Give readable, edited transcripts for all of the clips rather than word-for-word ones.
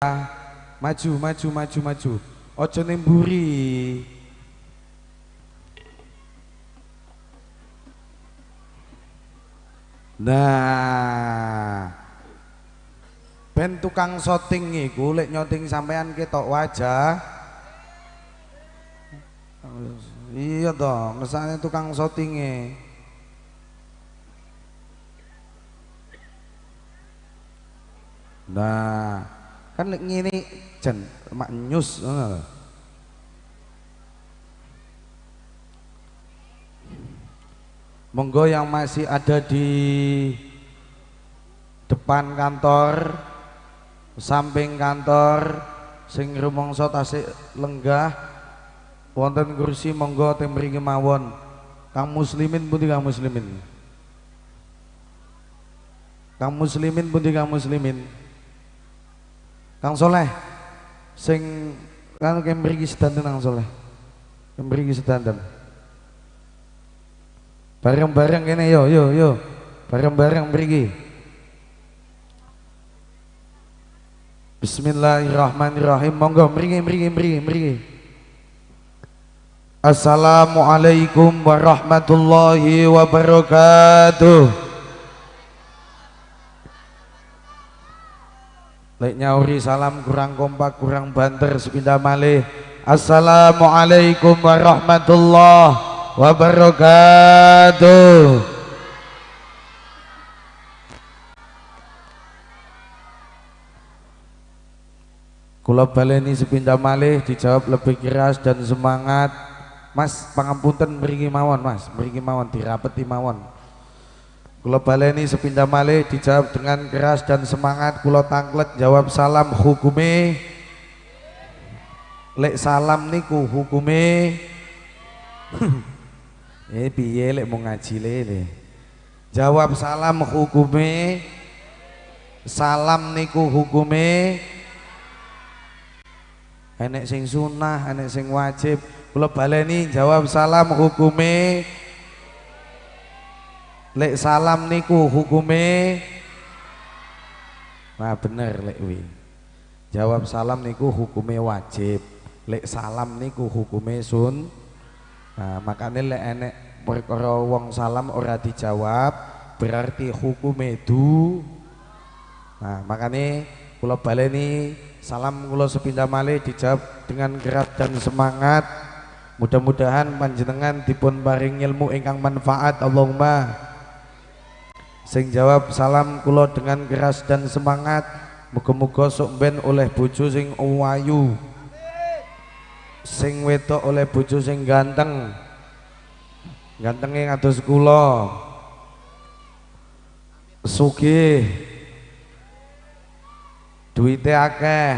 Maju, maju, maju, maju. Ojo ning mburi. Nah, ben tukang syuting iku lek nyoting sampean ketok wajah. Iya toh, mesane tukang syutinge. Nah, kan lek ngene jan maknyus ngono lho. Monggo yang masih ada di depan kantor, samping kantor, sing rumangsa tasik lenggah, wonten kursi monggo teng mriki mawon. Kang Muslimin pundi Kang Muslimin? Kang Muslimin pundi Kang Muslimin? Kang Soleh sing kan mriki sedanten Kang Soleh. Mriki sedanten. Bareng-bareng kene yo yo yo. Bareng-bareng mriki. Bismillahirrahmanirrahim. Monggo mriki mriki mriki mriki. Assalamualaikum warahmatullahi wabarakatuh. Lek nyauri salam kurang kompak kurang banter sepindah malih. Assalamualaikum warahmatullahi wabarakatuh. Kula baleni sepindah malih dijawab lebih keras dan semangat. Mas pangapunten mriki mawon Mas, mriki mawon dirapeti mawon. Kula baleni sepindah malih dijawab dengan keras dan semangat. Kula tangklet jawab salam hukume. Lek salam niku hukume. Piye lek mau ngaji lele. Jawab salam hukume. Salam niku hukume. Enek sing sunah, enek sing wajib. Kula baleni jawab salam hukume. Lek salam niku hukume. Nah bener lek wi. Jawab salam niku hukume wajib. Lek salam niku hukume sun. Nah, makanya lek enek perkara wong salam ora dijawab berarti hukume du. Nah, makanya kula baleni salam kula sepindah malih dijawab dengan keras dan semangat. Mudah-mudahan panjenengan dipun paring ilmu ingkang manfaat. Allahumma. Sing jawab salam kula dengan keras dan semangat, muga-muga sok ben oleh bojo sing ayu. Sing wedok oleh bojo sing ganteng. Gantenge kados kula. Sugih. Duwite akeh.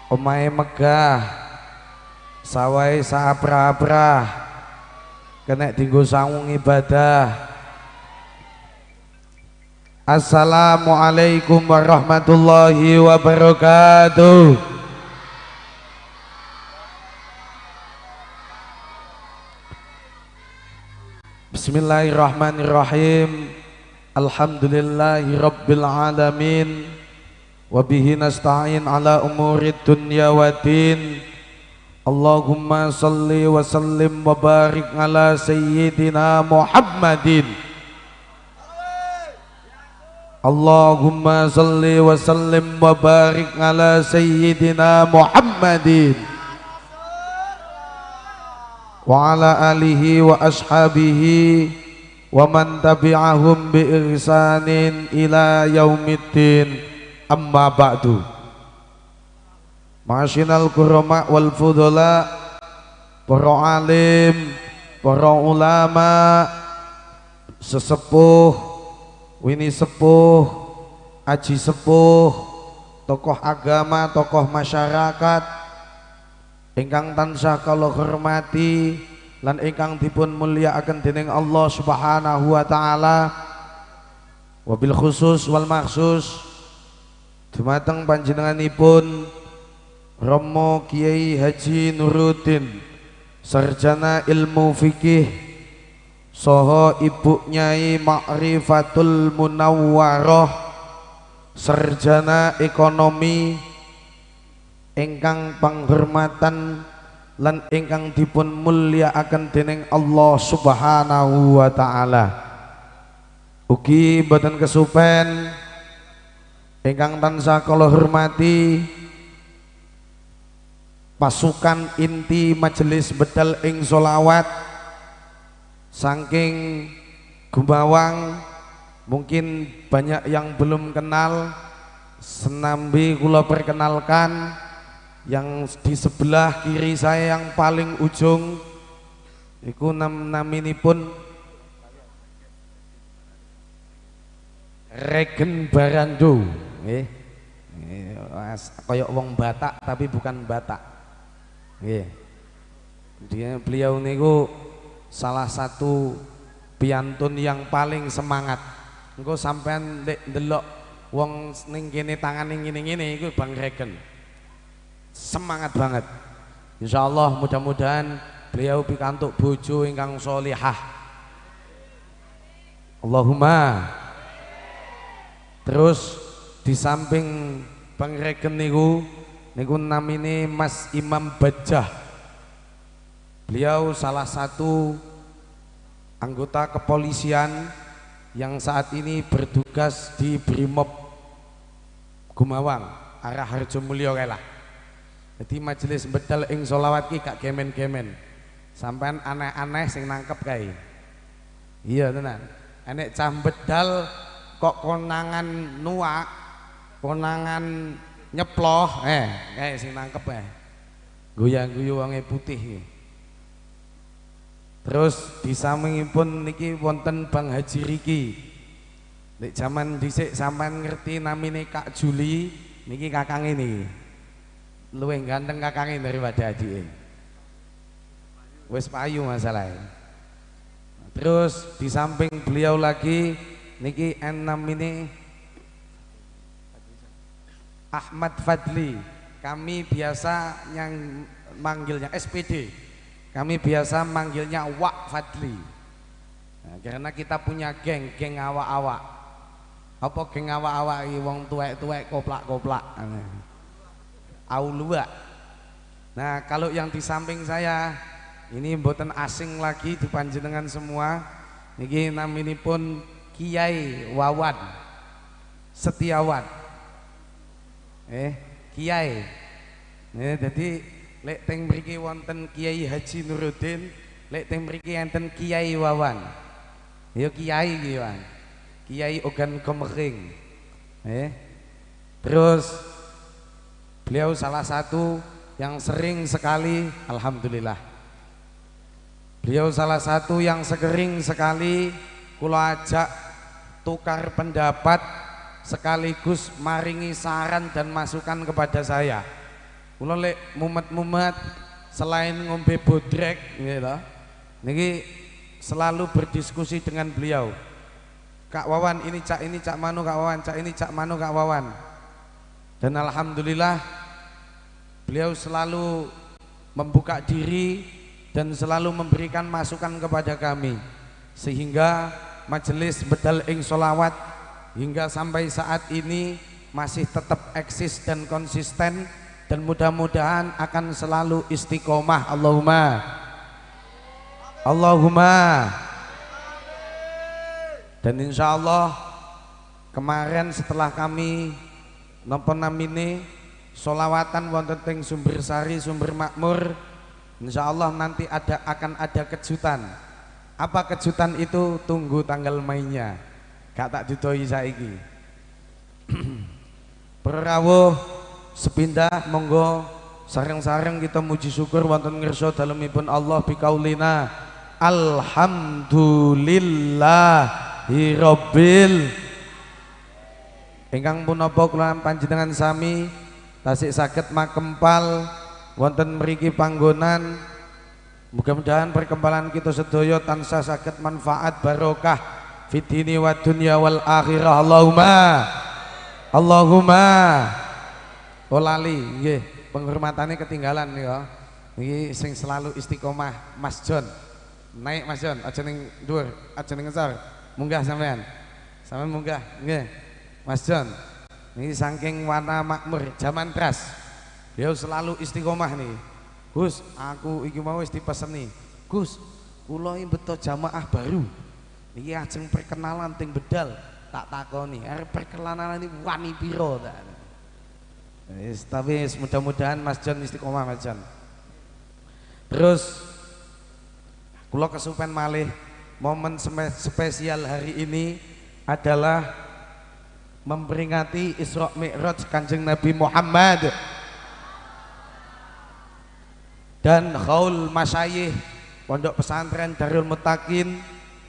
Omahe megah. Sawahe saapra-aprah. Kenek dinggo sangu ibadah. Assalamualaikum warahmatullahi wabarakatuh. Bismillahirrahmanirrahim. Alhamdulillahi rabbil alamin. Wabihi nasta'in ala umurid dunya waddin. Allahumma salli wa sallim wa barik ala sayyidina Muhammadin. Allahumma salli wa sallim wa barik ala sayyidina Muhammadin wa ala alihi wa ashabihi wa man tabi'ahum bi ihsanin ila yaumiddin. Amma ba'du. Ma'asyiral kurama wal fudhala, para alim, para ulama, sesepuh, wini sepuh, aji sepuh, tokoh agama, tokoh masyarakat ingkang tansah kula hormati lan ingkang dipun mulyakaken dening Allah Subhanahu wa taala. Wabil khusus wal maksus dumateng panjenenganipun Romo Kiai Haji Nuruddin, sarjana ilmu fikih, soho Ibu Nyai Ma'rifatul Munawwaroh, sarjana ekonomi ingkang panghormatan lan ingkang dipun mulyakaken dening Allah Subhanahu wa taala. Ugi boten kesupen ingkang tansah kula hormati pasukan inti majelis bedal ing sholawat saking Gumawang, mungkin banyak yang belum kenal, senambi kula perkenalkan. Yang di sebelah kiri saya yang paling ujung iku naminipun Regen Barando, nggih. Koyok wong Batak tapi bukan Batak. Nggih. Dia beliau niku salah satu piantun yang paling semangat. Engko sampean ndek ndelok wong ning kene tangane ngene-ngene iku Bang Regen. Semangat banget. Insyaallah mudah-mudahan beliau pikantuk bojo ingkang sholihah. Allahumma. Terus di samping Bang Regen niku niku namine Mas Imam Bajah. Beliau salah satu anggota kepolisian yang saat ini bertugas di Brimob Gumawang arah Harjomulyo kae lah. Jadi majelis bedal ing sholawat ki gak gemen-gemen. Sampean aneh-aneh sing nangkep kae. Iya tenan. Enek cah bedal kok konangan nuak, konangan nyeploh, kae sing nangkep kae. Guyang-guyu wonge putih iki. Terus di sampingipun niki wonten Bang Haji Riki. Nek jaman dhisik sampean ngerti namine Kak Juli, niki kakange niki. Luwih ganteng kakange daripada adike. Wis payu masalahnya. Terus di samping beliau lagi niki namine Ahmad Fadli. Kami biasa yang manggilnya SPD. Kami biasa manggilnya Wak Fadli. Nah, karena kita punya geng, geng awak-awak. Apa geng awak-awak iki wong tuwek-tuwek koplak-koplak. Aulua. Nah, kalau yang di samping saya ini mboten asing lagi di panjenengan semua. Niki naminipun Kiai Wawan Setiawan. Kiai. Jadi lek teng mriki wonten Kiai Haji Nuruddin, lek teng mriki enten Kiai Wawan. Ya kiai iki, Wan. Kiai Ogan Komering. Terus beliau salah satu yang sering sekali, alhamdulillah. Beliau salah satu yang sering sekali kula ajak tukar pendapat sekaligus maringi saran dan masukan kepada saya. Kula lek mumet-mumet selain ngombe bodrek gitu, niki selalu berdiskusi dengan beliau. Kak Wawan ini cak manu Kak Wawan, cak ini cak manu Kak Wawan. Dan alhamdulillah beliau selalu membuka diri dan selalu memberikan masukan kepada kami, sehingga majelis bedal ing sholawat hingga sampai saat ini masih tetap eksis dan konsisten, dan mudah-mudahan akan selalu istiqomah. Allahumma Allahumma. Dan insya Allah kemarin setelah kami napa namine sholawatan wonten teng Sumber Sari, Sumber Makmur, insya Allah nanti akan ada kejutan. Apa kejutan itu? Tunggu tanggal mainnya. Gak tak didoi saiki. Perawuh sepindah monggo sareng-sareng kita muji syukur wonten ngersa dalemipun Allah bikaulina alhamdulillahirabbil. Ingkang punapa kula panjenengan sami tasik saged makempal wonten mriki panggonan. Mudah-mudahan perkempalan kita sedaya tansah saged manfaat barokah fid dini wad dunya wal akhirah. Allahumma Allahumma. Oh lali nggih, penghormatane ketinggalan ya. Niki sing selalu istiqomah Mas John. Naik Mas John, aja ning dhuwur, aja ning ngesor. Munggah sampean. Sampean munggah nggih. Mas John. Ini saking Wana Makmur Jaman Tras. Beliau selalu istiqomah nih. Gus, aku iki mau wis dipeseni. Gus, kula iki beto jamaah baru. Niki ajeng perkenalan ting bedal, tak takoni, arep perkenalan ini wani piro ta. Wis, tapi mudah-mudahan Mas John istiqomah, Mas John. Terus kula kesupen malih, momen spesial hari ini adalah memperingati Isra Mi'raj Kanjeng Nabi Muhammad dan haul masyayikh Pondok Pesantren Darul Muttaqin.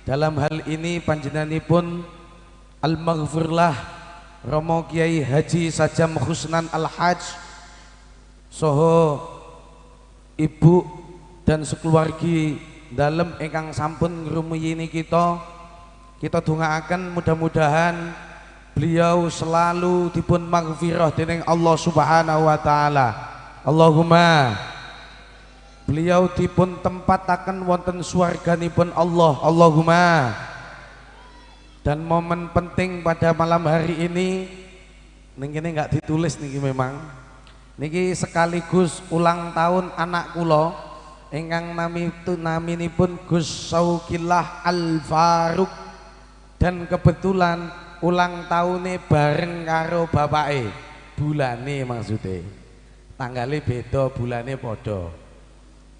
Dalam hal ini panjenenganipun Al-Maghfurlah Romo Kiai Haji Sajam Khusnan Al-Haj soho ibu dan sekeluargi dalem ingkang sampun ngrumiyini kita. Kita dongaaken mudah-mudahan beliau selalu dipun maghfirah dening Allah Subhanahu wa taala. Allahumma. Beliau dipun tempataken wonten swarganipun Allah. Allahumma. Dan momen penting pada malam hari ini ning kene enggak ditulis niki memang. Niki sekaligus ulang tahun anak kula ingkang naminipun Gus Saukillah Al Faruq, dan kebetulan ulang tahune bareng karo bapake, bulane maksudnya, tanggalnya beda, bulane padha.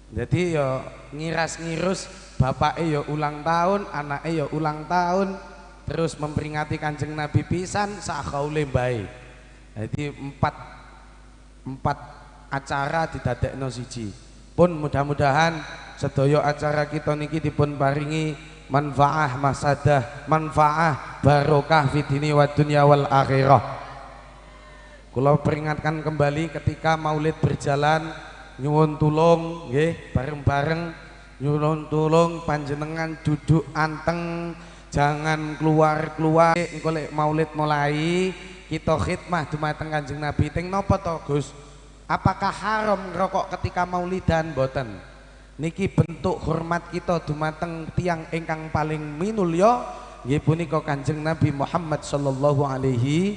Jadi ya ngiras-ngirus bapake ya ulang tahun, anake ya ulang tahun, terus memperingati Kanjeng Nabi pisan sak haule mbae. Jadi empat acara didadekno siji. Pun mudah-mudahan sedaya acara kita niki dipun paringi manfaah masadah, manfaah barokah fid dini wa dunya wal akhirah. Kula peringatkan kembali ketika maulid berjalan, nyuwun tulung nggih bareng-bareng, nyuwun tulung panjenengan duduk anteng, jangan keluar-keluar. Engko lek maulid mulai kita khidmah dumateng Kanjeng Nabi. Teng napa to, Gus? Apakah haram ngerokok ketika maulidan? Mboten. Niki bentuk hormat kita dumateng tiyang ingkang paling minulya, nggih punika Kanjeng Nabi Muhammad sallallahu alaihi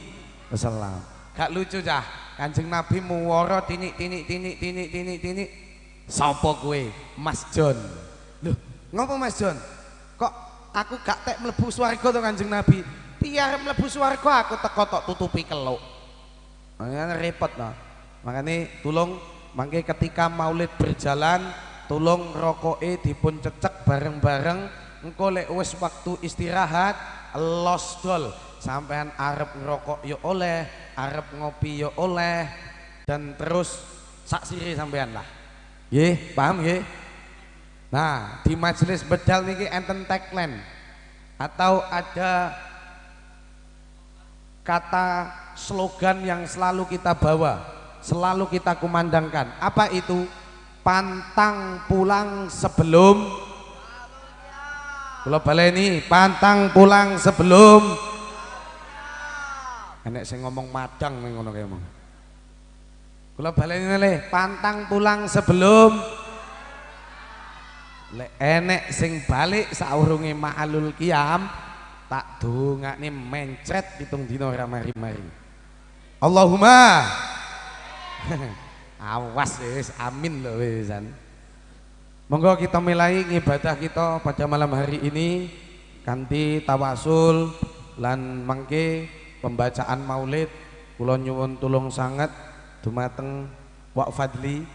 wasallam. Gak lucu cah, Kanjeng Nabi muwara tinik tinik tinik tinik tinik tinik. Sapa kowe? Mas John. Loh, ngopo Mas John? Kok aku gak tek mlebu swarga to Kanjeng Nabi? Piye arep mlebu swarga aku teko tok tutupi keluk. Makanya repot no. Makanya tulung mangke ketika maulid berjalan tulung rokoke dipun cecek bareng-bareng. Engko lek wis waktu istirahat los dol, sampean arep ngerokok ya oleh, arep ngopi ya oleh, dan terus sak sire sampean lah. Nggih, paham nggih? Nah, di majelis bedal niki enten tagline atau ada kata slogan yang selalu kita bawa, selalu kita kumandangkan. Apa itu? Pantang pulang sebelum. Kula baleni, pantang pulang sebelum. Enek sing ngomong madang ning ngono kae mong. Kula baleni le, pantang pulang sebelum. Lek enek sing balik saurunge ma'alul qiyam, tak dongakne mencret 7 dina ora mari-mari. Allahumma. Awas wis, amin lho wisan. Monggo kita mulai ibadah kita pada malam hari ini kanthi tawasul lan mangke pembacaan maulid. Kula nyuwun tulung sanget dumateng Wak Fadli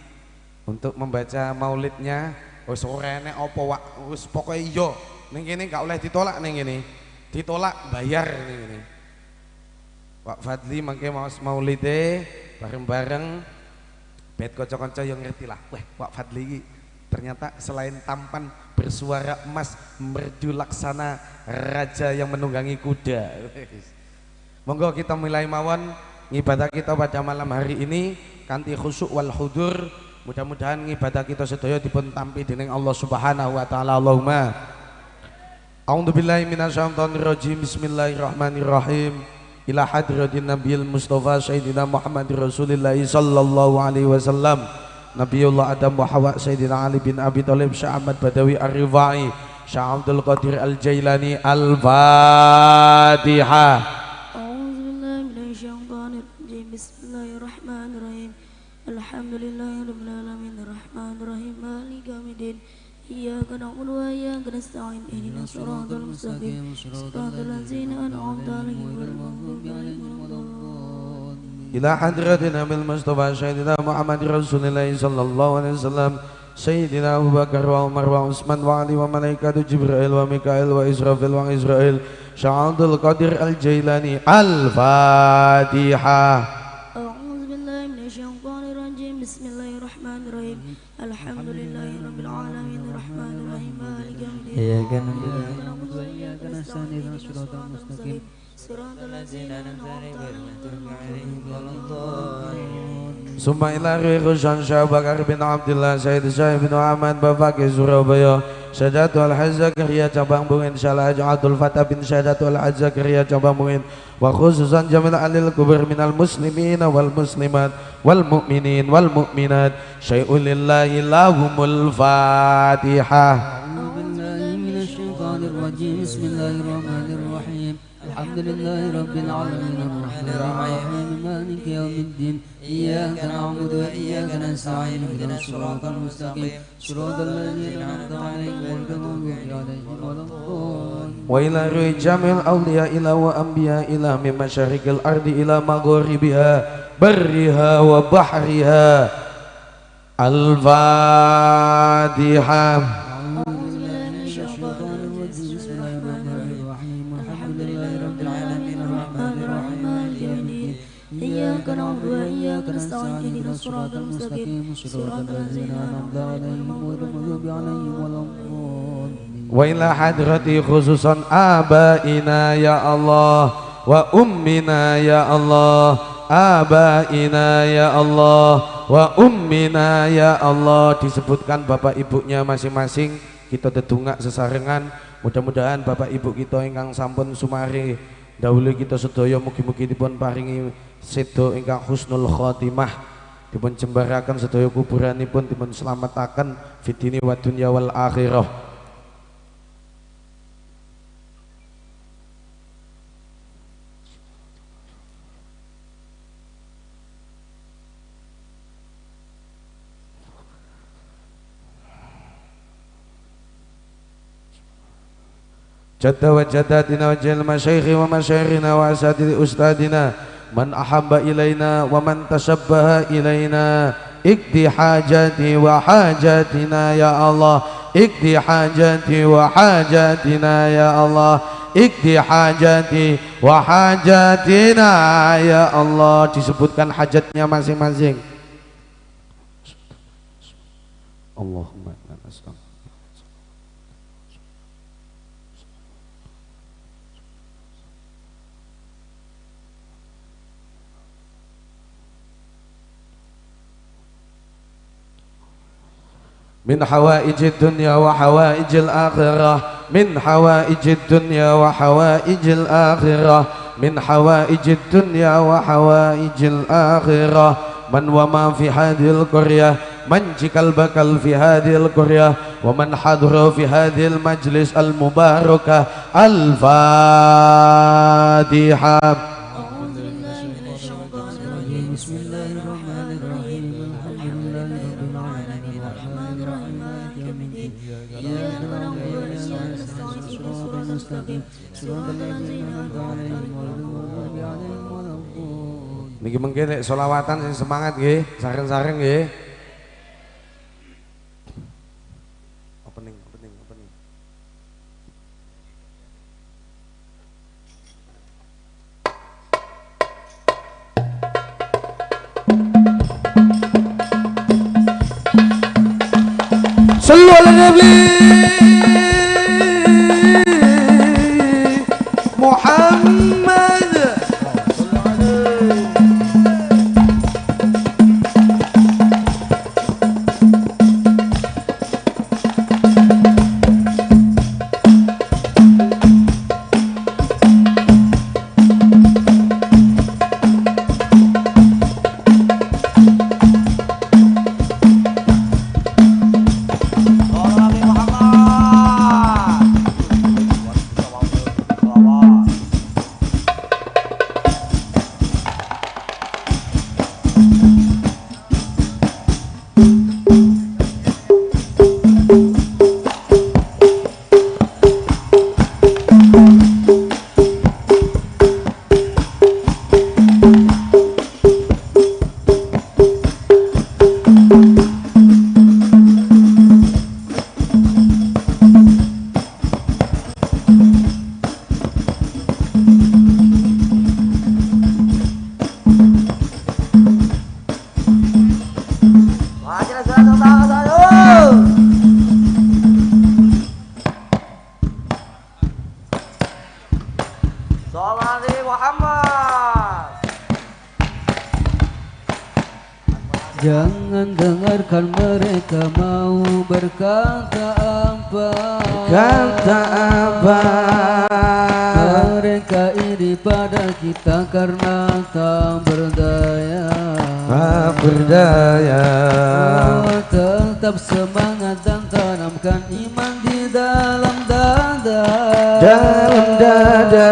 untuk membaca maulidnya. Wis ora enek apa Wak, wis pokoke iya. Ning kene gak oleh ditolak ning kene. Ditolak bayar ning kene. Wak Fadli mangke maos maulide bareng-bareng bet kanca-kanca yang ngerti lah. Wah, Wak Fadli iki ternyata selain tampan bersuara emas merdu laksana raja yang menunggangi kuda. Monggo kita mulai mawon ngibadah kita pada malam hari ini kanthi khusyuk wal hudur. Mudah-mudahan ngibadah kita sedaya dipun tampi dening Allah Subhanahu wa taala. Allahumma. A'udzubillahi minasyaitonirrajim. Bismillahirrahmanirrahim. Ila hadratin Nabiyil Mustafa Sayyidina Muhammad Rasulillah sallallahu alaihi wasallam, Nabiyullah Adam wa Hawa, Sayyidina Ali bin Abi Thalib, Syekh Ahmad Badawi Ar-Rifai, Syekh Abdul Qadir Al-Jailani. Al-Fatihah. A'udzu billahi minasyaitonir الرحيم. الحمد لله رب العالمين الرحمن الرحيم مالك يوم الدين. إياك نعبد وإياك نستعين اهدنا الصراط المستقيم صراط الذين أنعمت عليهم غير المغضوب عليهم ولا الضالين. إلى حضرة النبي المصطفى سيدنا محمد رسول الله صلى الله عليه وسلم، سيدنا أبو بكر وعمر وعثمان وعلي وملائكة جبرائيل وميكائيل وإسرافيل وإسرائيل، شيخ عبد القادر الجيلاني. الفاتحة. أعوذ بالله من الشيطان الرجيم. بسم الله الرحمن الرحيم. الحمد لله رب العالمين الرحمن الرحيم مالك يوم الدين. إياك نعبد وإياك نستعين اهدنا الصراط المستقيم صراط الذين أنعمت عليهم غير المغضوب. ثم إلى روح شيخ بكر بن عبد الله سيد شيخ بن Ahmad Bafaqih Surabaya, Sadatul Hajj Zakaria cabang Bungin, Syalaj Abdul Fatah bin Sadatul Hajj Zakaria cabang Bungin, wa khususan jamil alil kubur minal muslimin wal muslimat wal mu'minin wal mu'minat. Syai'un lillahi lahumul Fatihah. Bismillahirrahmanirrahim. Alhamdulillahi rabbil alamin arrahmanir rahim maliki yaumiddin. Iyyaka na'budu wa iyyaka nasta'in ihdinas siratal mustaqim siratal ladzina an'amta 'alaihim ghairil maghdubi 'alaihim waladdallin. Wa ila ruhi jamil awliya ila wa anbiya ila min masyariqil ardi ila magharibiha barriha wa bahriha. Al-Fatihah. إياك نعبد وإياك نستعين اهدنا الصراط المستقيم صراط الذين أنعمت عليهم غير المغضوب عليهم ولا الضالين. وإلى حضرة خصوصا آبائنا يا الله وأمنا يا الله، آبائنا يا الله وأمنا يا Allah. Disebutkan bapak ibunya masing-masing, kita dedungak sesarengan. Mudah-mudahan bapak ibu kita ingkang sampun sumare dahulu kita sedaya mugi-mugi dipun paringi sedo ingkang husnul khotimah, dipun jembaraken sedaya kuburanipun, dipun selamataken fid dini wa dunya wal akhirah. Jadda wa jaddatina wa jil masyaikhi wa masyairina wa asatidhi ustadina man ahabba ilaina wa man tashabbaha ilaina. Ikdi hajati wa hajatina ya Allah, ikdi hajati wa hajatina ya Allah, ikdi hajati wa hajatina ya Allah. Disebutkan hajatnya masing-masing. Allahumma inna nas'aluka min hawaijid dunya wa hawaijil akhirah, min hawaijid dunya wa hawaijil akhirah, min hawaijid dunya wa hawaijil akhirah. Man wa ma fi hadhil qaryah, man jikal bakal fi hadhil qaryah, wa man hadra fi hadhil majlis al mubarakah. Al-Fatihah. Niki mengke nek selawatan sing semangat nggih, sareng-sareng nggih. Opening, opening, opening. Sallu ala Nabi Muhammad. Jangan dengarkan mereka mau berkata apa. Kata apa? Mereka iri pada kita karena tak berdaya. Tak berdaya. Oh, tetap semangat dan tanamkan iman di dalam dada. Dalam dada.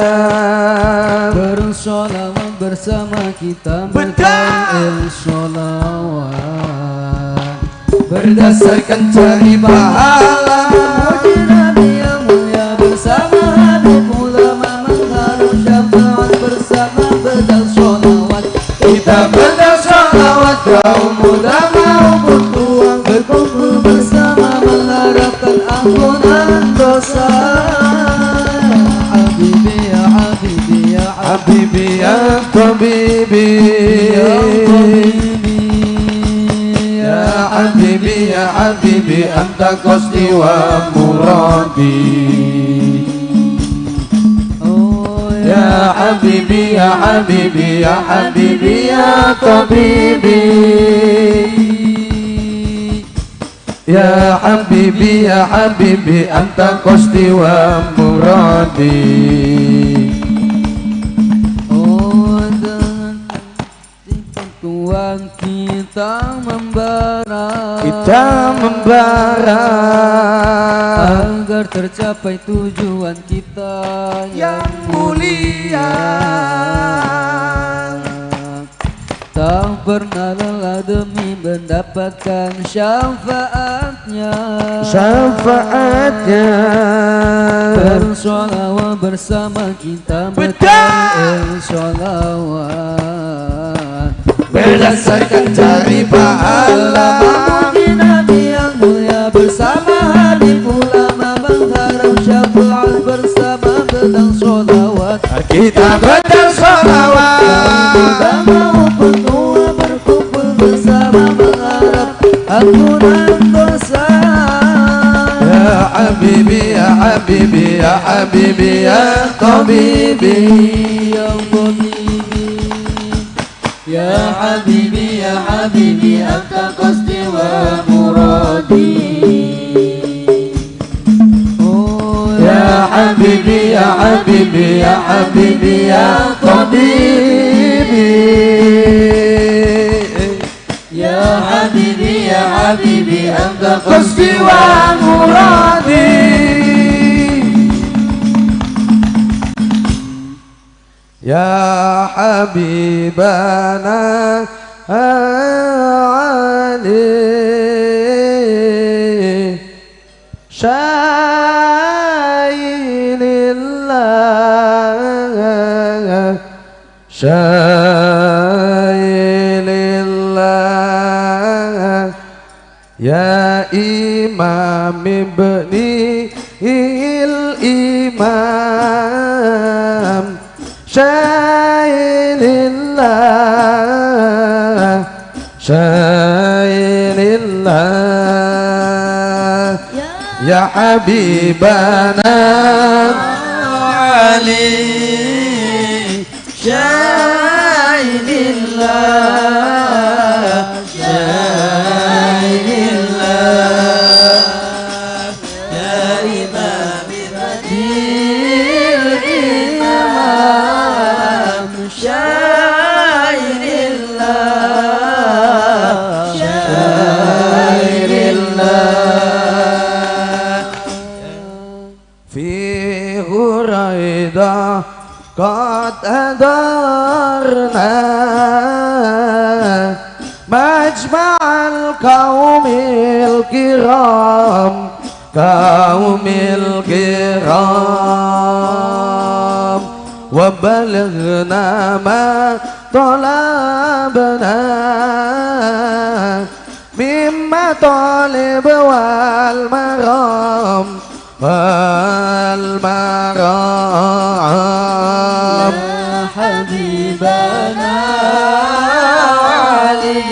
Bersolawat bersama kita berkal sholawat. Berdasarkan cari pahala. Memuji Nabi yang mulia bersama Habib ulama mengharap syafaat bersama bedal sholawat. Kita bedal sholawat kaum muda maupun tua berkumpul bersama mengharapkan ampunan dosa. Habibi ya Habibi ya Habibi ya Tabibi ya Tabibi ya Habibi ya Habibi anta qasdi wa muradi. Oh ya Habibi ya Habibi ya Habibi ya Tabibi ya Habibi ya Habibi anta qasdi wa muradi. Oh, dengan tuan kita membara, kita membara agar tercapai tujuan kita yang mulia. Tak pernah lelah demi mendapatkan syafaatnya. Syafaatnya. Bersolawat bersama kita bedal sholawat. Berdasarkan cari pahala. Memuji Nabi yang mulia bersama Habib ulama mengharap syafaat bersama bedal sholawat. Kita bedal sholawat. Muda maupun tua berkumpul bersama mengharap ampunan dosa. Ya Habibi ya Habibi ya Habibi ya Tabibi ya Tabibi ya Habibi ya Habibi anta qasdi wa muradi. Oh ya Habibi ya Habibi ya Habibi ya Tabibi ya Habibi ya Habibi anta qasdi wa muradi. Ya Habibana Ali Syailillah Syailillah Ya Imam Ibni il-Imam Syailillah Syailillah Ya Habibana Ali Syailillah Syailillah Ya Imam Ibnil Imam Syailillah Syailillah Fi Huraidah qad hadarna majma'al qaumil kiram qaumil kiram wa balaghna ma talabna mimma talib wal maram wal maram. Ya Habibana Ali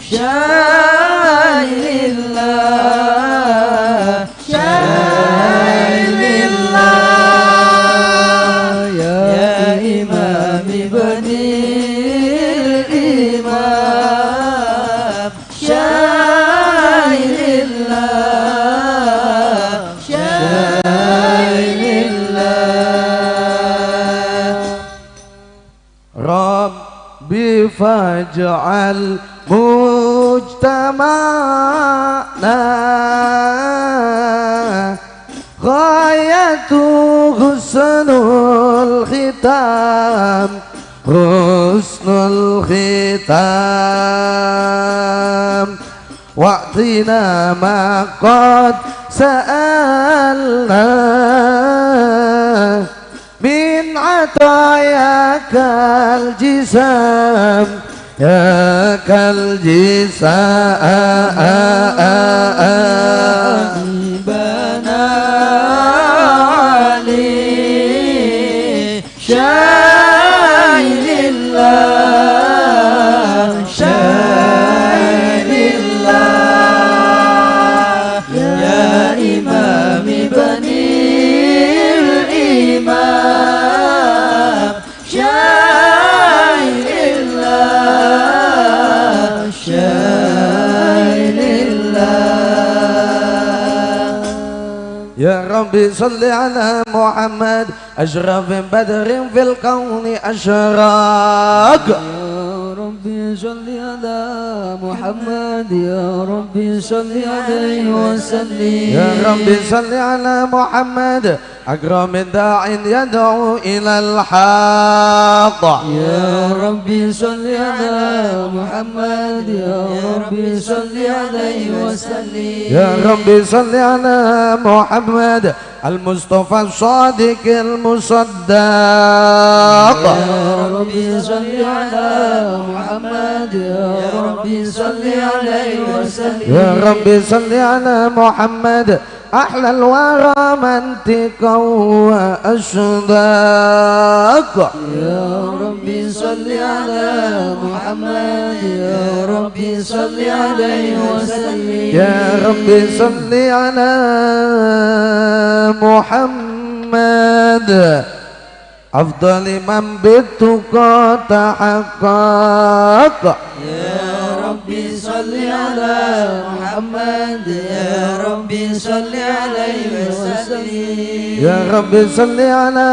Syailillah Syailillah Ya Imam Ibnil Imam واجعل مجتمعنا غاية حسن الختام حسن الختام واعطنا ما قد سألنا من عطاياك الجسام يا كالجسام بنا علي شاهد الله شاهد الله يا إمام بني الإمام شاهد الله شاهد الله. يا ربي صل على محمد أشرف بدر في الكون أشراق. يا ربي صل على محمد يا ربي صل عليه وسلم. يا ربي صل على محمد أكرم داع يدعو إلى الحق. يا ربي صل على محمد يا ربي صل عليه وسلم. يا ربي صل على محمد المصطفى الصادق المصدق. يا ربي صل على محمد يا ربي صل عليه وسلم. يا ربي صل على محمد أحلى الورى منطقا وأشداق. يا ربي صل على محمد يا ربي صل عليه وسلم. يا ربي صل على محمد أفضل من بالتقى تحقق. يا ربي صل على محمد يا ربي صل عليه وسلم. يا ربي صل على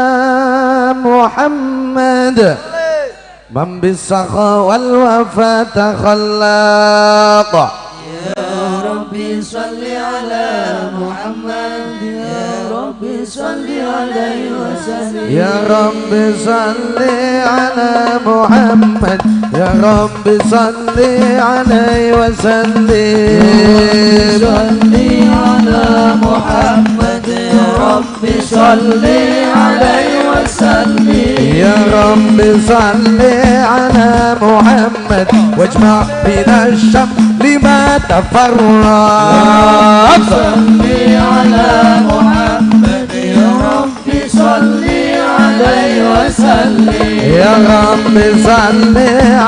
محمد من بالسخاء والوفاء تخلق. يا ربي صل على محمد يا ربي صل عليه وسلم. يا ربي صل على محمد يا ربي صل عليه وسلم. صل على محمد يا ربي صل عليه وسلم. يا ربي صل على محمد واجمع بنا الشمل ما تفرق. صل على محمد يا ربي صل عليه وسلم. يا ربي صل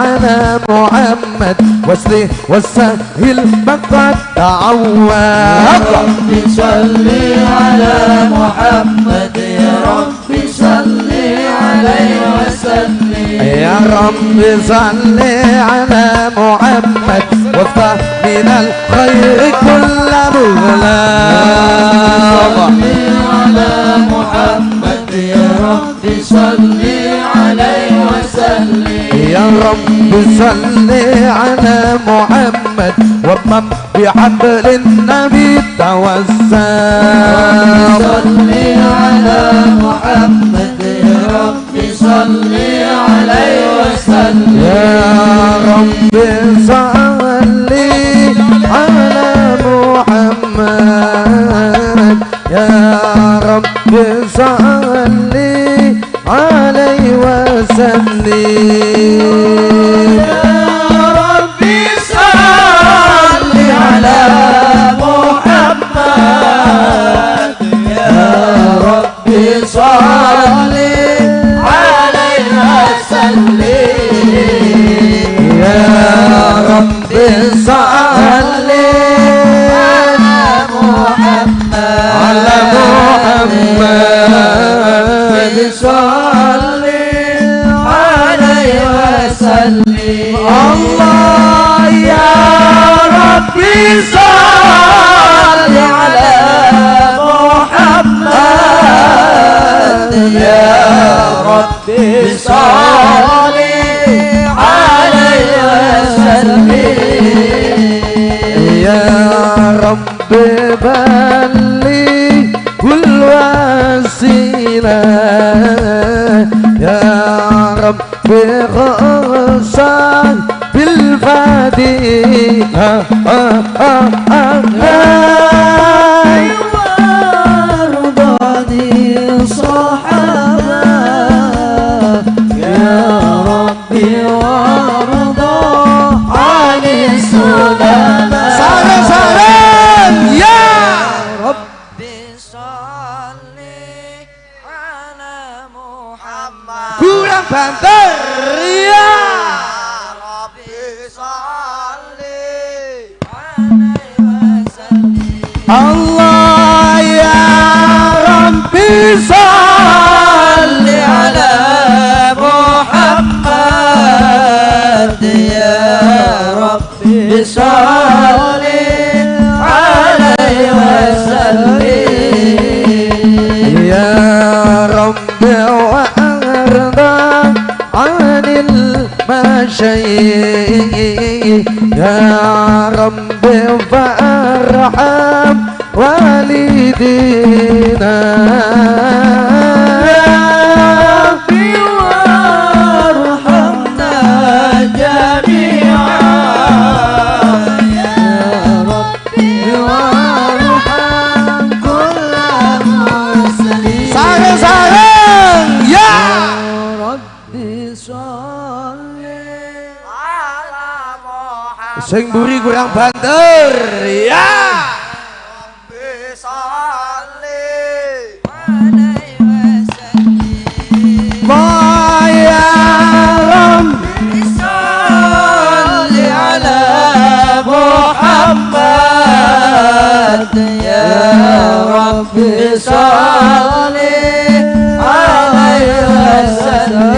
على محمد واسلي وسهل ما قد تعوق. يا ربي صل على محمد يا ربي صل عليه وسلم. يا ربي صل على محمد وافتح من الخير كل مغلاق. صل على محمد يا ربي صل عليه وسلم. يا ربي صل على محمد ومن بحبل النبي توسل. صل على محمد يا ربي صل عليه وسلم. يا ربي صل على محمد يا ربي صل عليه وسلم. يا ربي صل على محمد يا ربي صل عليه وسلم. يا ربي صل على محمد على محمد صل عليه وسلم. الله يا ربي صل على محمد يا ربي صل عليه بلغ الوسيلة يا رب خصا بالفضيلة وارضني الصحابة يا ربي وارضى عن السلامة. Sareng-sareng ya ربي صل على محمد. Kurang banter ya ربي صل عليه وسلم. Allah ya Rabbi صل على محمد يا ربي صل عليه وسلم. Ya Rabbi وأرضى عن المشايخ يا ربي فارحم والدينا يا ربي وارحمنا جميعا يا ربي وارحم كل مسلم. Sareng-sareng ya ربي صل على محمد. Sing mburi kurang banter ya ربي صل عليه وسلم. Ya Rabbi صل على محمد يا ربي صل عليه وسلم.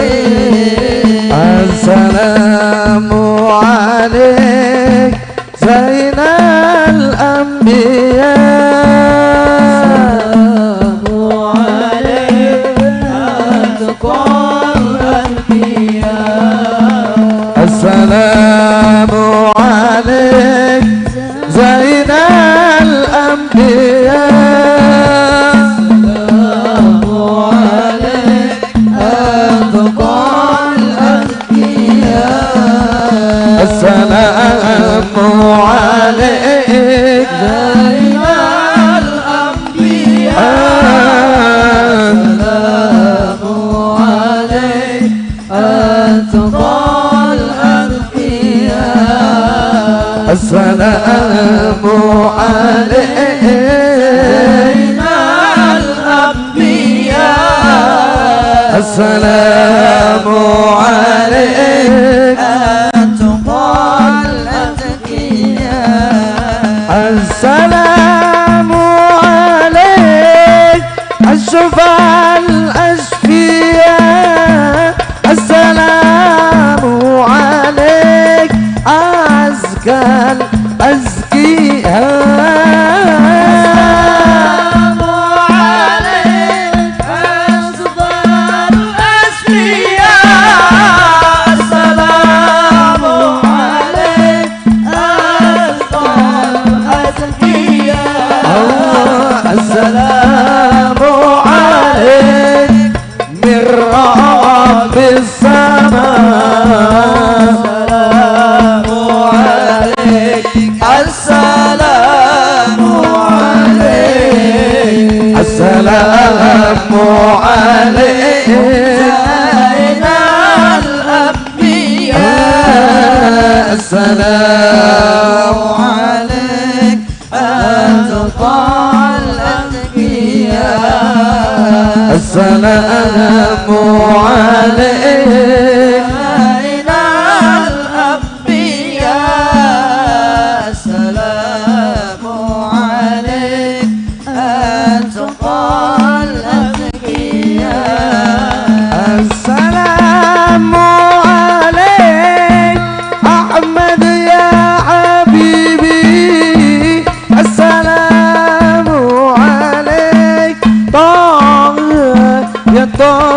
Assalamu alaik Zainal Anbiya. السلام عليك أتقى الأنبياء. Assalamu alaik Zainal Anbiya. السلام عليك أتقى الأنبياء. Assalamu alaik زين الأنبياء. السلام عليك أتقى الأنبياء. Assalamu alaik زين الأنبياء. Assalamu alaik أتقى الأتقياء. Assalamu alaik الشفاء الأشفياء. Assalamu alaik أزكى الأزكياء. السلام عليك أزكى الأشفياء. السلام عليك أزكى الأزكياء. الله السلام عليك من رب السماء. السلام عليك السلام عليك السلام عليك زين الأنبياء. السلام عليك أتقى الأتقياء. السلام عليك زين الأنبياء. السلام عليك أتقى الأتقياء. السلام عليك أحمد يا حبيبي. السلام عليك طه يا طه.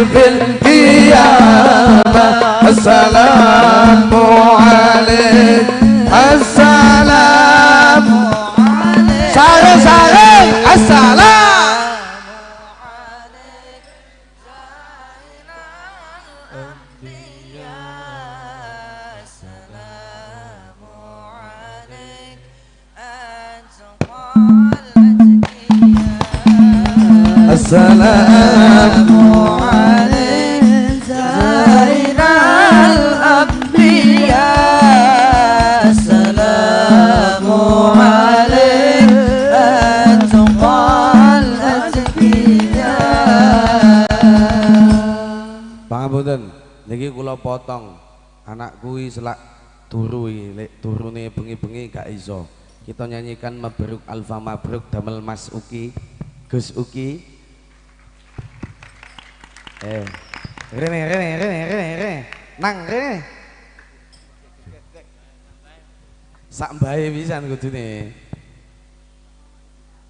fil qiyamah. Assalamu alaik, assalamu alaik, sareng-sareng assalam. Assalamu alaik zainal anbiya. Assalamu alaik atqal atqiya. Pangapunten niki kula potong, anakku iki selak turu iki, lek turune bengi-bengi gak iso. Kita nyanyikan Mabruk Alfa Mabruk damel Mas Uki, Gus Uki. Rene rene rene rene rene nang rene sak mbae pisan kudune.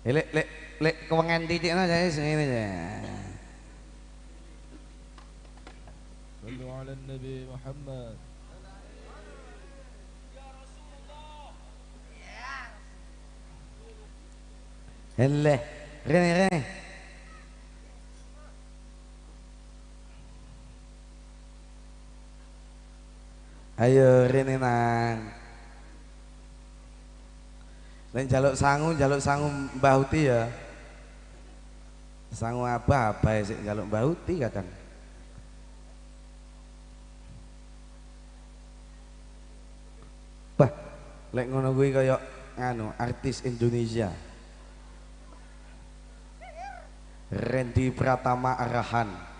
Lek lek lek kewengen titikno jae sing ngene jae. Sallu ala Nabi Muhammad. Eleh rene rene. Ayo rene nang. Lek njaluk sangu Mbah Uti ya. Sangu abah abahe sik njaluk Mbah Uti kadang. Bah, lek ngono kuwi kaya nganu artis Indonesia. Randy Pratama Arahan.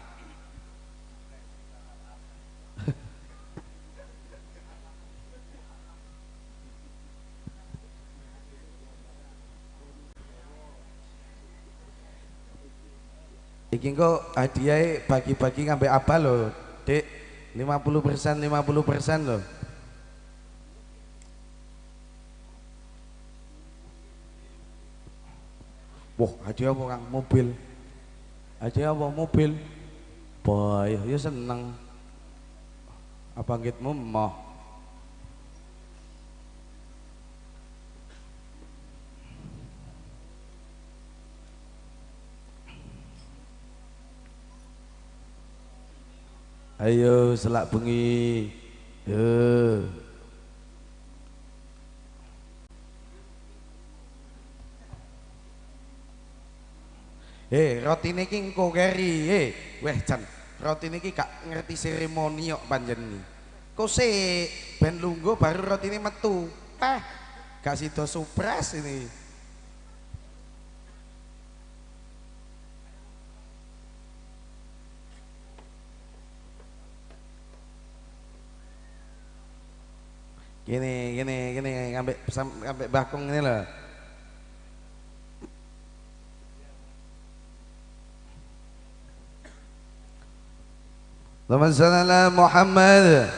Iki engko hadiahe bagi-bagi ngambil apa lho, Dik? 50% 50% lho. Wah, hadiah apa Kang? Mobil. Hadiah apa mobil? Boy, ya seneng. Apa ngitmu moh. Ayo selak bengi. Yo. Rotine iki engko keri. Weh jan, rotine iki gak ngerti seremoni kok panjenengan. Kok sik ben lungguh baru rotine metu. Gak sida supres ini. Gini, gini, gini, ambek bakung ini loh. Allahumma shalli ala Muhammad.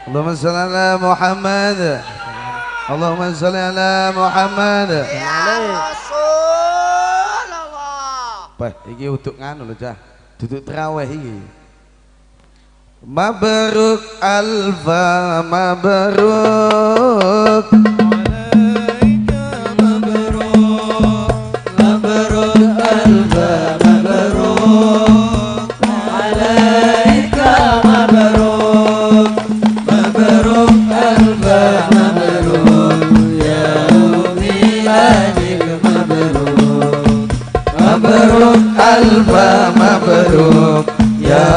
Allahumma shalli ala Muhammad. Allahumma shalli ala Muhammad. Ya Rasulullah. Bah, iki uduk nganu lho, Cah. Duduk traweh iki. Mabruk alfa mabruk. Alaika mabruk, mabruk alfa mabruk. Alaika mabruk, mabruk alfa mabruk. Ya miladik mabruk, mabruk alfa mabruk. Ya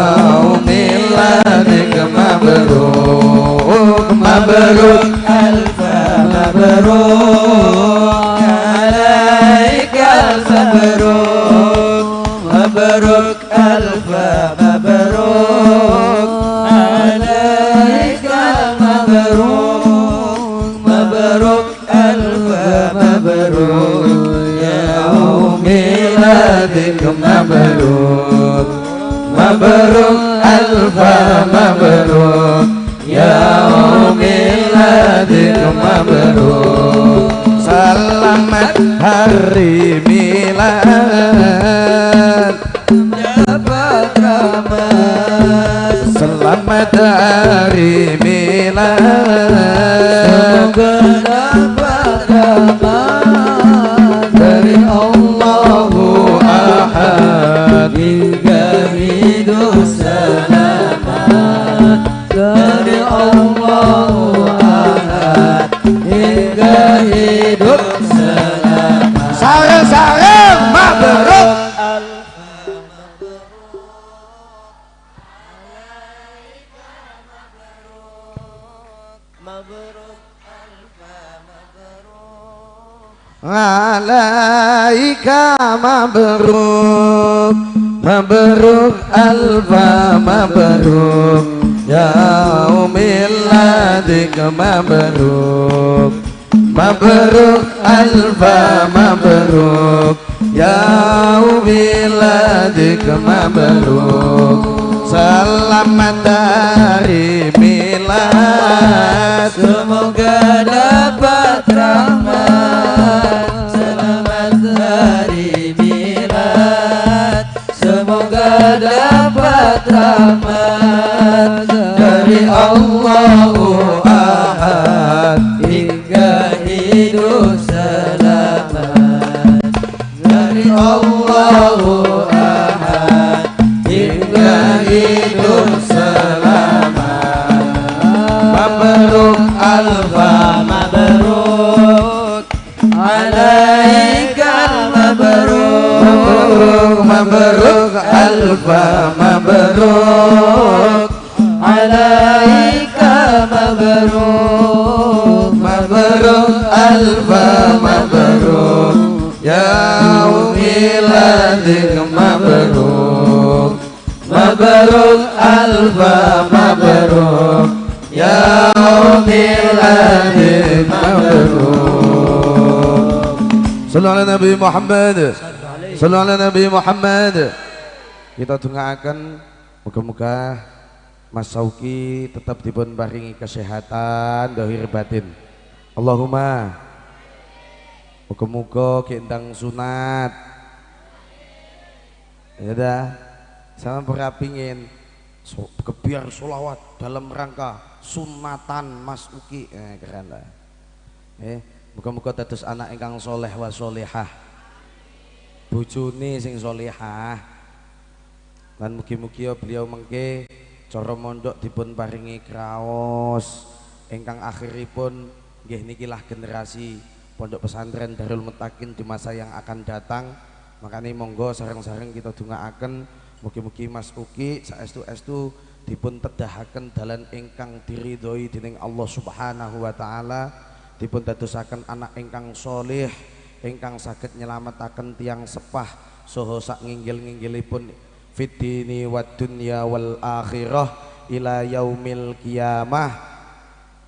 miladik mabruk, mabruk alfa mabruk. Alaika mabruk, mabruk alfa mabruk. Alaika mabruk, mabruk alfa mabruk. Ya miladik mabruk, mabruk alfa mabruk. Ya miladik mabruk. Selamat hari milad. Ya Badra Selamat hari milad. Semoga dapat rahmat dari Allahu Ahad hingga hidup selamat. Dari Allahu Ahad hingga hidup selamat. Sareng-sareng mabruk. Alaika mabruk, mabruk alfa mabruk, ya umiladik mabruk, mabruk alfa mabruk, ya umiladik mabruk. Selamat hari milad. Semoga dapat rahmat. Selamat hari milad. Semoga dapat rahmat dari Allahu Ahad hingga hidup selamat. Dari Allahu Ahad hingga hidup selamat. Mabruk alfa mabruk, alaika mabruk, mabruk mabruk alfa mabruk, alaika mabruk, mabruk alfa mabruk, ya umiladik mabruk, mabruk alfa mabruk, ya umiladik mabruk. Sallu ala Nabi Muhammad. Sallu ala Nabi Muhammad. Kita dongaaken muga-muga Mas Sauki tetap dipun paringi kesehatan zahir batin. Allahumma. Muga-muga gendang sunat. Ya dah. Sama pernah pingin kebiar solawat dalam rangka sunatan Mas Uki. Keren lah. Muga-muga dados anak ingkang soleh wa solehah, bojone sing solehah, lan mugi-mugi beliau mengke cara mondok dipun paringi kraos ingkang akhiripun nggih nikilah generasi pondok pesantren Darul Muttaqin di masa yang akan datang. Makane monggo sareng-sareng kita dongaaken mugi-mugi Mas Uki saestu-estu dipun tedahaken dalan ingkang diridhoi dening Allah Subhanahu wa taala, dipun dadosaken anak ingkang solih, ingkang saged nyelametaken tiyang sepah saha sak nginggil-nginggilipun fid dini wad dunya wal akhirah ila yaumil qiyamah,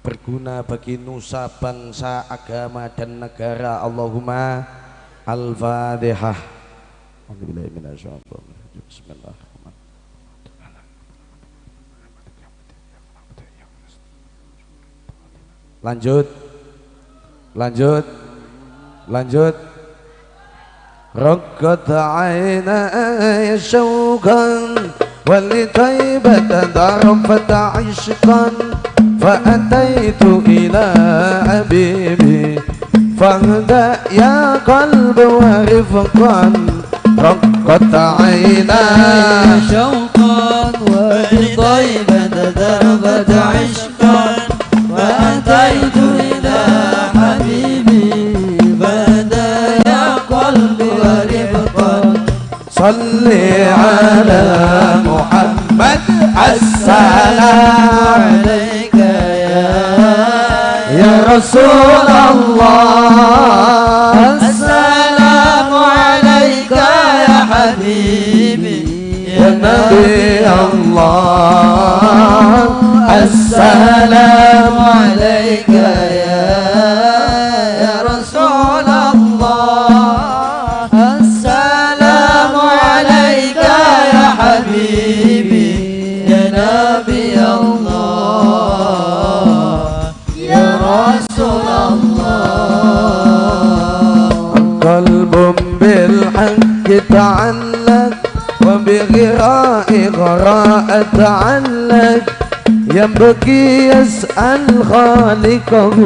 berguna bagi nusa bangsa, agama dan negara. Allahumma. Al-Fatihah. Bismillahirrahmanirrahim. Lanjut. Lanjut. Lanjut. Raqat aynaya syauqan walitaibata darfat ishqan faataitu ila habibi fahda ya qalbu wa rifqan. Raqat aynaya syauqan walitaibata darfat ishqan faataitu ila habibi fahda ya qalbi wa rifqan. Salli ala Muhammad. Assalamu alaika ya Rasulullah. Assalamu alaika ya habibi ya Nabi Allah. Assalamu alaika ya Rasulullah. Assalamu alaika ya habibi ya Nabi Allah ya Rasulullah. Qalbun bil haqqi ta'allaq wa bi ghira'i ghara'a ta'allaq يبكي يسأل خالقه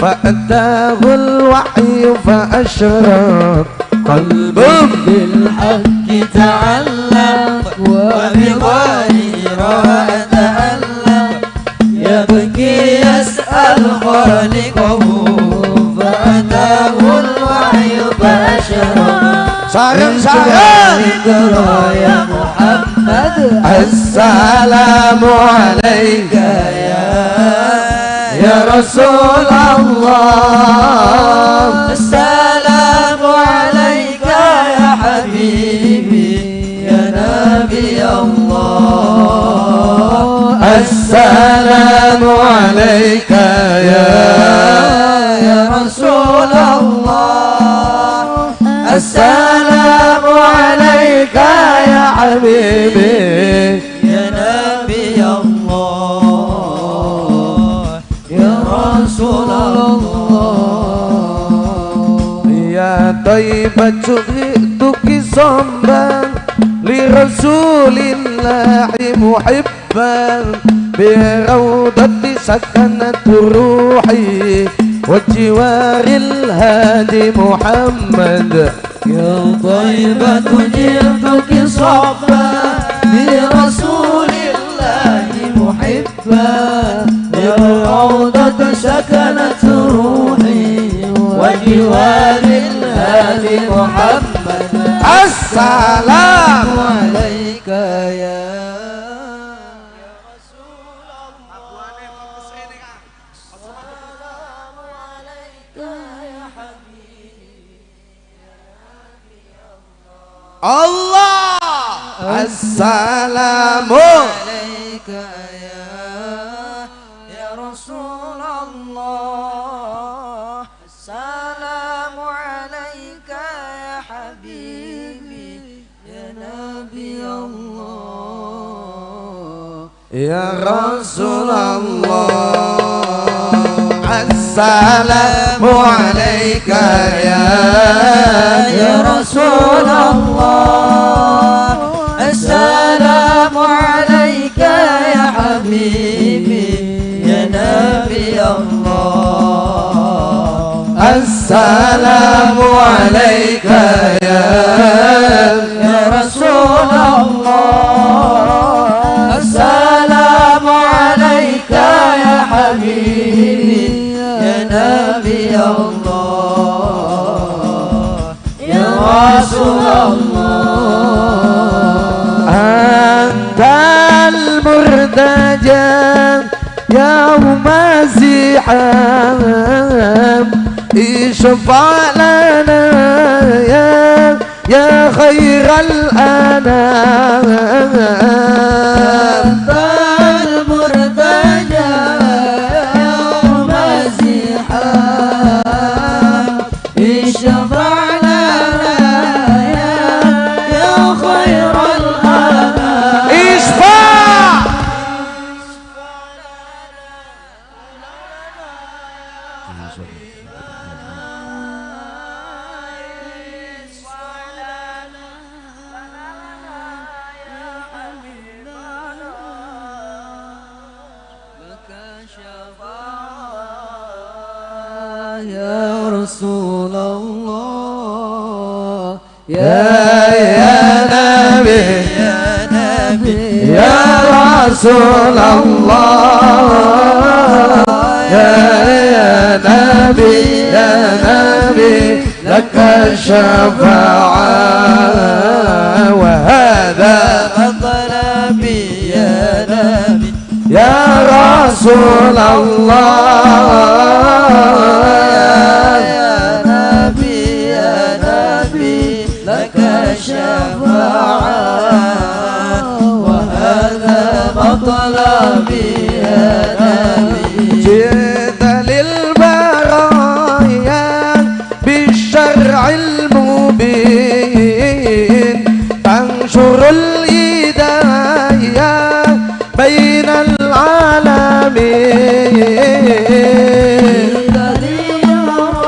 فأتاه الوحي فأشرق قلبه بالحق تعلق وبغيره تألق يبكي يسأل خالقه فأتاه الوحي فأشرق. Sareng sareng يا محمد السلام عليك يا رسول الله السلام عليك يا حبيبي يا نبي الله السلام عليك يا رسول الله السلام عليك يا حبيبي يا نبي الله يا رسول الله يا طيبة جئتك صبا لرسول الله محبا بروضة سكنت روحي وجوار الهادي محمد يا طيبة جئتك صبا لرسول الله محبا بالروضة سكنت روحي وجوار الهادي محمد. السلام عليك يا رسول الله السلام عليك يا حبيبي الله السلام عليك يا رسول الله السلام عليك يا حبيبي يا نبي الله يا رسول الله السلام عليك يا رسول الله السلام عليك يا حبيبي يا نبي الله السلام عليك يا رسول الله السلام عليك يا حبيبي يا نبي الله يا رسول الله. أنت المرتجى يوم الزحام اشفع لنا يا خير الأنام. أنت المرتجى يوم الزحام اشفع لنا يا خير الأنام. اشفع يا رسول الله يا نبي يا نبي يا رسول الله يا نبي يا نبي لك الشفاعة وهذا مطلبي يا نبي يا رسول الله يا نبي يا نبي لك الشفاعة وهذا مطلبي يا نبي. جئت للبرايا بالشرع المبين تنشر الهداية بين العالمين.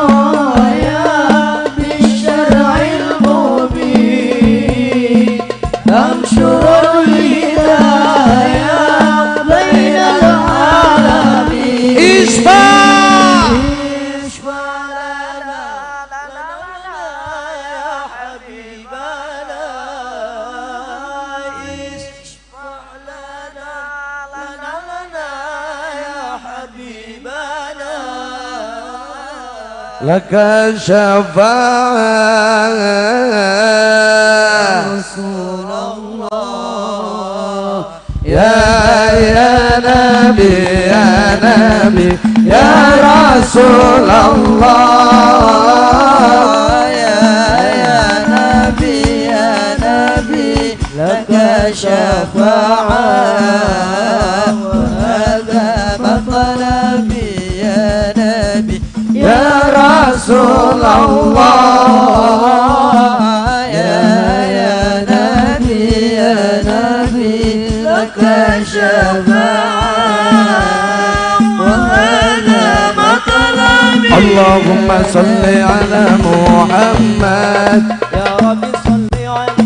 للبرايا بالشرع المبين تنشر الهداية بين Laka syafa'ah ya Rasulullah. Ya ya Nabi ya Nabi ya Rasulullah. Ya ya Nabi ya Nabi laka syafa'ah wa matlabi ya Nabi ya Rasulullah. Ya ya Nabi ya Nabi laka syafa'ah wa hadha matlabi. Allahumma salli ala Muhammad ya Rabbi salli alaihi.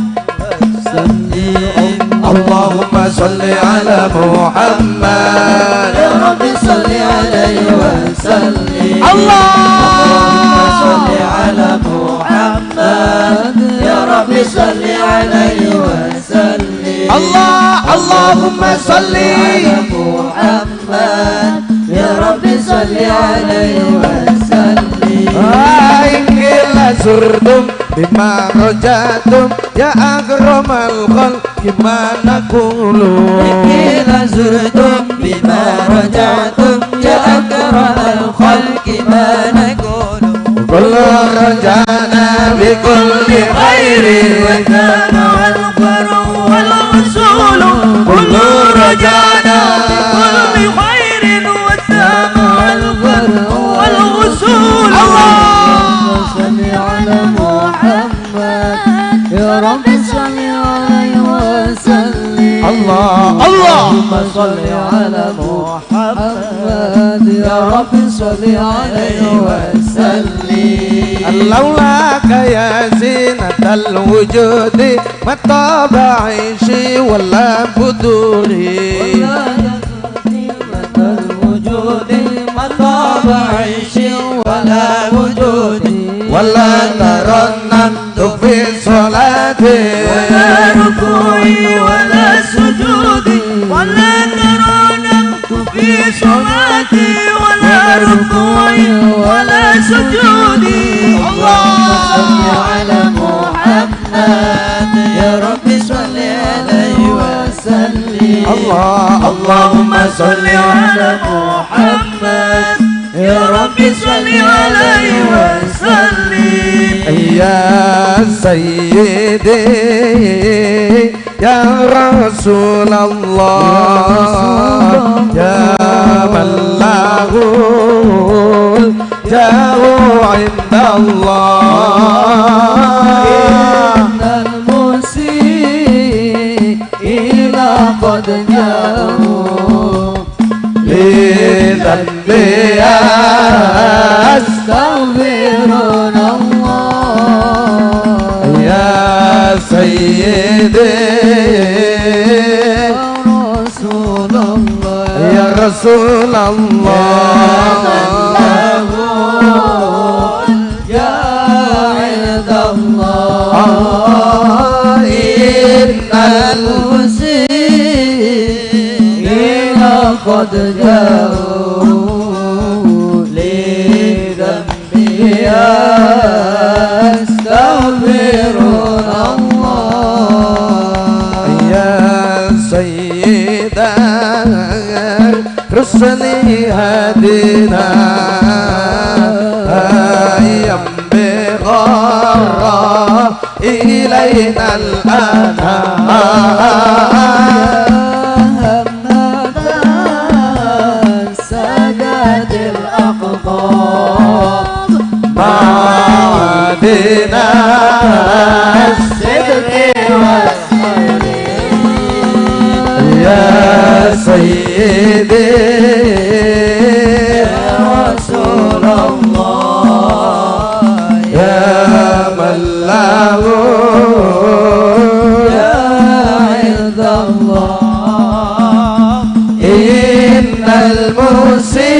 Allahumma salli ala Muhammad ya Rabbi salli alaihi wa sallim. Allahumma salli ala Muhammad ya Rabbi salli alaihi wa sallim. Allah Allahumma salli ala Muhammad ya Rabbi salli alaihi wa sallim. Ingila zurtum bima rojatum ya akramal khalqi ma naqulu. Ingila zurtum bima rojatum ya akramal khalqi ma naqulu. Kullu rajana bi kulli khairin wa kana al-qaru wal usulu. Kullu rajana bi kulli khairin wa kana al-qaru wal usulu. Allah salli ala Muhammad ya Rabbi salli alaihi wa sallim. Allah Allahumma salli ala Muhammad ya Rabbi salli alaihi wa sallim. Laulaka ya zinatal wujudi mataba aishi wala buduri. Wala wujudi mataba aishi wala wujudi. Wala tarannamtu fi salati wala ruku'i wala sujudi. Wala tarannamtu fi salati wala ruku'i wala sujudi. Allahumma salli ala Muhammad ya Rabbi salli alaihi wa sallim. Allah Allahumma salli ala Muhammad ya Rabbi salli alaihi wa sallim. Ya Sayyidi ya Rasulullah ya man lahul jahu indallah. Innal musii'ina qad ja'u lidhanbi astaghfirun Allah. Ya Sayyidi ya Rasulullah ya Rasulullah ya indallah. Innal musii'ina qad ja'u lidhanbi astaghfirun Allah. Ya Sayyidar rusuli hadina ayyam bigharra ilayna al-ana. Ma'adina as-sidqi was-salim ya Sayyidi ya Rasulullah ya man lahu ya indallah. Innal musii'ina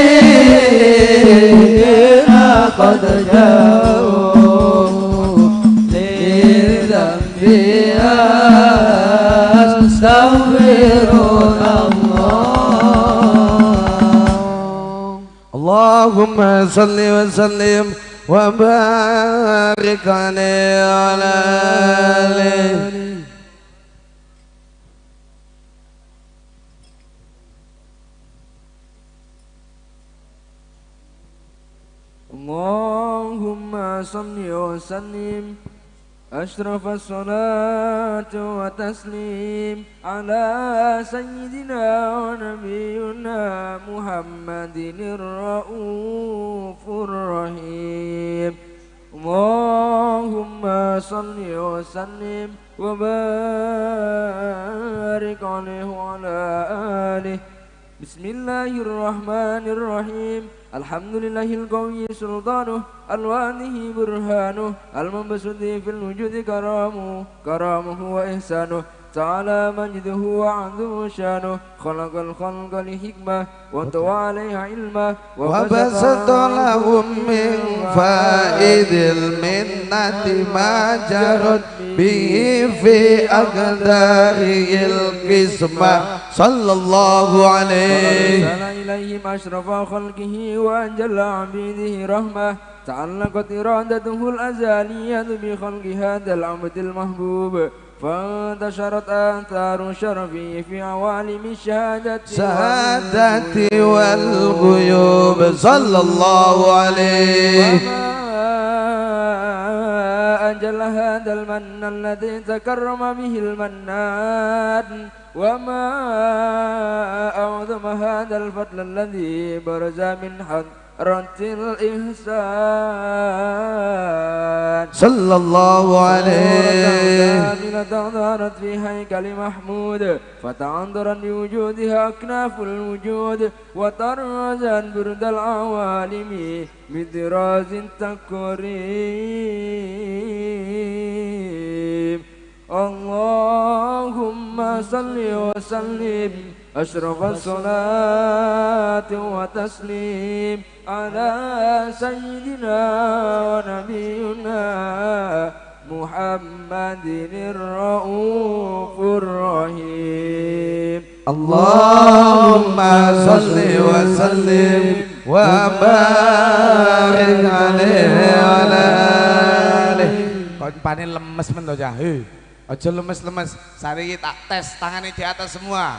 qad ja'u lidhanbi astaghfirun Allah. Allahumma salli wa sallim وبارك عليه وعلى آله. اللهم صل وسلم أشرف الصلاة وتسليم على سيدنا ونبينا محمد الرؤوف الرحيم. اللهم صل وسلم وبارك عليه وعلى آله. بسم الله الرحمن الرحيم. الحمد لله القوي سلطانه الواضح برهانه المنبسط في الوجود كرامه كرامه وإحسانه تعالى مجده وعظم شانه خلق الخلق لحكمة وطوى عليها علمه وبسط لهم من فائد المنة ما جرت به في أقداره القسمة صلى الله عليه. وأرسل إليهم أشرف خلقه وأنجل عبيده رحمة تعلقت إرادته الأزلية بخلق هذا العبد المحبوب فانتشرت آثار شرفه في عوالم الشهادة والغيوب صلى الله عليه. وما أجل هذا المن الذي تكرم به المنان وما أعظم هذا الفضل الذي برز من حضرة الإحسان صلى الله عليه. كاملة ظهرت في هيكل محمود فتعذرا بوجودها أكناف الوجود وطرزا برد العوالم بطراز التكريم. اللهم صل وسلم أشرف الصلاة وتسليم على سيدنا ونبينا محمد الرؤوف الرحيم. اللهم صل وسلم وبارك عليه وعلى آله. Kon lemes men to cah. Aja lemes-lemes. Sariki tak tes tangane di atas semua.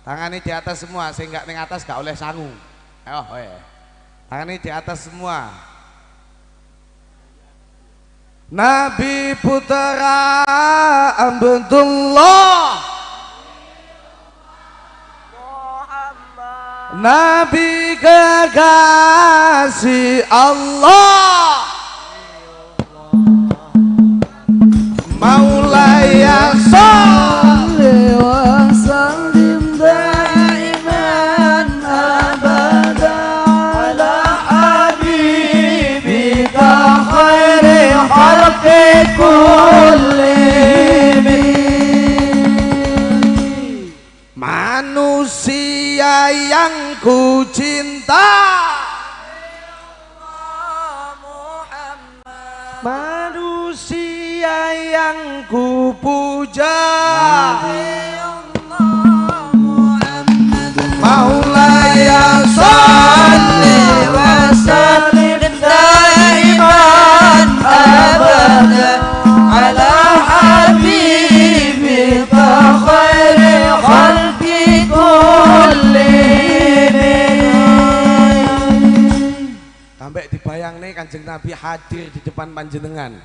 Tangane di atas semua, sing gak ning atas gak oleh sangu. Ayo, oe. Tangane di atas semua. Nabi Putra Abdullah, Nabi kekasih Allah, Maulaya sholli wa sallim daiman abada ala habibika khairi khalqi kullihim. Manusia yang ku cinta, manusia yang ku puja, Maulaya sholli wa sallim daiman abada ala habibika khairi khalqi kullihim. Sampai dibayang nih Kanjeng Nabi hadir di depan panjenengan.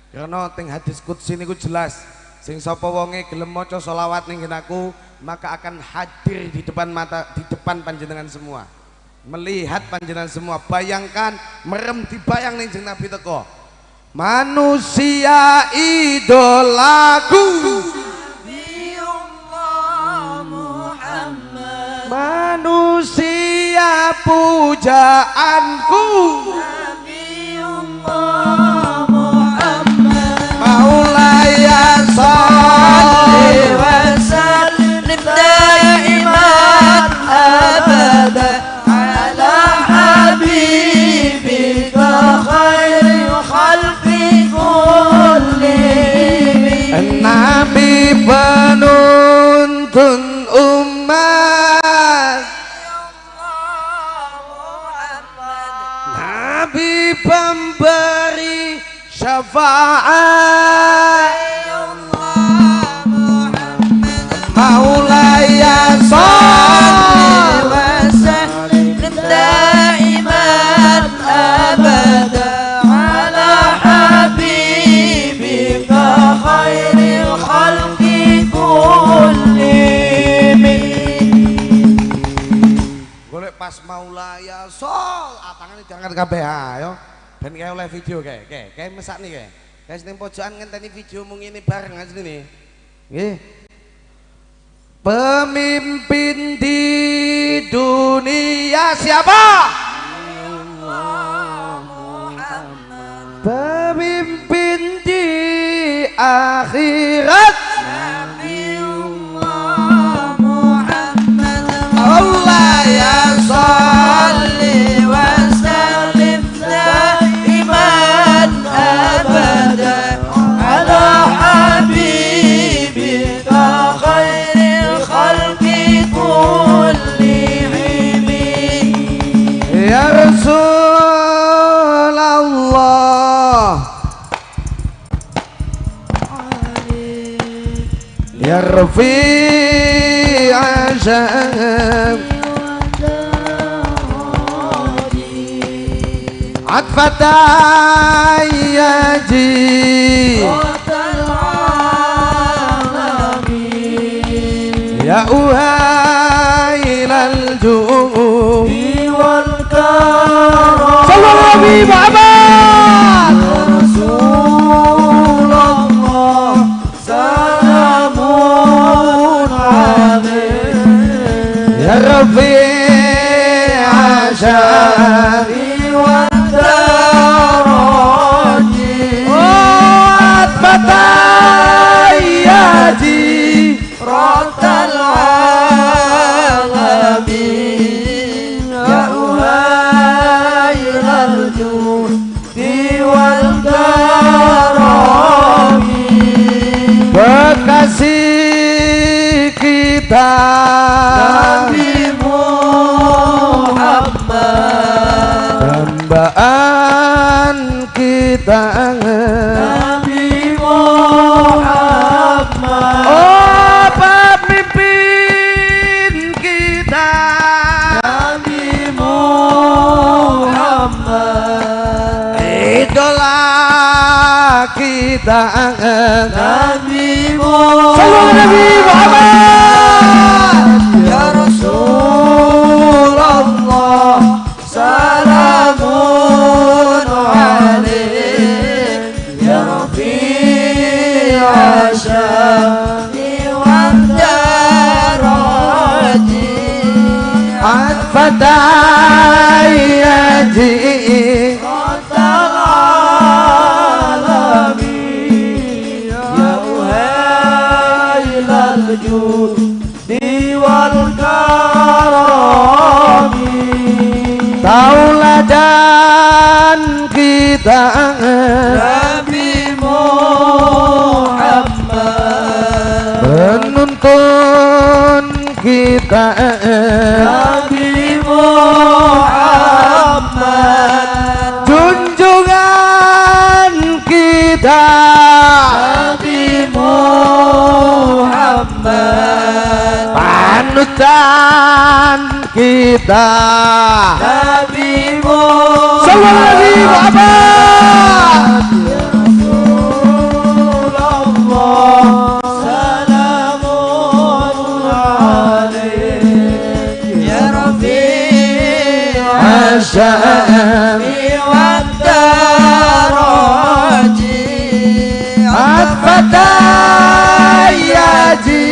Karena teng hadis qudsi niku jelas, sing sapa wonge gelem maca selawat ning aku maka akan hadir di depan mata, di depan panjenengan semua, melihat panjenengan semua. Bayangkan merem dibayang ning Kanjeng Nabi teko. Manusia idolaku, manusia pujaanku, Maulaya sholli wa sallim daiman abada ala habibika khairi khalqi kullihim. Nabi penuntun umat, Nabi pembawa Maulaya sholli wa sallim daiman abada ala habibika khairil khalqi kullihim. Golek pas maulaya sol, tangane diangkat kabeh ayo. Ben kae oleh video kae, kae, kae mesakne kae. Kae ning pojokan ngenteni video mung ngene bareng asline. Nggih. Pemimpin di dunia siapa? Muhammad. Pemimpin di akhirat Nabiullah Muhammad. Allah ya sholli wa sallim daiman abada ala habibika khairil khalqi kullihim. Ya Rasulullah, ya Rafi'a syam atfata yaji ya uhailal ju'i wal karam. Sallallahu alaihi Muhammad. Ya Rasulullah salamun alaik ya Rafi'a syari wa daraji atfata yaji rotal alamin ya uhailal judi wal karami. Kekasih kita Nabi Muhammad, dambaan kita Nabi Muhammad. Oh pemimpin kita Nabi Muhammad, idola kita Nabi Muhammad. Sallallahu Nabi Muhammad. Ya Rasulullah salamun alaik ya Rafi'a syami wa daraji atfata yaji rotal alamin ya uhailal judi wal karami. Tauladan kita Nabi Muhammad, penuntun kita Nabi Muhammad, junjungan kita Nabi Muhammad, panutan kita Nabi Muhammad. Sallallahu alaihi Muhammad. Ya Rasulullah salamun alaik ya Rafi'a syami wa daraji atfata yaji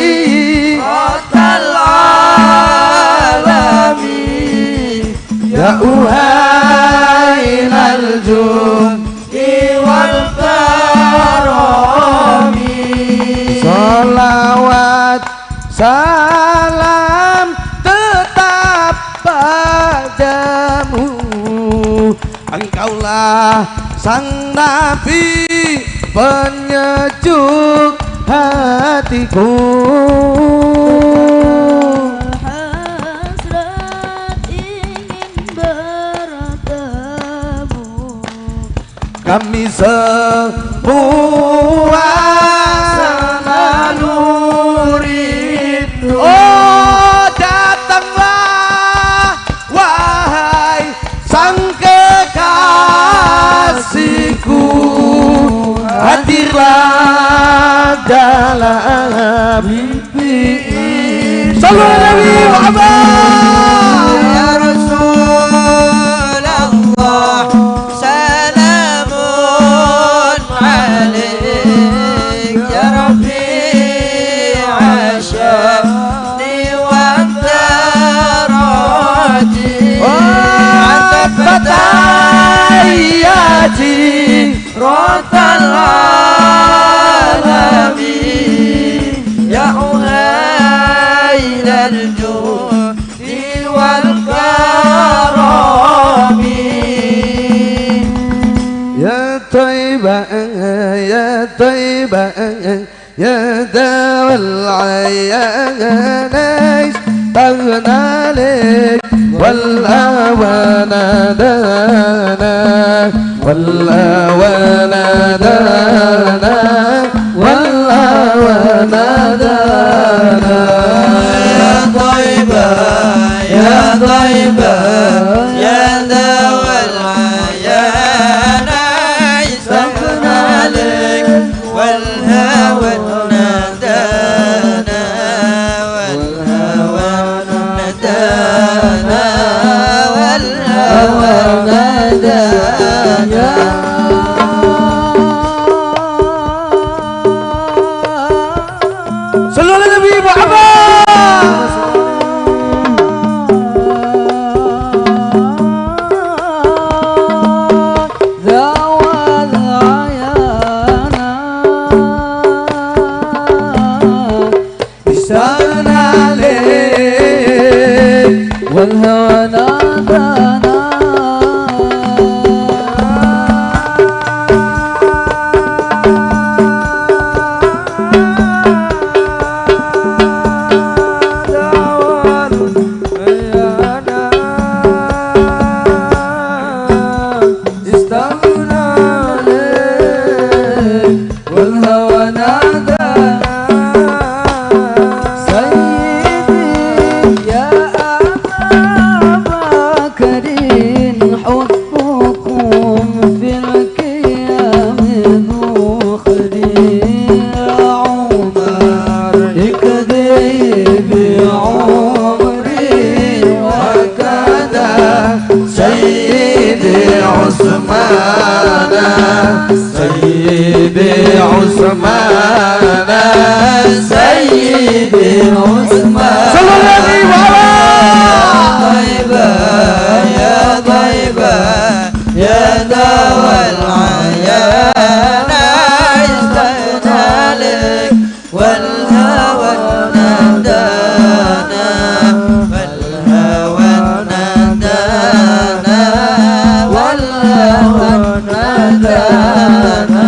rotal alamin ya uhailal judi wal karami. Salawat salam tetap padamu, engkaulah sang nabi penyejuk hatiku. Hasrat ingin bertemu Kami semua Puasa naluri. Oh, datanglah wahai sang kekasihku, hadirlah dalam mimpi ini. Sallu ala Nabi Muhammad. Ya Rasulullah, salamun alaik ya Rafi'a sya'ni wa daraji, anta fatayati rotal alamin ya uhailal judi wal karami. Ya Taibah, ya Taibah, ya dawal ayyan استغنى لك والهوى نادانا، والهوى نادانا، والهوى نادانا. يا طيبة يا طيبة يا ذوى العيان استغنى لك والهوى نادانا، والهوى نادانا، والهوى نادانا. صلوا على النبي محمد. ذوى العيان استغنى لك والهوى نادانا. استغنى لك والهوى نادانا. سيدي يا أبا بكر حبكم في القيام ذخري، يا عمر اكذب بعمري وكذا سيدي عثمان، سيدي عثمان، سيدي عثمان. صلوا على النبي محمد. طيبة يا طيبة يا ذوى العيان اشتقنا لك والهوى نادانا، والهوى نادانا، والهوى نادانا.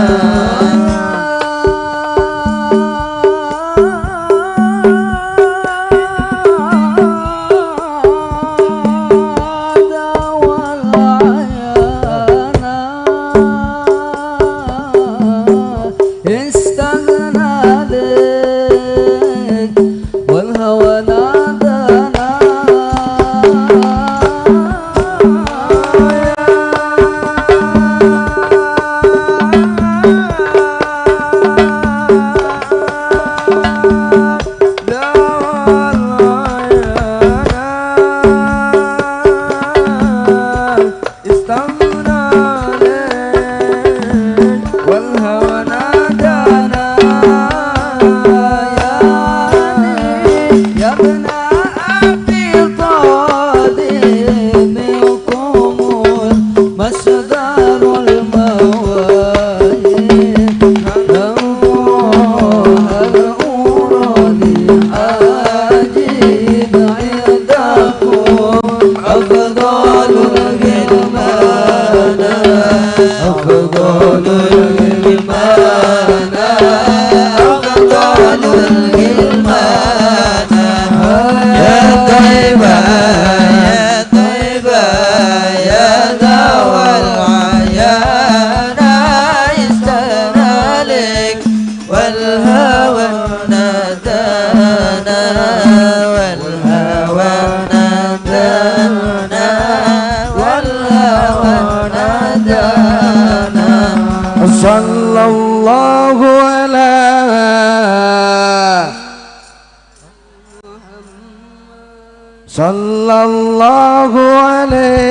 استغنى لك Sallallahu alaihi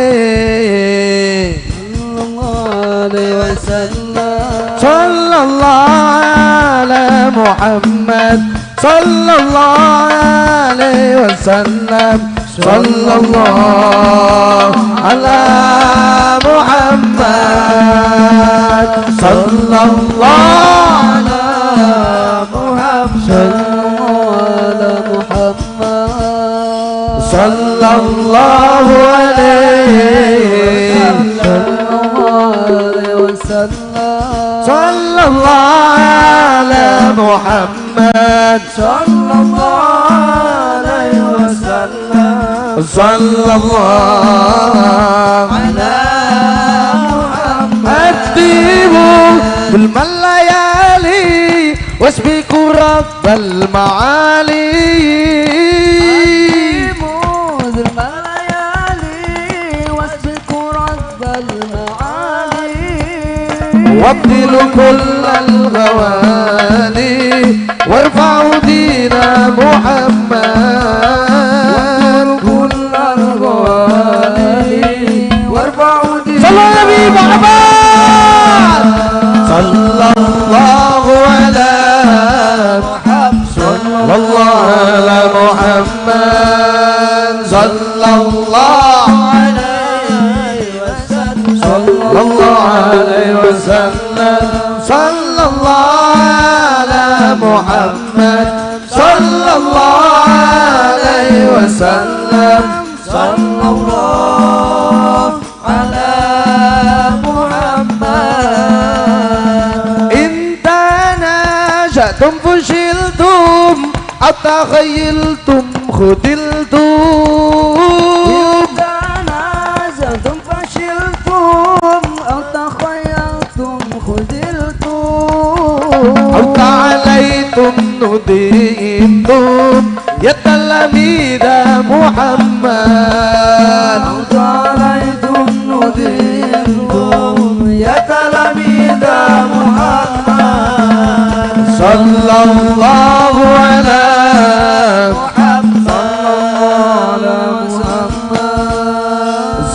wasallam. Sallallahu ala Muhammad. Sallallahu alaihi wasallam. Sallallahu ala Muhammad. Sallallahu ala Muhammad. Ala Muhammad. Sallallahu alaihi wasallam. Sallallahu ala Muhammad. Sallallahu alaihi wasallam. Sallallahu ala Muhammad. Atibu bil malayali wasbiqu rabbal maali. وابدلوا كل الغوالي وارفعوا دين محمد. كل الغوالي وارفعوا دين. صلى على النبي محمد. صلى الله على محمد. صلى الله على محمد. صلى الله عليه وسلم. صلى الله عليه وسلم. صلى الله على محمد. صلى الله عليه وسلم. صلى الله على محمد. إن تنازعتم فشلتم أو تخيلتم خذلتم. تنازعتم فشلتم أو تخيلتم خذلتم. أو تعاليتم نديتم يا تلاميذ محمد. أو تعاليتم نديتم يا تلاميذ محمد. صلى الله على محمد. على محمد.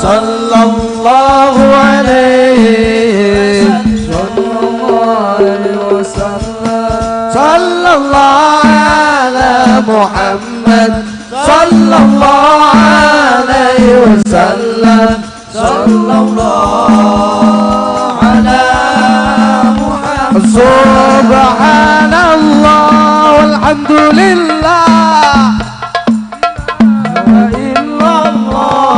صلى الله عليه وسلم. صلى الله على محمد. صلى الله عليه وسلم. صلى الله على محمد. سبحان الله والحمد لله. إلا الله.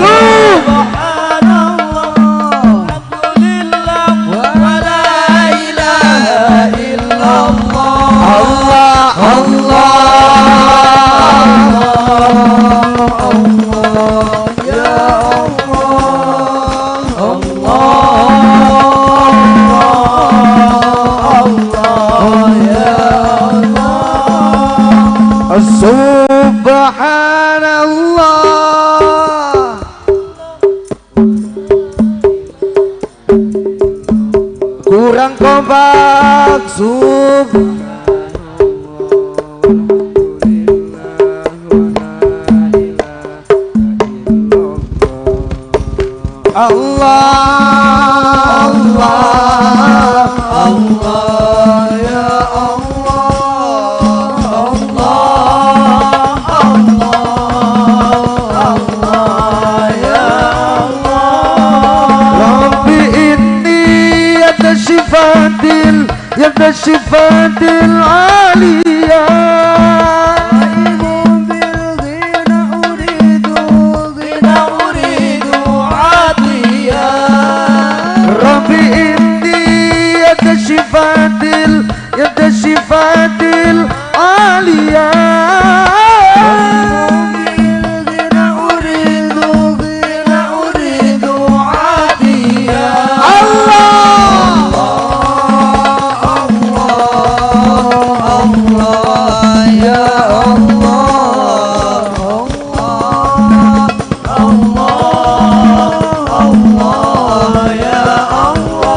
سبحان الله الحمد لله ولا إله إلا الله. الله الله الله يا الله. الله الله يا الله. سبحان الله. Kurang kompak. Allah Allah Allah ya Allah. Allah Allah Allah ya Allah. Rabbi inni yadda shifatil aliyah. Rabbi inni yadda shifatil aliyah. Allah ya Allah. Allah Allah ya Allah.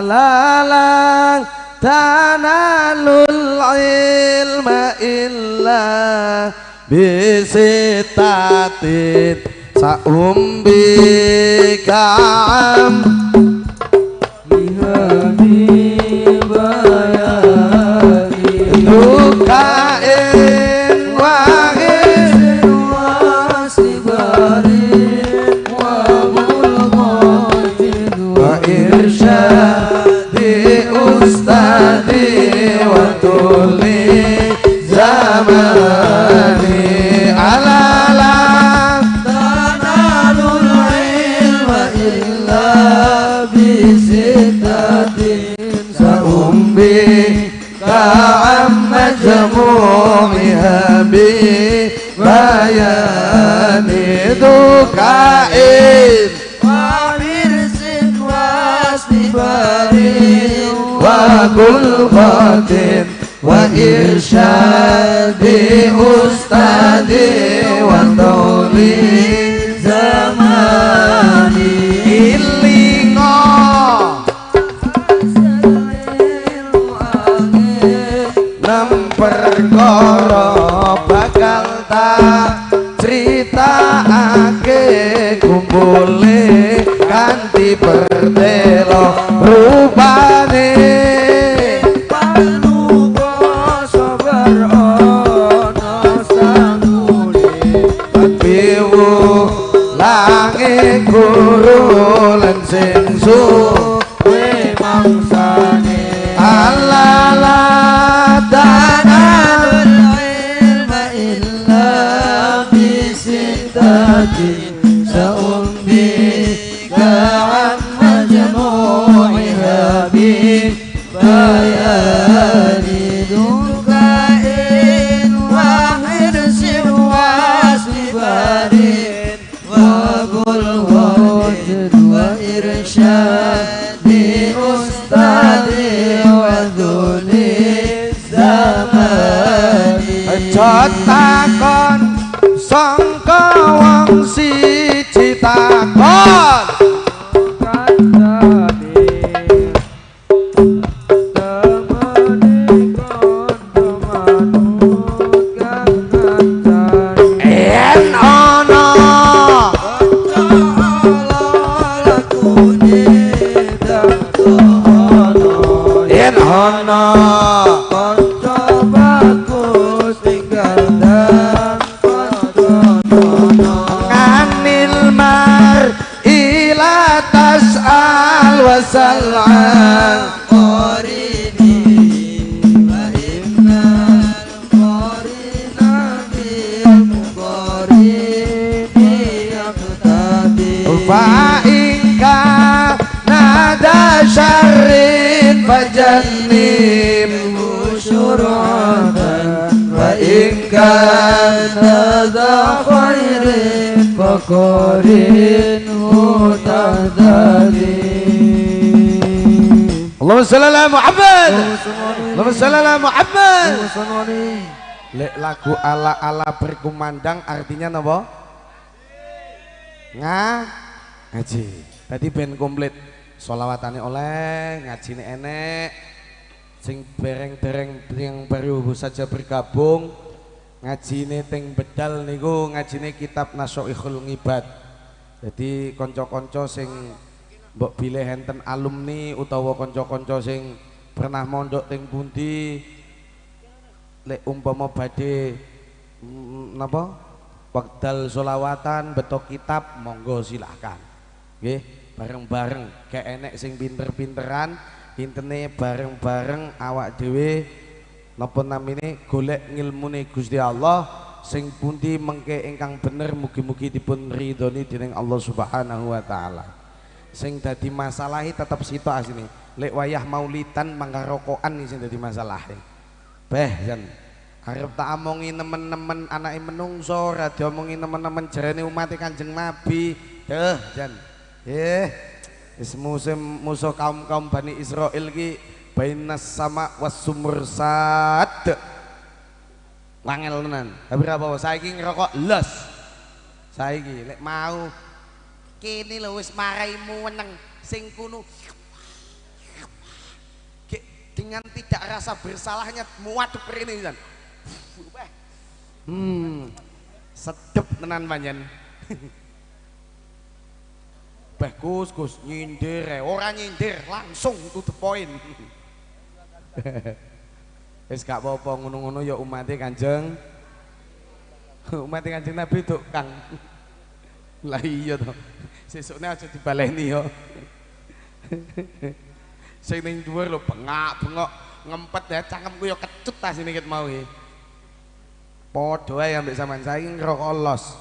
Ala la tanalul ilma illa bisitatin sa'umbi ka'am dukain wahid wa irsyadi ustadi wa tuli zamani ala la tanalul ilma illa bisitatin sa'umbi ka'am majmu'iha bi bayani dukain wa hirsin wasnibarin wa kulqatin wa irsyadi ustadi wa tuli zamani ilingo nem perkara bakal tak critakake kumpule kanthi pertelo rupane panuka sabar ana sangune piwu lange guru lan sing suwe mangsane ala la tanalul ilma illa bisitatin sa'umbi ka'am majmu'iha bi bayani dukain wa hirsin wasnibarin wa bulghatin wa irsyadi ustadi wa dhuli zamani. Aja takon sangka wong siji takon kancane temene kanca manut kang kancane yen ana kanca ala lakune dang ana yen ana kanca bagus tinggal dan kanca anil mar ila tas'al wasal'an qarini wa innal qarina bil muqarini yaqtadi fa in kana syarrin fajannib syuratan wa in kana dha khairin faqarinhu tahdadi. Allahumma shalli ala Muhammad. Allahumma shalli ala Muhammad. Lek lagu ala-ala berkumandang artinya napa? Ngaji. Tadi ben komplit sholawatane oleh, ngajine enek. Sing bereng-bereng yang baru saja bergabung ngajine teng bedal niku ngajine kitab Nasoihul Ngibad. Jadi kanca-kanca sing mbok bilih enten alumni utawa kanca-kanca sing pernah mondok teng pundi lek umpama badhe napa wekdal sholawatan beto kitab monggo silahkan. Nggih, bareng-bareng gak enek sing pinter-pinteran, intene bareng-bareng awak dhewe napa namine golek ngilmune Gusti Allah sing pundi mengke ingkang bener mugi-mugi dipun ridhoni dening Allah Subhanahu wa taala. Sing dadi masalahi tetep sitok asine. Lek wayah maulidan mangga rokokan sing dadi masalahe. Beh jan arep tak omongi nemen-nemen anake menungso, ora diomongi nemen-nemen jarene umat Kanjeng Nabi. Deh jan. Wis musim musuh kaum-kaum Bani Israil ki bainas sama was sumur sad. Wangel tenan. Tapi ora apa-apa, saiki ngerokok los. Saiki lek mau kene lho wis maraimu weneng sing kuno. dengan tidak rasa bersalahnya muadep rene pisan. Sedep tenan pancen. Bagus Gus nyindir, ora nyindir langsung to the point. Wis gak apa-apa ngono-ngono ya umate Kanjeng. Umate Kanjeng Nabi tok Kang. Lah iya to. Sesukne aja dibaleni yo. Sing ning dhuwur lho bengak-bengok ngempet ya cangkemku ya kecut ta sini ket mau iki. Padha ae ambek sampean saiki ngrokok los.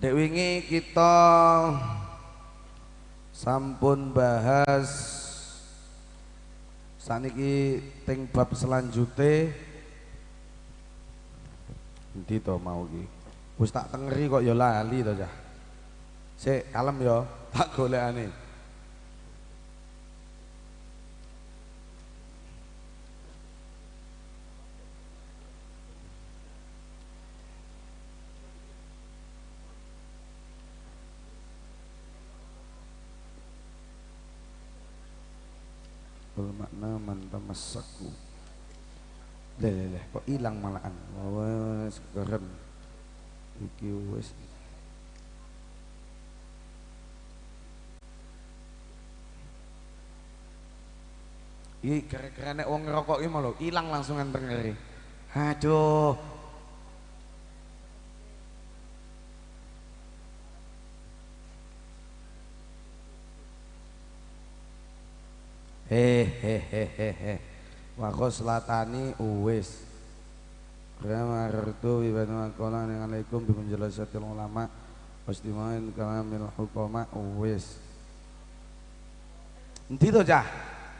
Dek wingi kita sampun bahas saniki teng bab selanjute. Endi to mau iki? Wis tak tengeri kok ya lali to cah. Sik kalem ya, tak golekane. Bermakna man tamassaku. Leh kok ilang malahan. Wes keren. Iki wis. Iki gara-gara nek wong ngerokok iki mau lho ilang langsungan tengere. Aduh. Hehehehe. Wa khoslatani uwis. Ramartu bi banu qala alaikum bi munjalasatil ulama wastima'in kalamil hukama uwis. Endi to cah?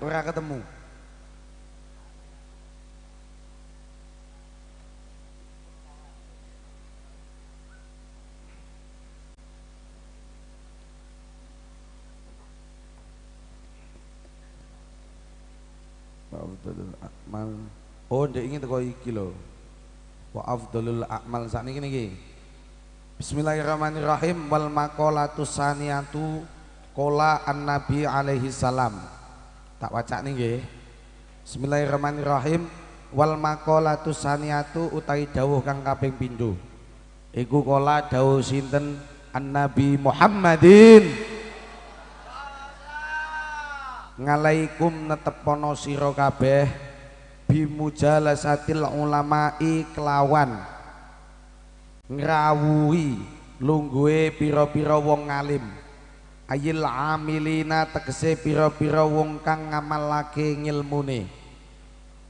Ora ketemu. Afdalul a'mal. Oh, ndek ingin teko iki lho. Wa afdalul a'mal sakniki niki. Bismillahirrahmanirrahim wal maqalatu saniyatu qala an-nabi alaihi salam. Tak wacane nggih. Bismillahirrahmanirrahim wal maqalatu saniyatu utawi dawuh kang kaping pindho. Iku qala dawuh sinten an-nabi Muhammadin. Ngalaikum netepono sira kabeh bimujalasatil ulama'i kelawan ngrawuhi lungguhe pira-pira wong alim ayil amilina tegese pira-pira wong kang ngamalake ngilmune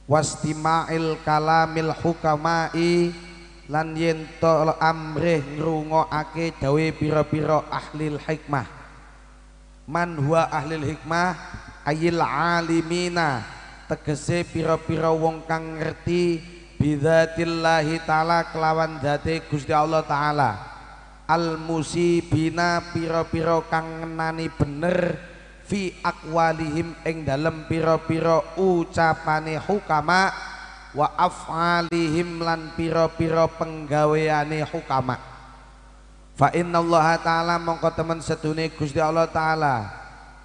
wastima'il kalamil hukama'i lan yen to amrih ngrungokake dawuhe pira-pira ahlil hikmah man huwa ahlil hikmah ayil alimina tegese pira-pira wong kang ngerti bidzatillahi ta'ala kelawan zate Gusti Allah ta'ala al musibina pira-pira kang ngenani bener fi aqwalihim ing dalem pira-pira ucapane hukama wa af'alihim lan pira-pira penggaweane hukama fa innallaha ta'ala mongko temen sedune Gusti Allah ta'ala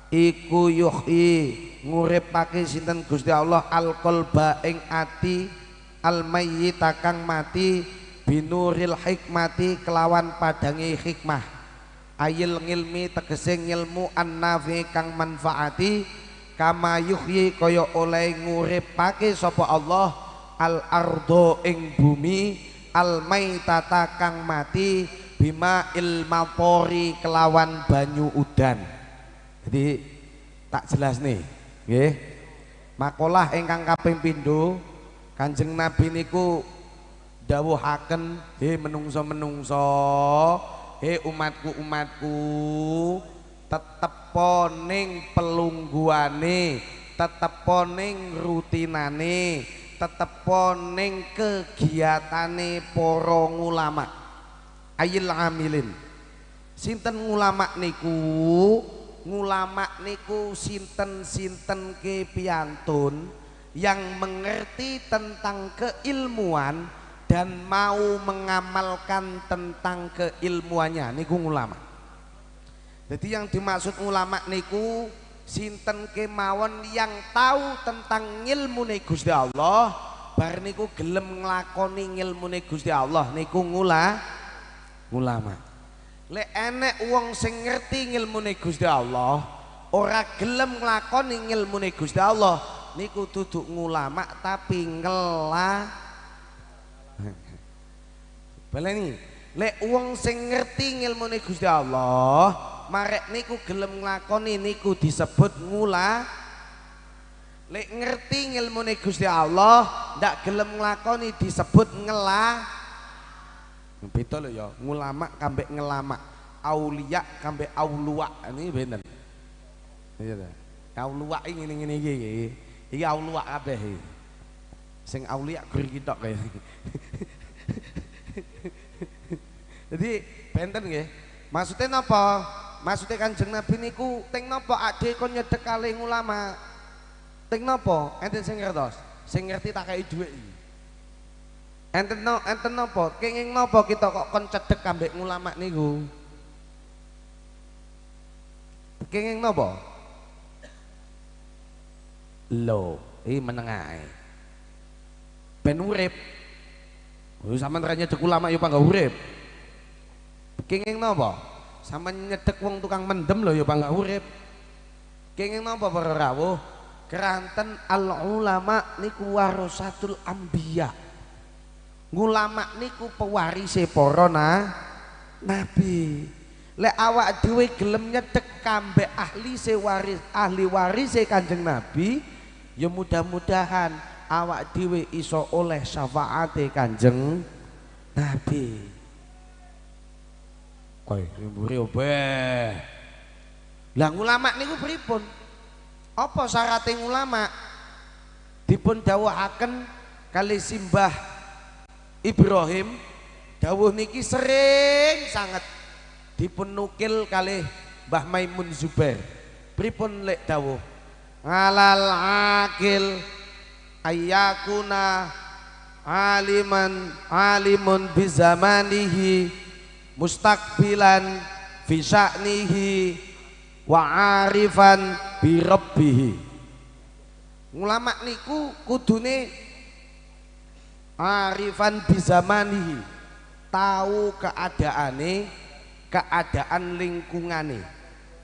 iku yuhyi nguripake sinten Gusti Allah alqalba ing ati almayyita kang mati binuril hikmati kelawan padange hikmah ayil ngilmi tegese ngilmu annafi kang manfaati kama yuhyi kaya oleh nguripake sapa Allah al ardo ing bumi almaitata kang mati bima ilmatori kelawan banyu udan. Jadi tak jelas nih, nggih. Makalah ingkang kaping pindho Kanjeng Nabi niku dawuhaken, he menungso-menungso, he umatku-umatku, tetepo ning pelungguane, tetepo ning rutinane, tetepo ning kegiatane para ulama. Ayil amilin. Sinten ulama niku? Ngulama niku sinten-sinten ke piantun yang mengerti tentang keilmuan dan mau mengamalkan tentang keilmuannya niku ngulama. Jadi yang dimaksud ulama niku Sinten kemawon yang tahu tentang ngilmune Gusti Allah, bar niku gelem nglakoni ngilmune Gusti Allah niku ngulama. Lek enek wong sing ngerti ngilmune Gusti Allah, ora gelem nglakoni ngilmune Gusti Allah niku duduk ngulama tapi ngelah. Baleni, lek wong sing ngerti ngilmune Gusti Allah, marek niku gelem nglakoni niku disebut ngula. Lek ngerti ngilmune Gusti Allah, ndak gelem nglakoni disebut ngelah. Beda lho ya, ngulama kambek ngelamak, aulia kambek aulua, ini benten. Iya ta. Aulua iki ngene-ngene iki. Iki aulua kabeh iki. Sing aulia gur iki tok kaya. Jadi benten nggih. Maksudnya napa? Maksudnya Kanjeng Nabi niku teng napa ade kon nyedek kalih ulama? Teng napa? Enten sing ngertos? Sing ngerti tak kei dhuwit iki. Enten enten napa? Kenging napa kita kok kon cedek ambek ulama niku? Kenging napa? Lho, iki meneng ae. Ben urip. Oh, sampean ra nyedek ulama ya panggah urip. Kenging napa? Sampean nyedek wong tukang mendem lho ya panggah urip. Kenging napa para rawuh? Keranten al ulama niku warasatul anbiya. Ngulama niku pewarise para nabi. Lek awak dhewe gelem nyedek kambek ahli sewaris, ahli warise Kanjeng Nabi, ya mudah-mudahan awak dhewe iso oleh syafaate Kanjeng Nabi. Kowe mburi obeh. Lah ngulama niku pripun? Apa syarate ngulama? Dipun dawuhaken kali Simbah Ibrahim, dawuh niki sering sanget dipun nukil kalih Mbah Maimun Zubair. Pripun lek dawuh? Alal akil ayyakuna aliman alimun bizamanihi mustaqbilan fi sya'nihi wa arifan bi rabbihi. Ulama niku kudune arifan bizamanihi, tahu keadaane, keadaan lingkungane,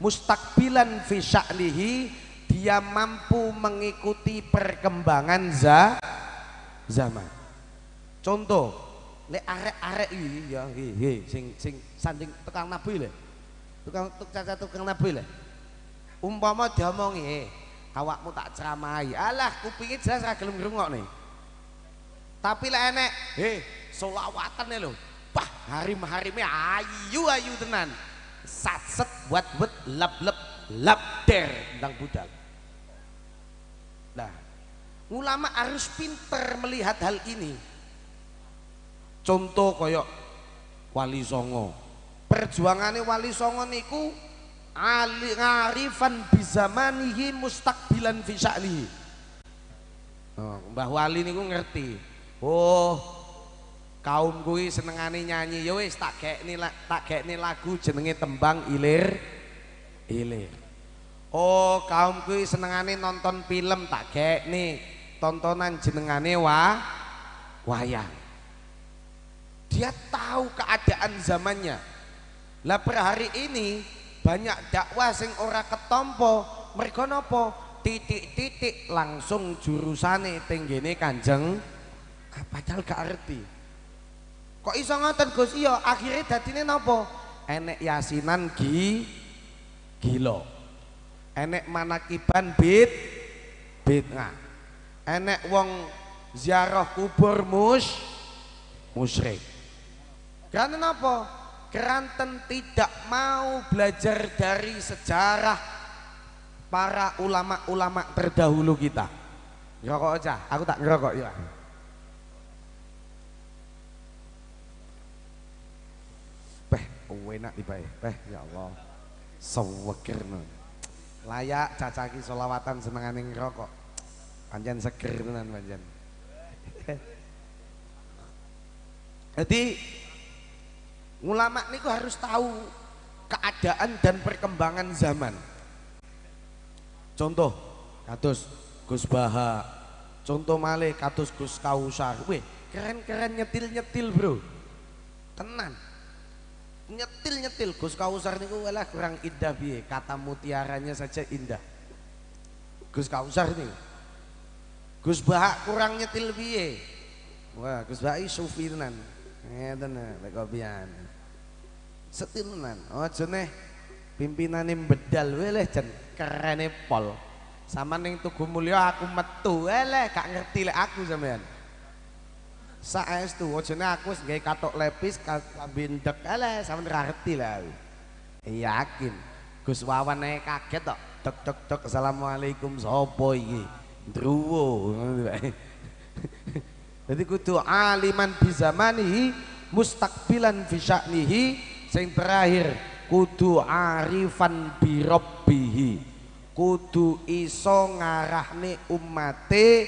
mustaqbilan fi sya'nihi, dia mampu mengikuti perkembangan zaman. Contoh, lek arek-arek iki ya nggih sing sing sanding tukang nabi lho. Tukang caca tukang nabi lho. Umpama diomongi, awakmu tak ceramahi. Alah, kupinge jelas ra gelem ngrungokne. Tapi lek enek, selawatan lho. Wah, harim-harime ayu-ayu tenan. Satset wat wet lap lep lap der ndang budal. Nah, ulama harus pinter melihat hal ini. Contoh koyok Wali Songo. Perjuangane Wali Songo niku arifan bizamanihi mustaqbilan fi sya'nihi. Oh, Mbah Wali niku ngerti. Oh, kaum kuwi senengane nyanyi, ya wis tak gekne lagu jenenge tembang ilir ilir. Oh, kaum kuwi senengane nonton film, tak gekne tontonan jenengane wayang. Dia tahu keadaan zamannya. Lah per hari ini banyak dakwah sing ora ketompo, mergo napa? Titik-titik langsung jurusane tenggene Kanjeng, padahal gak ngerti. Kok iso ngoten Gus? Iya, akhirnya dadine napa? Enek yasinan gila. Enek manakiban bid'ah. Enek wong ziarah kubur musyrik. Karena napa? Keranten tidak mau belajar dari sejarah para ulama-ulama terdahulu kita. Ngerokok aja, aku tak ngerokok ya. Peh, enak tibae. Peh, ya Allah. Seweger. Layak cacaki solawatan senengane ngerokok. Pancen seger tenan pancen. Jadi ulama niku harus tahu keadaan dan perkembangan zaman. Contoh kados Gus Baha, contoh malih kados Gus Kausar. Wih, keren-keren nyetil-nyetil, bro. Tenan. Nyetil-nyetil Gus Kausar niku walah kurang indah piye, kata mutiaranya saja indah. Gus Kausar niku. Gus Baha kurang nyetil piye? Wah, Gus Baha sufi tenan. Ngeten lek kopian. Setil tenan. Aja neh pimpinane bedal weleh jan kerene pol. Sama ning Tugu Mulya aku metu, eleh gak ngerti lek aku sampean. Saestu ojone aku wis gawe katok lepis klambi ndek, eleh sampean ora ngerti lah aku. Yakin. Gus Wawan ae kaget tok. Tok tok tok assalamualaikum sapa iki? Ndruwo. Jadi kudu aliman bizamanihi mustaqbilan fi sya'nihi, sing terakhir kudu arifan bi rabbihi. Kudu iso ngarahne umate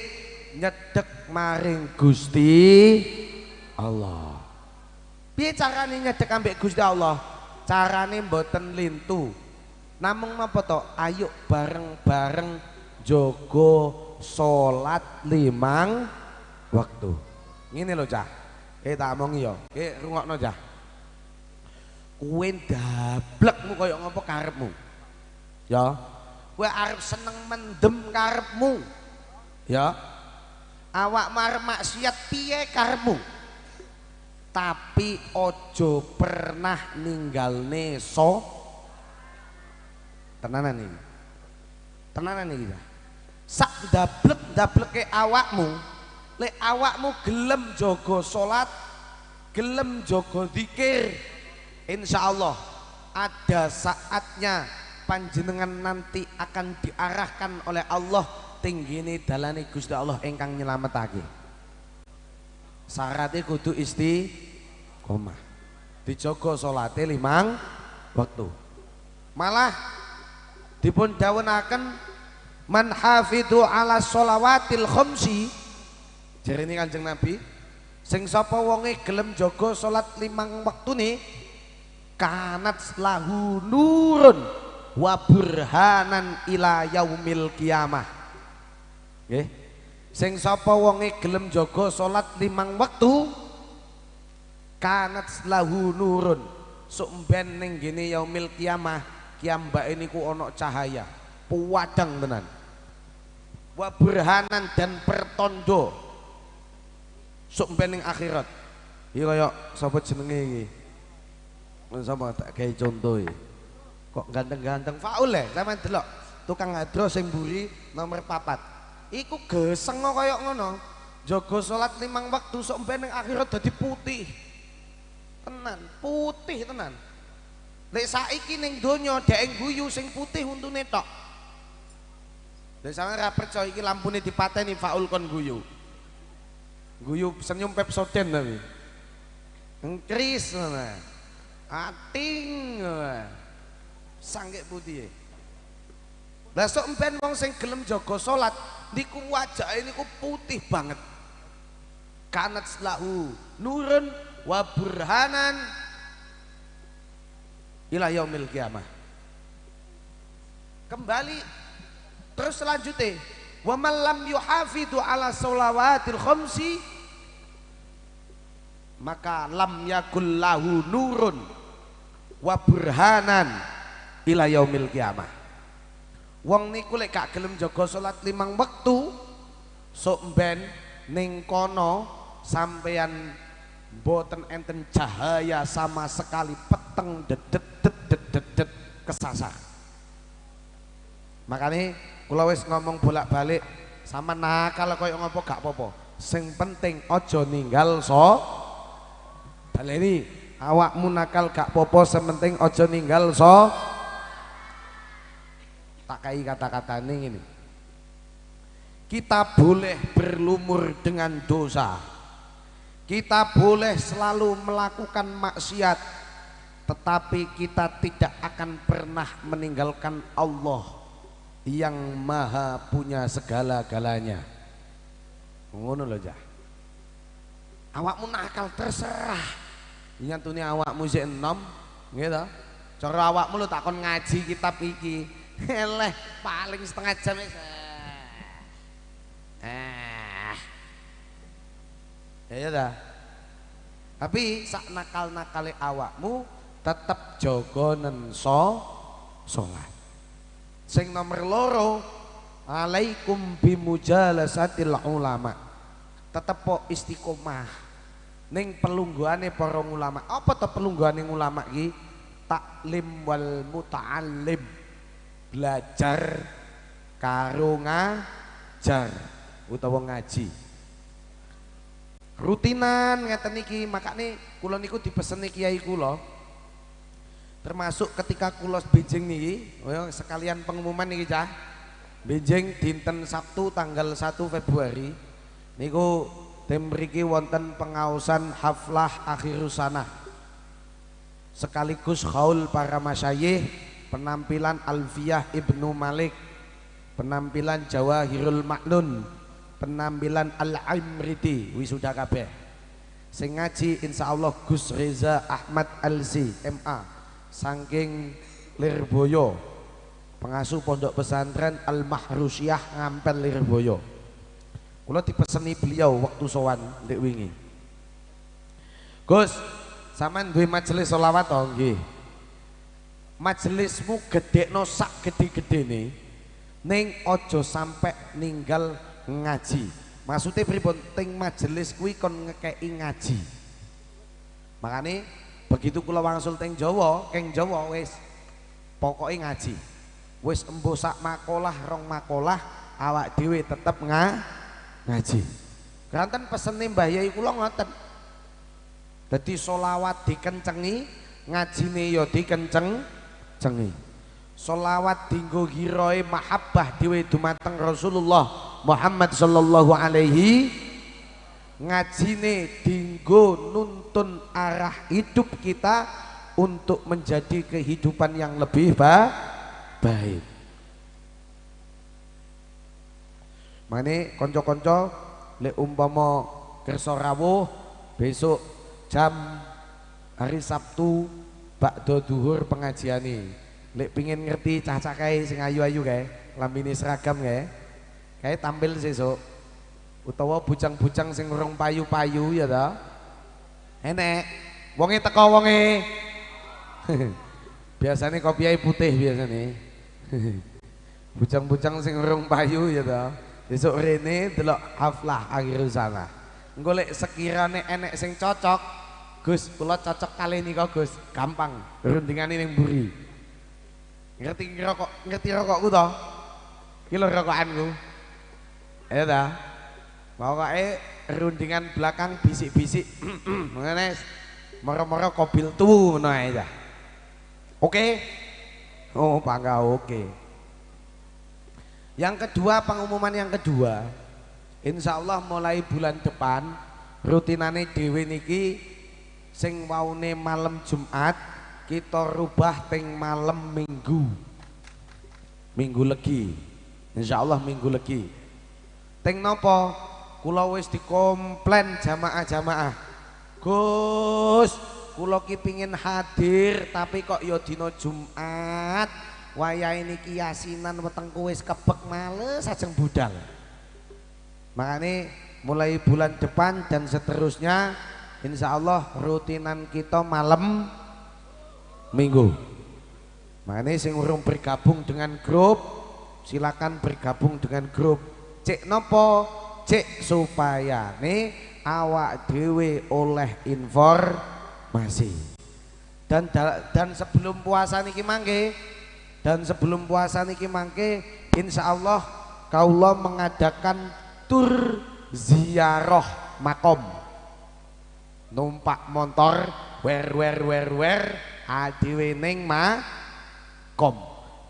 nyedek maring Gusti Allah. Piye carane nyedek ambek Gusti Allah? Carane mboten lintu. Namung napa to? Ayo bareng-bareng jaga salat 5 waktu. Ngene lho cah. Tak omongi ya. Rungokno cah. Kowe ndablekmu kaya ngopo karepmu. Ya. Kowe arep seneng mendem karepmu. Ya. Awakmu arep maksiat piye karepmu. Tapi ojo pernah ninggalne so. Tenanan iki. Tenanan iki. Sak ndablek-ndableke awakmu, lek awakmu gelem jaga salat, gelem jaga zikir, insyaallah ada saatnya panjenengan nanti akan diarahkan oleh Allah tinggine dalane Gusti Allah ingkang nyelametake. Syaratnya kudu istiqomah. Dijaga salate 5 waktu. Malah dipun dawuhaken man hafidhu ala sholawatil khamsi, jarene Kanjeng Nabi, sing sapa wonge gelem jaga salat 5 wektune kanat lahu nurun wa burhanan ila yaumil qiyamah. Nggih. Sing sapa wonge gelem jaga salat 5 wektu kanat lahu nurun, sok mben ning gene yaumil qiyamah kiambake niku ana cahaya puwadang tenan. Wa burhanan dan pertondo sok mben ning akhirat. Iki kaya sapa jenenge iki? Sapa tak gawe contoh iki. Kok ganteng-ganteng Faul le, sampean delok tukang hadro sing mburi nomor 4. Iku geseng kaya ngono. Jaga salat 5 wektu sok mben ning akhirat dadi putih. Tenan, putih tenan. Lek saiki ning donya dhek guyu sing putih untune tok. Lek sampean ra percaya iki lampune dipateni Faul kon guyu. Guyu senyum Pepsodent tapi. Engkris ngono. Ating ngono. Sangke putih. Lah sok mben wong sing gelem jaga salat niku wajake niku putih banget. Kanat lahu nurun wa burhanan ila yaumil qiyamah. Kembali terus selanjutnya, wa man lam yuhafidhu ala sholawatil khamsi maka lam yakul lahu nurun wa burhanan ila yaumil qiyamah. Wong niku lek gak gelem jaga salat 5 wektu sok mben ning kono sampeyan mboten enten cahaya sama sekali, peteng dedet dedet dedet kesasar. Makane kula wis ngomong bolak-balik sama nakal koyo ngopo gak apa-apa. Sing penting aja ninggal so. Baleni awakmu nakal gak apa-apa, sing penting aja ninggal so. Tak kai kata-katane ngene. Kita boleh berlumur dengan dosa. Kita boleh selalu melakukan maksiat, tetapi kita tidak akan pernah meninggalkan Allah yang maha punya segala-galanya. Ngono lho, Jah. Awakmu nakal terserah. Nyatune awakmu sik enom, nggih ta? Cara awakmu lho takon ngaji kitab iki, Eleh paling setengah jam wis. Ya ya dah. Tapi sak nakal-nakale awakmu tetep jaga nenso salat. Sing nomor loro, alaikum bimujalasatil ulama. Tetep po istiqomah ning pelungguhane para ulama. Apa to pelungguhane ulama iki? Taklim wal muta'allim. Belajar karo ngajar utawa ngaji. Rutinan ngeten iki, makane kula niku dipeseni kiai kula. Termasuk ketika kula benjing niki, sekalian pengumuman niki cah. Benjing dinten Sabtu tanggal 1 Februari niku tem mriki wonten pengaosan haflah akhirus sanah. Sekaligus haul para masyayikh, penampilan Alfiyah Ibnu Malik, penampilan Jawahirul Maknun, penampilan Al-Imriti wisuda kabeh. Sing ngaji insyaallah Gus Reza Ahmad LC MA saking Lirboyo, pengasuh pondok pesantren Al-Mahrusiyah Ngampel Lirboyo. Kula dipeseni beliau waktu sowan ndek wingi. Gus, sampean duwe majelis selawat to nggih? Majelismu gedhekno sak gedhe-gedhene, ning aja sampe ninggal ngaji. Maksudnya pripun? Ting majelis kuwi kon ngekeki ngaji. Makane begitu kula wangsul teng Jawa, keng Jawa wis pokoke ngaji. Wis embuh sak makolah rong makolah awak dhewe tetep ngaji. Kranten pesene Mbah Yai kula ngoten. Dadi selawat dikencengi, ngajine ya dikenceng-cengi. Selawat dinggo giroe mahabbah dhewe dumateng Rasulullah Muhammad sallallahu alaihi, ngajine dinggo nuntun arah hidup kita untuk menjadi kehidupan yang lebih baik. Mane konco-konco lek umpama kersa rawuh besok jam hari Sabtu bakdo duhur pengajiane. Lek pingin ngerti cah-cah kae sing ayu-ayu kae, lambene seragam kae. Kae tampil sesuk. Utawa bujang-bujang sing urung payu-payu ya ta. Enek. Wonge teko wonge. Biasane kopiahe putih biasane. Bujang-bujang sing urung payu ya ta. Besok rene delok haflah akhir sana. Engko lek sekirane enek sing cocok, Gus, kula cocok kali nika Gus, gampang rundingane ning mburi. Ngerti rokok, ngerti rokokku to? Iki lho rokokanku. Ya ta? Pokoke rundingan belakang bisik-bisik ngene. Moro-moro kobil tuwu ngono ae ta. Oke? Oh, bangga oke. Yang kedua, pengumuman yang kedua, insya Allah mulai bulan depan rutinane dhewe niki sing waune malam Jumat kita rubah teng malam Minggu. Minggu Legi. Insya Allah Minggu Legi. Teng nopo? Kula wis dikomplain jamaah-jamaah. Gus, kula ki pingin hadir tapi kok ya dina Jumat. Wayahe niki yasinan wetengku wis kebek males ajeng budal. Makane mulai bulan depan dan seterusnya insya Allah rutinan kita malam Minggu. Makane sing urung bergabung dengan grup silakan bergabung dengan grup. Cek nopo? Cek supaya nih awak dhewe oleh informasi. Dan sebelum puasa niki mangke, insya Allah kaula mengadakan tur ziarah makom. Numpak motor wer wer wer wer adewe ning makom.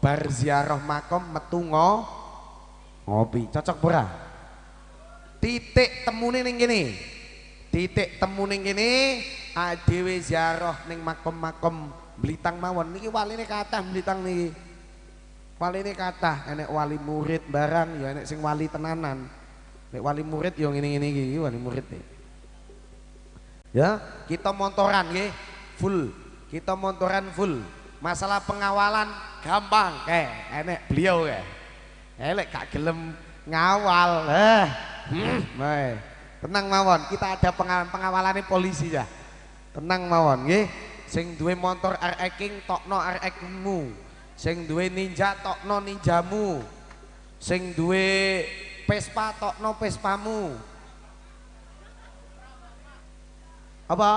Bar ziarah makom metu ngopi. Cocok ora? Titik temune ning kene. Titik temu ning kene adewe ziarah ning makom-makom Blitang mawon. Niki waline kathah Blitang niki. Waline kathah, enek wali murid barang ya enek sing wali tenanan. Nek wali murid ya ngene-ngene iki wali murid nih. Ya, kita montoran nggih, full. Kita montoran full. Masalah pengawalan gampang kae, enek beliau kae. Lek gak gelem ngawal, Bae. Tenang mawon, kita ada pengawalane polisi ya. Tenang mawon nggih. Sing duwe motor RX King tokno RX-mu. Sing duwe Ninja tokno Ninjamu. Sing duwe Vespa tokno Vespamu. Apa?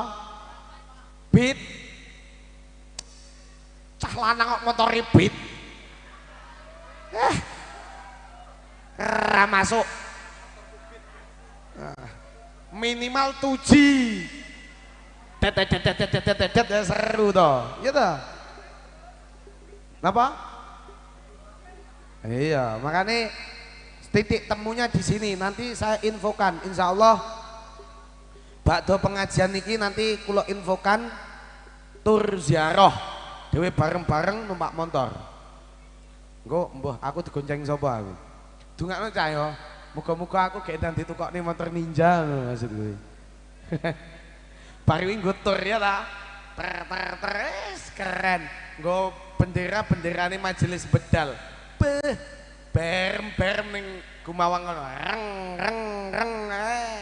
Beat. Cah lanang kok motore Beat. Ra masuk. Minimal 7. Det det det det det det det seru toh. Iya toh? Napa? Iya, makanya titik temunya di sini. Nanti saya infokan, insya Allah bakdo pengajian niki nanti kulo infokan tur ziarah dhewe bareng-bareng numpak motor. Engko mbuh aku digonceng sapa aku. Dungakno cah yo. Muga-muga aku gek ndang ditukokne motor Ninja ngono maksud kuwi. Bar kuwi nggo tur ya ta. Ter ter ter keren. Nggo bendera-benderane majelis bedal. Beh, berem-berem ning Gumawang ngono. Reng reng reng.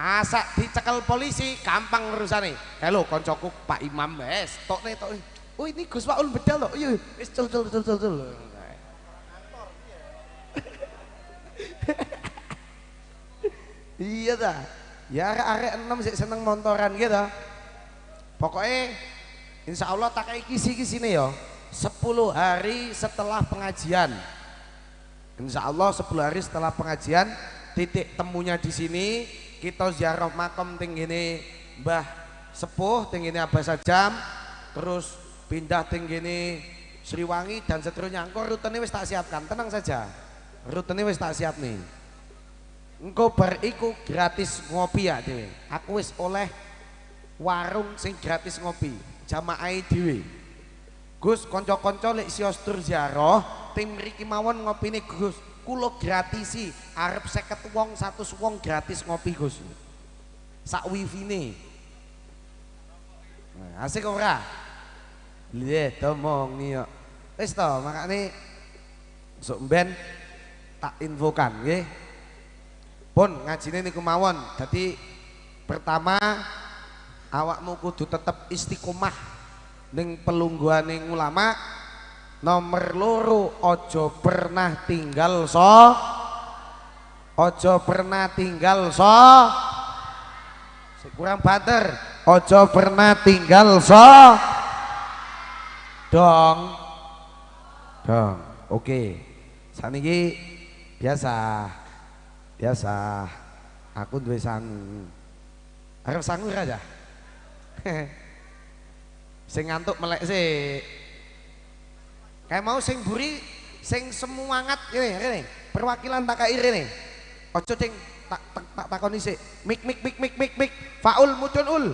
Asak dicekel polisi gampang urusane. Halo koncoku Pak Imam wes tokne tokne. Oh ini Gus Waul bedal lho. Iya wis cul cul cul cul cul. Iya ta. Ya arek-arek enom sik seneng montoran gitu. Pokoknya insya Allah tak kayak kisi-kisine ya. 10 hari setelah pengajian. Insya Allah 10 hari setelah pengajian titik temunya di sini. Kita ziarah makom tinggine Mbah Sepuh, tinggine Abah Sajam, terus pindah tinggine Sriwangi dan seterusnya. Engko rutene wis tak siapkan, tenang saja. Rutene wis tak siap nih. Engko bar iku gratis ngopi ya dhewe. Aku wis oleh warung sing gratis ngopi, jamaah dhewe. Gus kanca-kanca lek sios tur ziarah, tim mriki mawon ngopine Gus. Kulo gratisi, arep 50 wong 100 wong gratis ngopi Gus. Sak wifi-ne. Nah, asik ora? Lha domong yo. Wis to, makane sok mben tak infokan nggih. Pun ngajine niku mawon. Dadi pertama awakmu kudu tetep istiqomah ning pelungguhane ulama. Nomor loro ojo pernah tinggal so, ojo pernah tinggal so, kurang banter, ojo pernah tinggal so, dong, dong, oke, saniki biasa, biasa, aku duwe sangu, arep sangu aja, sing ngantuk melek sih. Kayak mau sing buri, sing semangat ini, ini perwakilan tak kai ini. Ojo cing tak tak takoni sik. Mik mik mik mik mik mik. Faul mudun ul.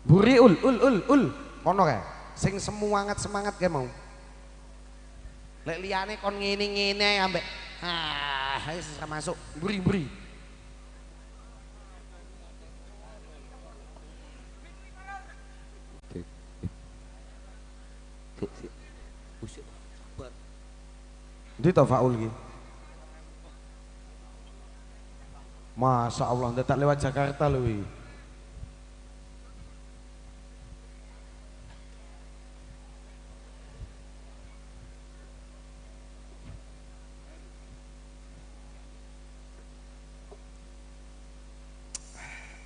Buri ul ul ul ul kono kae sing semangat semangat kae mau lek liyane kon ngene-ngene ambek ah wis masuk buri-buri. Ndi to Faul iki? Masya Allah ndak lewat Jakarta lho iki.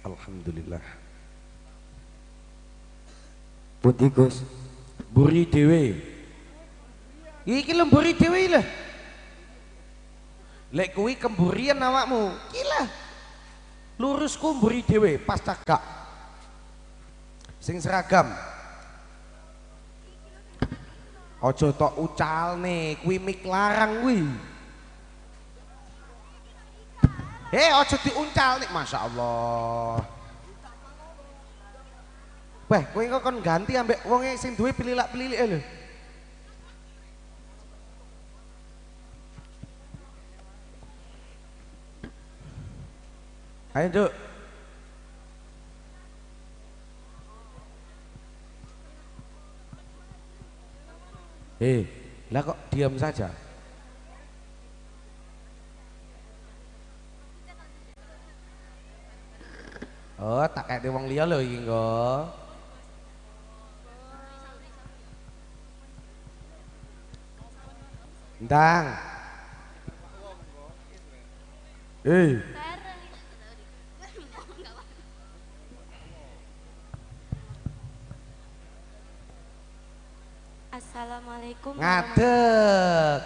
Alhamdulillah. Pundi Gus? Buri dhewe. Iki lho mburi dhewe lho. Lek kuwi kemburian awakmu. Iki lah. Lurusku mburi dhewe pas cagak. Sing seragam. Aja tok ucalne, kuwi mik larang kuwi. Ojo diuncal nih, Masya Allah. Weh, kowe kok kon ganti ambek wonge sing duwe pililak-pililik lho. Ayo, Nduk. Lah kok diam saja? Oh, tak kayak wong liya lho iki engko. Ndang. Assalamualaikum. Ngadeg.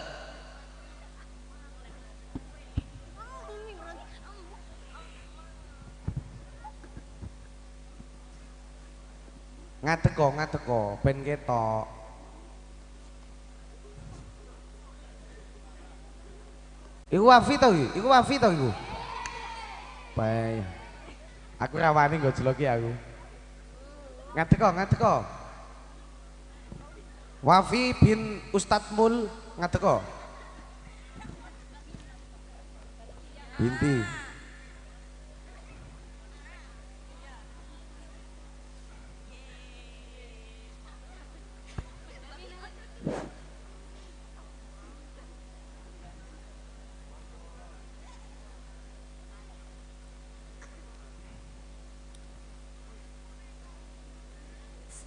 Ngadeg kok, ngadeg kok, ben ketok. Iku Wafi to iki? Iku Wafi to iku? Bae. Aku ra wani nggo jeloki aku. Ngadeg kok, ngadeg kok. Wafi bin Ustadz Mul ngadeg kok. Binti.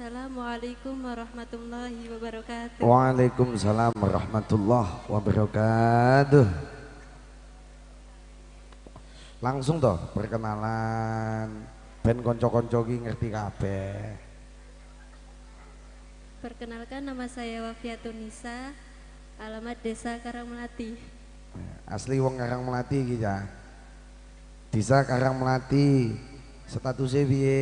Assalamualaikum warahmatullahi wabarakatuh. Waalaikumsalam warahmatullahi wabarakatuh. Langsung toh perkenalan ben konco-konco ki ngerti kabeh. Perkenalkan, nama saya Wafiatun Nisa, alamat Desa Karangmelati. Asli wong Karangmelati iki ya. Desa Karangmelati, statusnya piye?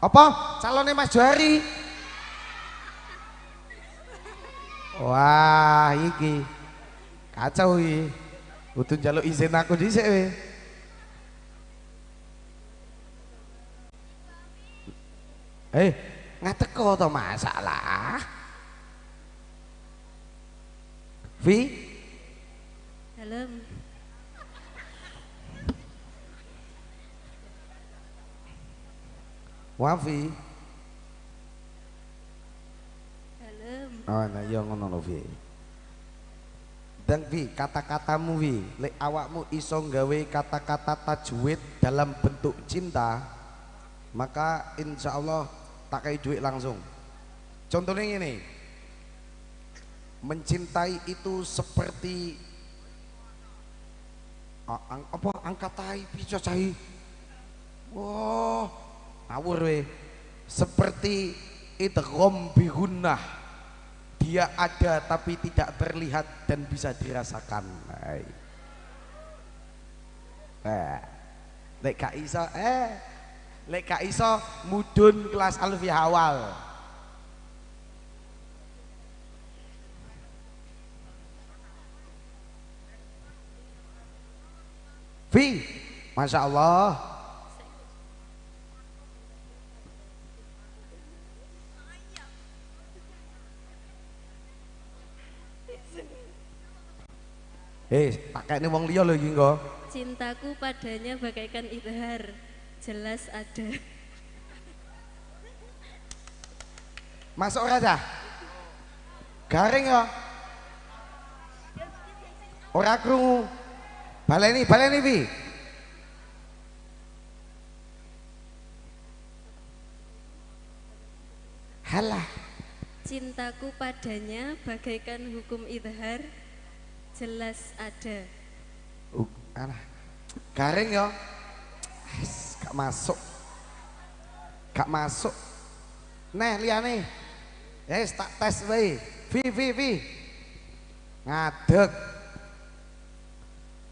Apa? Calonnya Mas Johari? Wah, iki kacau iki. Kudu njaluk izin aku dhisik we. Ngateko to masalah. Vi? Dalem. Wafi. Dalem. Oh, nah iya ngono lho, Vi. Dan Vi, kata-katamu Vi, lek awakmu iso nggawe kata-kata tajwid dalam bentuk cinta, maka insya Allah tak kai duit langsung. Contohnya ini, mencintai itu seperti apa angkat tai bisa cai. Wah, ngawur we. Seperti idgham bigunnah, dia ada tapi tidak terlihat dan bisa dirasakan. Lek gak iso, lek gak iso mudun kelas alfiyah awal. Vi, Masya Allah. Pakai ini wong liya lho iki engko. Cintaku padanya bagaikan idhar, jelas ada. Masuk ora cah? Garing ya. Ora krungu. Baleni, baleni Vi. Halah. Cintaku padanya bagaikan hukum idhar, jelas ada. Alah. Garing ya. Gak masuk. Gak masuk. Neh liyane. Wis tak tes wae. Vi Vi Vi. Ngadeg.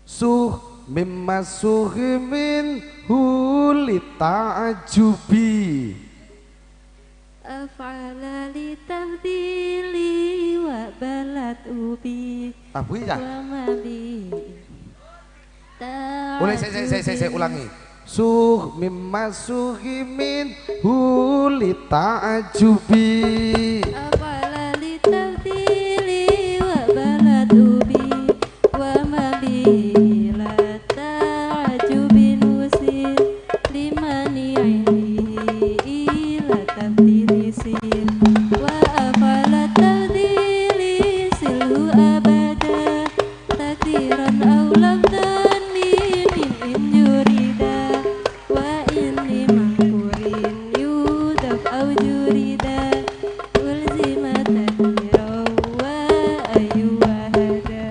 Suh mimma suhimin huli ta'ajubi. Af'ala li tafdili wa balat ubi. Tabuhi ya? Boleh saya ulangi. Suh mimma suhi min huli ta'ajubi. Af'ala li tafdili wa balat ubi wa ma bi la ta'ajubin usil limani ainihi ila tafdili sil wa af'ala tafdili silhu abada takdiran aw lafdan min in yurida wa in limankurin yudaf aw jurida ulzima takdiran wa ayu wahada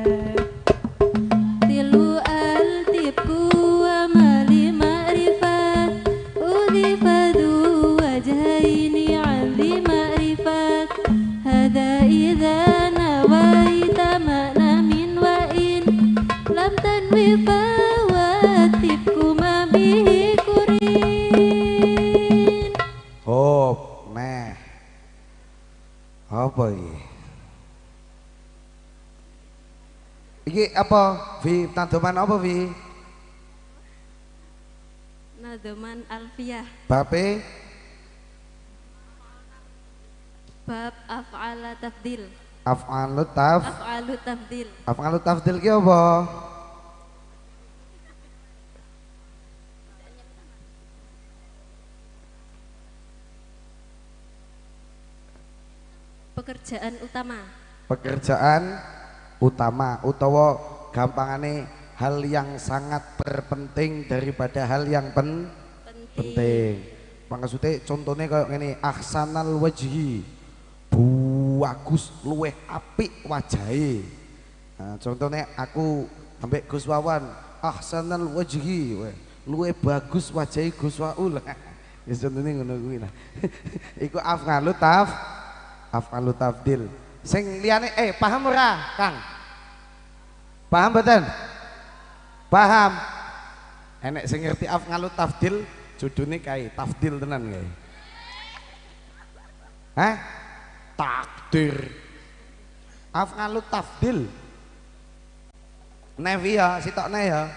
tilu altibku wa mali ma'rifat udhifadu wajhaini an li ma'rifat hada idza nawaita ma'na min wa in lam tanwi fawatibku ma bihi kurin. Oh, neh. Apa iki? Iki apa? Vi tandoman apa Vi? Nadhaman alfiyah Bape bab af'ala tafdil. Af'alu taf Af'alu tafdil. Af'alu tafdil ki apa? Pekerjaan utama. Pekerjaan utama utawa gampangane hal yang sangat terpenting daripada hal yang penting. Maksudnya contohnya kayak ngene, ahsanal wajhi, bagus luweh apik wajahe. Nah, contohnya aku ambek Gus Wawan, ahsanal wajhi, luweh bagus wajahe Gus Waul. Ya contohnya ngono kuwi lah. Iku af'alu taf af'alu tafdil. Sing liyane paham ora, Kang? Paham mboten? Paham. Enek sing ngerti af'alu tafdil, judune kae tafdil tenan kae. Hah? Takdir. Af'alu tafdil. Nevi ya, sitokne ya.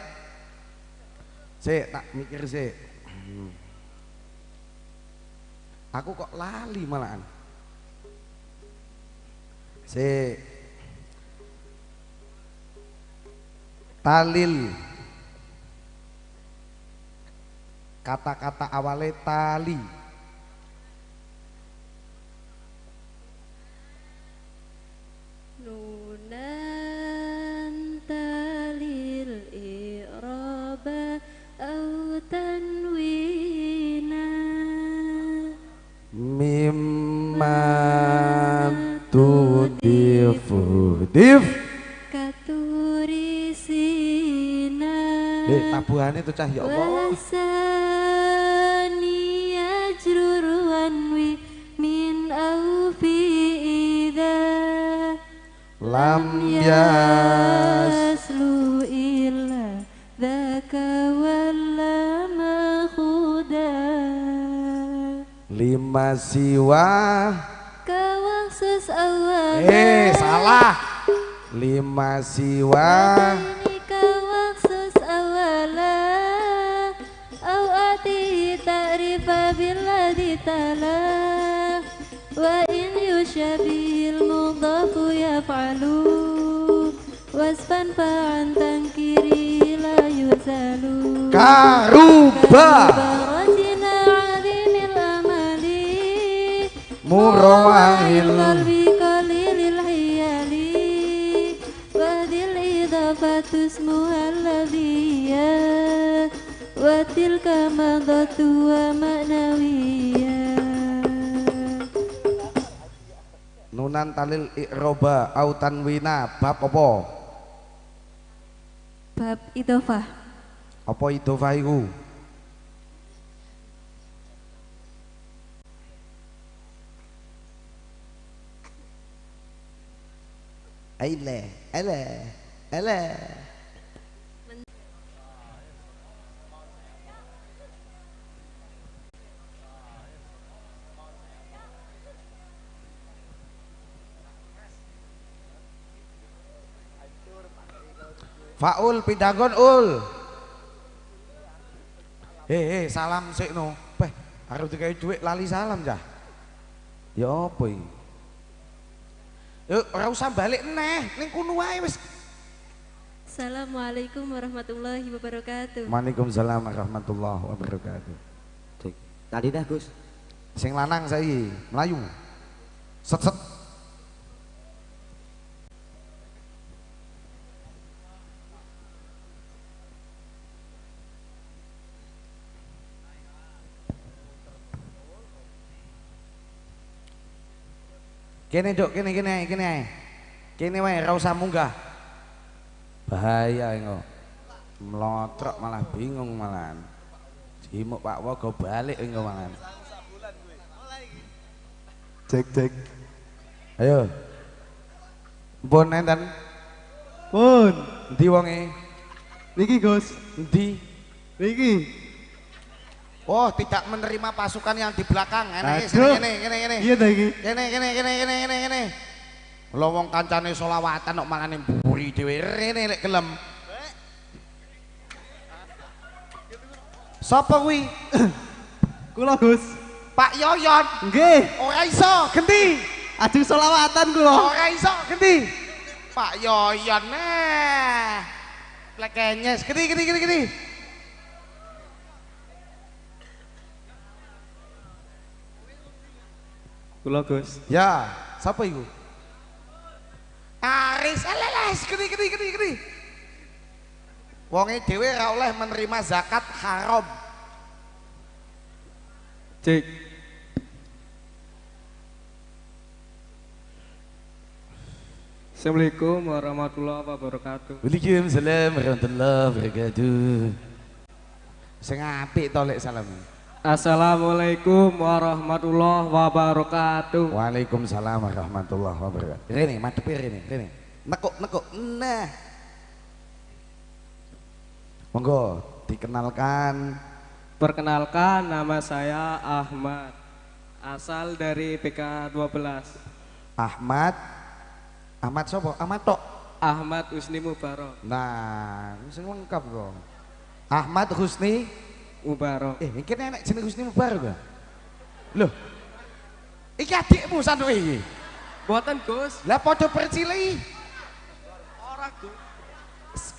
Sik tak mikir sik. Aku kok lali malahan. Sik. Talil. Kata-kata awale tali. Nunan talil i'raba au tanwina mimma tudifu dif katurisina. Tabuhane tuh cah ya Allah. Wasani ajrur wanwi min au fi idza lam yaslu illa dzaka wala makhuda lima siwa kawaksus awal. Salah. Lima siwa kawaksus awala au ati ta'rifa billadhi tala wa in yushabihil mudhafu yaf'alu wasfan fa'an tankiri la yuzalu karuba rajina azimil amali murawahil qalbi qalilil hiyali wahdil idafatu ismuha alladhiya wa tilka madatu wa ma'nawiyya. Nunan talil i'roba au tanwina bab apa? Bab idhofah. Apa idhofah iku? Aile, ele, ele. Faul pindah nggon ul. Hei, salam sik no. Beh, arep dikai dhuwit lali salam cah. Ya apa iki? Ora usah balik neh, ning kono wae wis. Assalamualaikum warahmatullahi wabarakatuh. Waalaikumsalam warahmatullahi wabarakatuh. Cek. Tadi dah Gus. Sing lanang saiki mlayu. Set set. Kene nduk, kene kene kene ae. Kene wae ora usah munggah. Bahaya engko. Mlotrok malah bingung malahan. Jimuk Pak Wogo balik engko malahan. Cek cek. Ayo. Mpun enten? Pun. Endi wonge? Niki Gus. Endi? Niki. Oh, tidak menerima pasukan yang di belakang. Ngene ngene ngene ngene. Iya ta iki. Kene kene kene kene kene kene. Lha wong kancane selawatan kok malah ning mburi dhewe rene lek gelem. Sapa kuwi? Kula Gus. Pak Yoyon. Nggih. Ora iso, genti. Ajeng selawatan kula. Ora iso, genti. Pak Yoyon nah. Plekenyes, genti genti genti genti. Kula Gus. Ya, sapa iku? Aris eleles geni geni geni geni. Wonge dhewe ora oleh menerima zakat haram. Cek. Assalamualaikum warahmatullahi wabarakatuh. Waalaikumsalam warahmatullahi wabarakatuh. Sing apik to lek salam. Assalamualaikum warahmatullahi wabarakatuh. Waalaikumsalam warahmatullahi wabarakatuh. Rene, madhepe rene, rene. Nekuk, nekuk. Nah. Monggo dikenalkan. Perkenalkan, nama saya Ahmad. Asal dari PK 12. Ahmad. Ahmad sapa? Ahmad tok. Ahmad Husni Mubarok. Nah, sing lengkap kok. Ahmad Husni Mubarok. Iki enek jeneng Husni Mubarok kok. Loh. Iki adikmu sanduke iki. Mboten, Gus. Lah padha percile iki. Ora, Gus.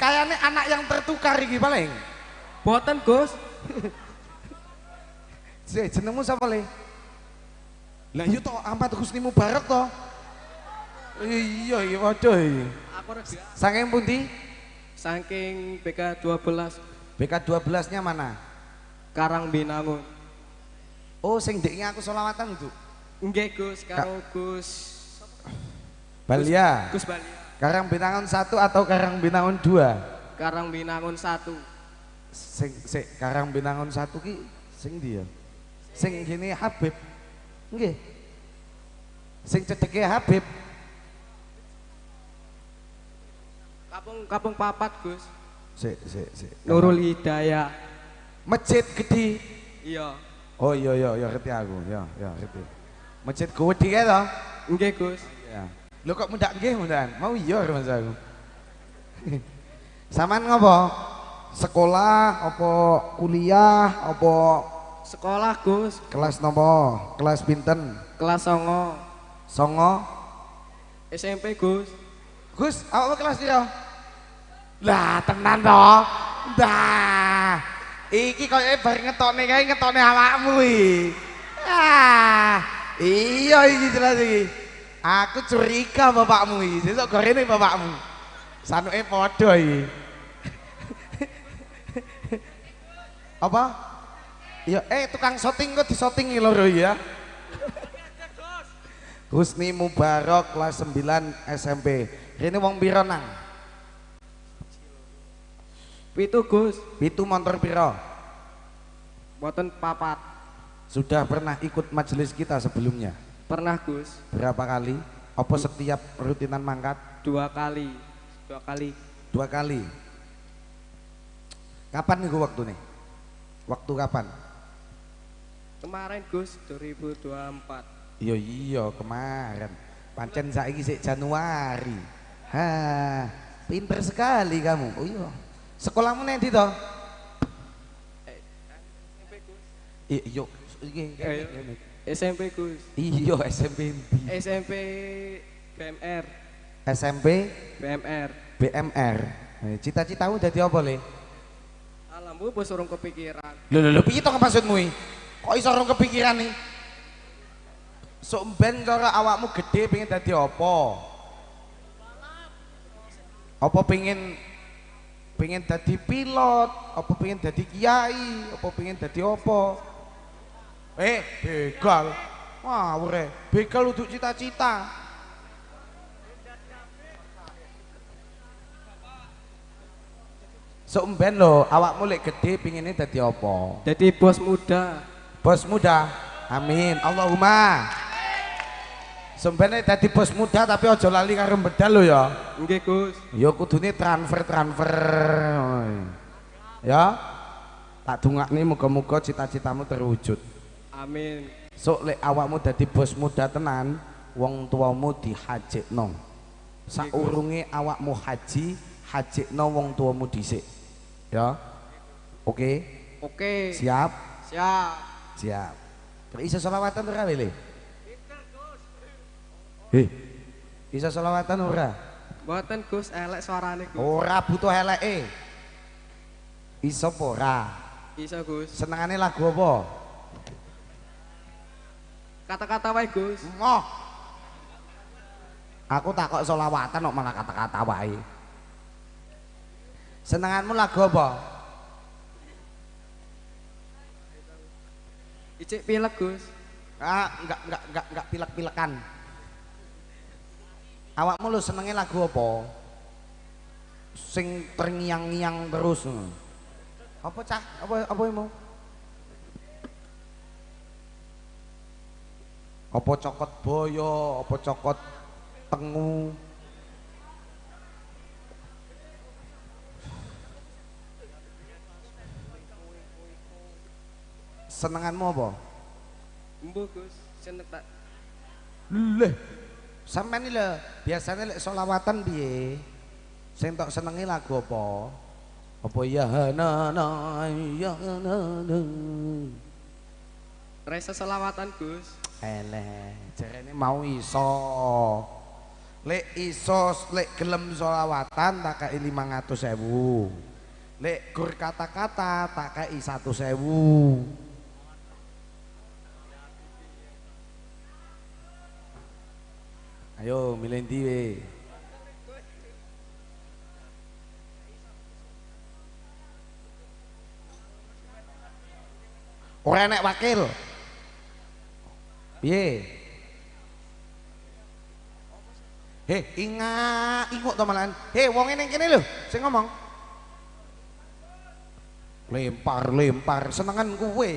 Kayane anak yang tertukar iki paling. Mboten, Gus. Sik, jenengmu sapa le? Lah iya to Ahmad Husni Mubarok to. Iya iki padha iki. Aku ora. Saking pundi? Saking BK 12. BK 12-nya mana? Karangbinangun. Oh, sing ndekne aku selawatan itu. Nggih, Gus, karo Gus Balia. Gus Balia. Karangbinangun 1 atau Karangbinangun 2? Karangbinangun 1. Sing sik Karangbinangun 1 ki sing ndi ya? Sing gini Habib. Nggih. Sing cedeke Habib. Kampung Kampung Papat, Gus. Sik sik sik. Nurul Hidayah. Masjid Gede. Iya. Oh iya iya iya ngerti aku. Ya ya ngerti. Masjid Gede kae to? Nggih, Gus. Iya. Lho kok mundak nggih mundakan? Mau iya Mas aku. Sampean ngopo? Sekolah apa kuliah apa sekolah, Gus? Kelas nopo? Kelas pinten? Kelas 9. Songo? SMP, Gus. Gus, awakmu kelas piro? Lah tenan to. Dah. Iki koyoke bar ngetokne kae ngetokne awakmu iki. Ah, iya iki jelas iki. Aku curiga bapakmu iki. Sesuk gorene bapakmu. Sanuke padha iki. Apa? Ya tukang syuting kok disotingi loro ya. Husni Mubarok kelas 9 SMP. Rene wong piro nang? 7, Gus. 7 motor piro? Mboten papat. Sudah pernah ikut majelis kita sebelumnya? Pernah, Gus. Berapa kali? Apa setiap rutinan mangkat? 2 kali. 2 kali. 2 kali. Kapan niku waktune? Waktu kapan? Kemarin, Gus, 2024. Iya iya kemarin. Pancen saiki sik Januari. Ha. Pinter sekali kamu. Oh iya. Sekolahmu nang ndi to? SMP Gus. Iya, SMP Gus. Iya, SMP ndi? SMP BMR. SMP BMR. BMR. Cita-citamu dadi apa, Le? Alambu bos urung kepikiran. Lho lho lho, piye to maksudmu iki? Kok iso urung kepikiran nih? Sok mben cara awakmu gede pengen dadi apa? Apa pengen dadi pilot, apa pengen dadi kiai, apa pengen dadi apa? Begal. Wah, ore, begal untuk cita-cita. Sok mben lho, awakmu lek gede pingine dadi apa? Dadi bos muda. Bos muda. Amin. Allahumma. Sembene dadi bos muda tapi aja lali karo bedal lho ya. Nggih, Gus. Ya kudune transfer-transfer. Ya. Tak dongakne muga-muga cita-citamu terwujud. Amin. Sok lek awakmu dadi bos muda tenan, wong tuamu dihajekno. Saurunge awakmu haji, hajekno wong tuamu dhisik. Ya. Oke. Oke. Siap? Siap. Siap. Iso selawatan ora, Le? Bisa selawatan ora? Mboten Gus, elek suarane Gus. Ora butuh eleke. Iso apa ora? Iso Gus. Senengane lagu apa? Kata-kata wae Gus. Moh. Aku takok selawatan kok malah kata-kata wae. Senenganmu lagu apa? Icik pilek Gus. Ah, enggak pilek-pilekan. Awakmu lho senenge lagu apa? Sing terngiang-ngiang terus. Apa cah? Apa mau? Apa cokot boyo, apa cokot tengu? Senenganmu apa? Embuh Gus, seneng tak. Leh. Sampeyan iki lho, biasane lek selawatan piye? Sing tok senengi lagu apa? Apa ya na na ya na na. Resa selawatan Gus. Eleh, jarene mau iso. Lek iso, lek gelem selawatan tak kei 500.000. Lek gur kata-kata tak kei 100.000. Ayo milih ndi we? Ora enek wakil. Piye? Heh, inguk to malahan. Heh, wong ning kene lho sing ngomong. Lempar-lempar senengan kowe.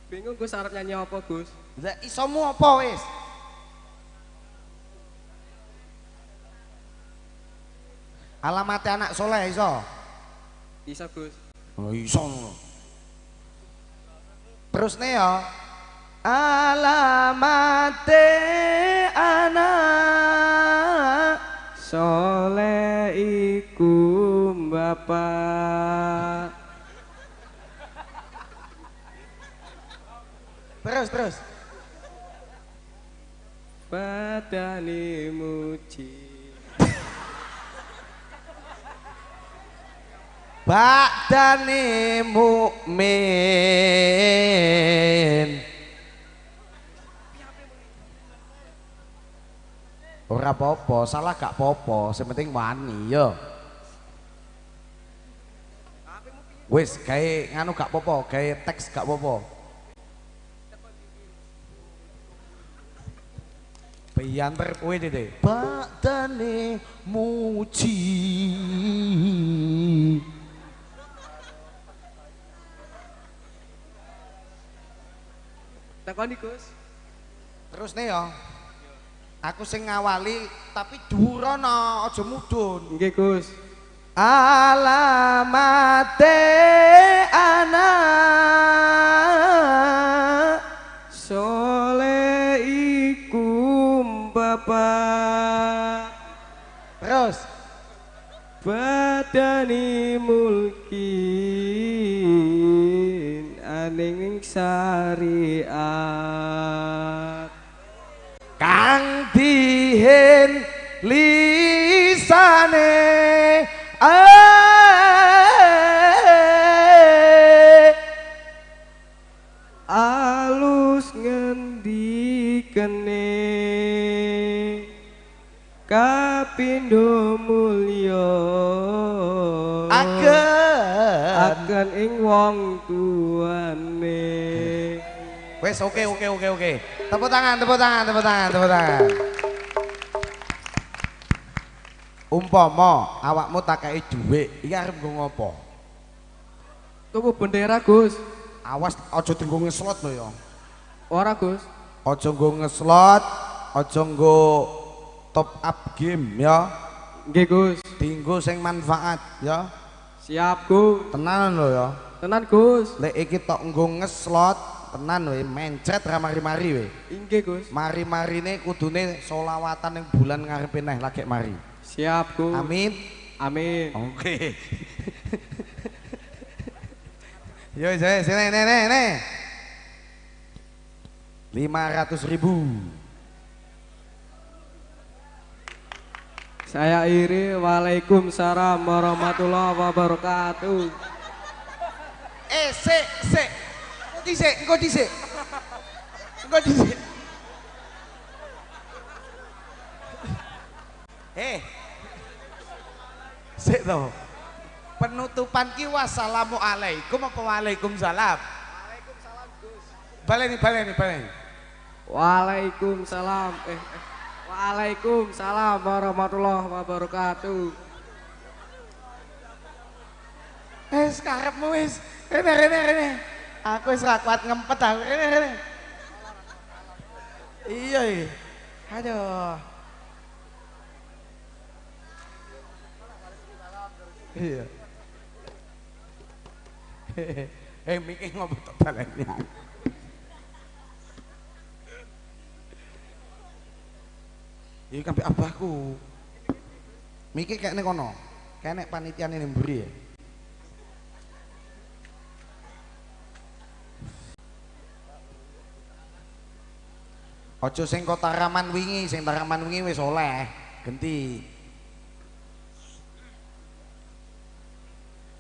Bingung Gus arep nyanyi apa, Gus? Lah isomu apa wis? Alamatnya anak soleh iso? Iso Gus. Oh iso. Terus nih ya. Alamate anak soleh iku bapak. Terus terus. Badane muji. Badane mukmin. Ora apa-apa, salah gak apa-apa, sing penting wani ya. Wis gawe nganu gak apa-apa, gawe teks gak apa-apa. Bianter kowe dede. Badane muji. Takoni Gus. Terus nih ya. Aku sing ngawali tapi dhuwur ana, aja mudhun. Nggih Gus. Alamate anak soleh iku bapak. Terus ning syariat. Kang dihen lisane alus ngendikene kapindo mulya agen ing wong tuane. Wes oke. Tepuk tangan, tepuk tangan, tepuk tangan, tepuk tangan. Umpama awakmu tak kei dhuwit, iki arep nggo ngopo? Tuku bendera, Gus. Awas aja dienggo ngeslot lho ya. Ora, Gus. Aja nggo ngeslot, aja nggo top up game ya. Nggih, Gus. Dienggo sing manfaat ya. Siap, Gus. Tenan lho ya. Tenan, Gus. Lek iki tok nggo ngeslot, tenan we mencret ra mari-mari we. Inggih, Gus. Mari-marine kudune solawatan ning bulan ngarepe neh lagek mari. Siap, Gus. Amin. Amin. Oke. Yo, sini, nih. 500.000. Saya iri. Waalaikumsalam warahmatullahi wabarakatuh. Sik, sik. Engko dhisik. Engko dhisik. Sik to. Penutupan ki wassalamualaikum apa waalaikumsalam? Waalaikumsalam, Gus. Baleni. Waalaikumsalam. Waalaikumsalam warahmatullahi wabarakatuh. Karepmu wis. Rene. Aku wis ra kuat ngempet aku. Rene. Iya iki. Aduh. Iya. Mikir ngopo tok baleni. Iki kabeh abahku. Mikir kayakne kono. Kayakne panitiane ning mburi ya. Aja sing kok taraman wingi, sing taraman wingi wis oleh, genti.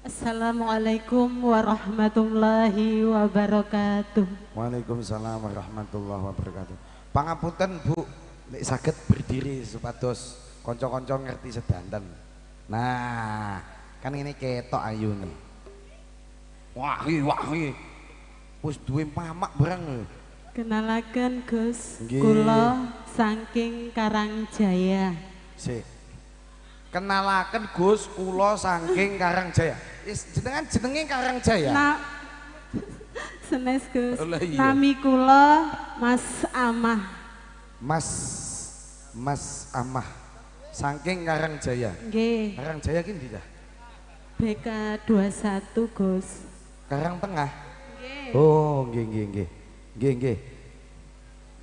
Assalamualaikum warahmatullahi wabarakatuh. Waalaikumsalam warahmatullahi wabarakatuh. Pangapunten Bu, nek saged berdiri supados kanca-kanca ngerti sedanten. Nah, kan ini ketok ayune. Wah, iki. Wis duwe mamak barang lho. Kenalaken Gus, kula saking Karangjaya. Sik. Kenalaken Gus, kula saking Karangjaya. Jenengan jenenge Karangjaya? Nah, senes Gus. Nami kula Mas Amah. Mas Amah. Saking Karangjaya. Nggih. Karangjaya ki ndi ta? BK 21 Gus. Karang Tengah. Nggih. Oh, nggih nggih nggih. Nggih nggih.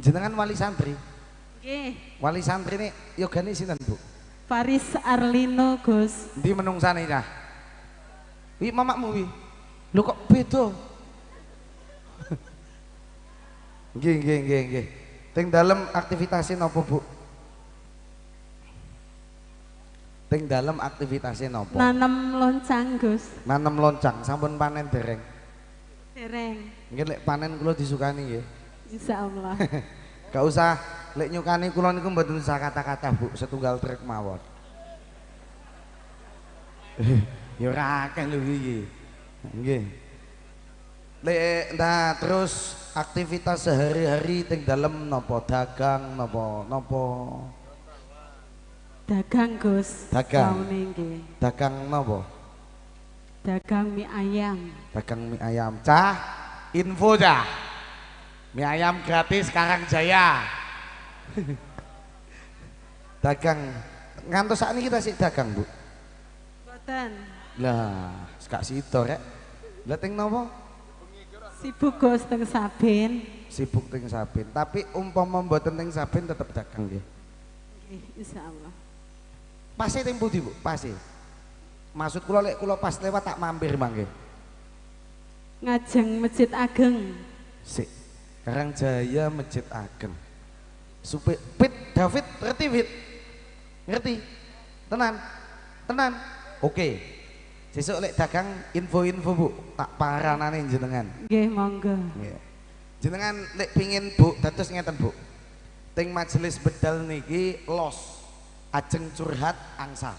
Jenengan wali santri? Nggih. Wali santri ini yogane sinten, Bu? Faris Arlino, Gus. Endi menungsane cah? Wi mamakmu wi. Lho kok beda? Nggih nggih nggih nggih. Teng dalem aktivitasé napa, Bu? Teng dalem aktivitasé napa? Nanem loncang, Gus. Nanem loncang, sampun panen dereng? Dereng. Nggih lek panen kula disukani nggih. Insyaallah. Gak usah lek nyukani kula niku mboten usah kata-kata, Bu, setunggal trek mawon. Ya ora akeh lho iki. Nggih. Lek nah terus aktivitas sehari-hari teng dalem napa dagang napa napa? Dagang, Gus. Dagang. Nggih. Dagang napa? Dagang mie ayam. Dagang mie ayam. Cah, info cah. Mie ayam gratis Karangjaya. Dagang ngantos sakniki kita sik dagang, Bu. Mboten. Lah, gak sida rek. Lah teng napa? Sibuk Gus teng Sabin. Sibuk teng Sabin, tapi umpama mboten teng Sabin tetep dagang nggih. Nggih, insyaallah. Pase teng pundi, Bu? Pase. Maksud kula lek kula pas lewat tak mampir mangke. Ngajeng Masjid Ageng. Sik. Karangjaya Masjid Ageng. Supir Pit David ngerti Pit? Ngerti? Tenan. Tenan. Oke. Sesuk lek dagang info-info Bu, tak paranane jenengan. Nggih, monggo. Nggih. Jenengan lek pingin Bu, dados ngeten Bu. Teng majelis bedal niki los. Ajeng curhat angsal.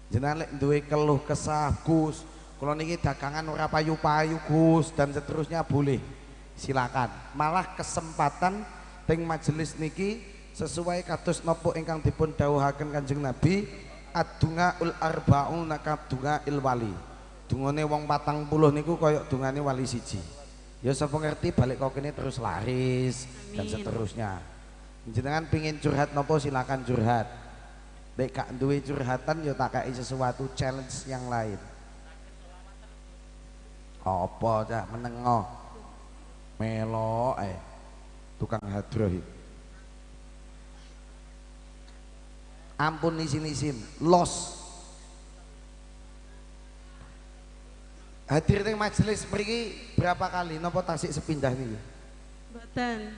Jenengan lek duwe keluh kesah Gus, kula niki dagangan ora payu-payu Gus dan seterusnya boleh. Silakan. Malah kesempatan teng majelis niki sesuai kados napa ingkang dipun dawuhaken Kanjeng Nabi, ad-dunga ul arbauna kadunga il wali. Dungane wong 40 niku koyok dungane wali siji. Ya sapa ngerti balik kok kene terus laris. Amin. Dan seterusnya. Jenengan pingin curhat nopo silakan curhat. Nek gak duwe curhatan ya tak kai sesuatu challenge yang lain. Apa cah menengo. Melok tukang hadroh iki. Ampun isin-isin, los. Hadir teng majelis mriki berapa kali napa tasik sepindah niki? Mboten.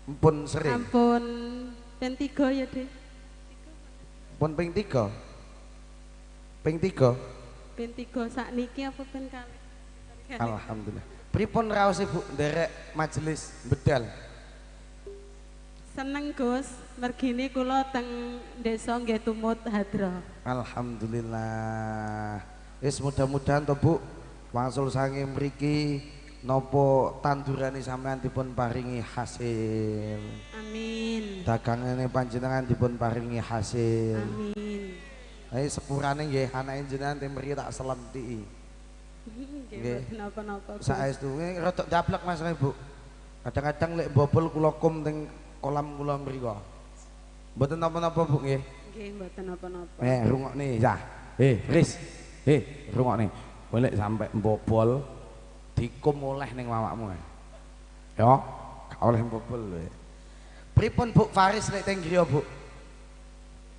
Ampun sering. Ampun ping 3 ya, Dik. Pun ping 3. Ping 3. Ping 3 sakniki apa ping kalih? Alhamdulillah. Pripun raos Ibu nderek majelis bedal? Seneng Gus, mergine kula teng desa nggih tumut hadroh. Alhamdulillah. Wis mudah-mudahan to Bu, wangsul sange mriki napa tandurane sampean dipun paringi hasil. Amin. Dagangane panjenengan dipun paringi hasil. Amin. Ayo sepurane nggih anake jenengan teng mriki tak selentiki. Nggih, napa-napa. Saestu rada ndablek Mas Bu. Kadang-kadang lek bobol kula kum teng kolam kula mriku. Mboten napa-napa Bu nggih. Nggih, mboten napa-napa. Rungokne ya. Riz. Rungokne. Kowe lek sampe mbobol dikum oleh ning awakmu. Ya, gak oleh mbobol kowe. Pripun Bu Faris lek teng griya Bu?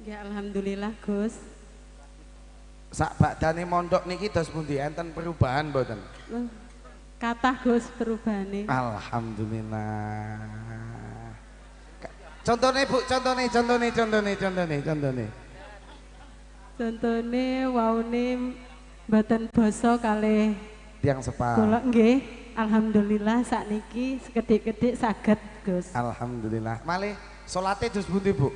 Nggih, alhamdulillah Gus. Sak bakdane mondok niki dos pundi enten perubahan mboten? Kathah Gus perubahane. Alhamdulillah. Contone Bu, contone. Contone waune mboten basa kalih tiyang sepah. Kula nggih, alhamdulillah sakniki sekedhik-kedhik saged Gus. Alhamdulillah. Malih salate dos pundi Bu?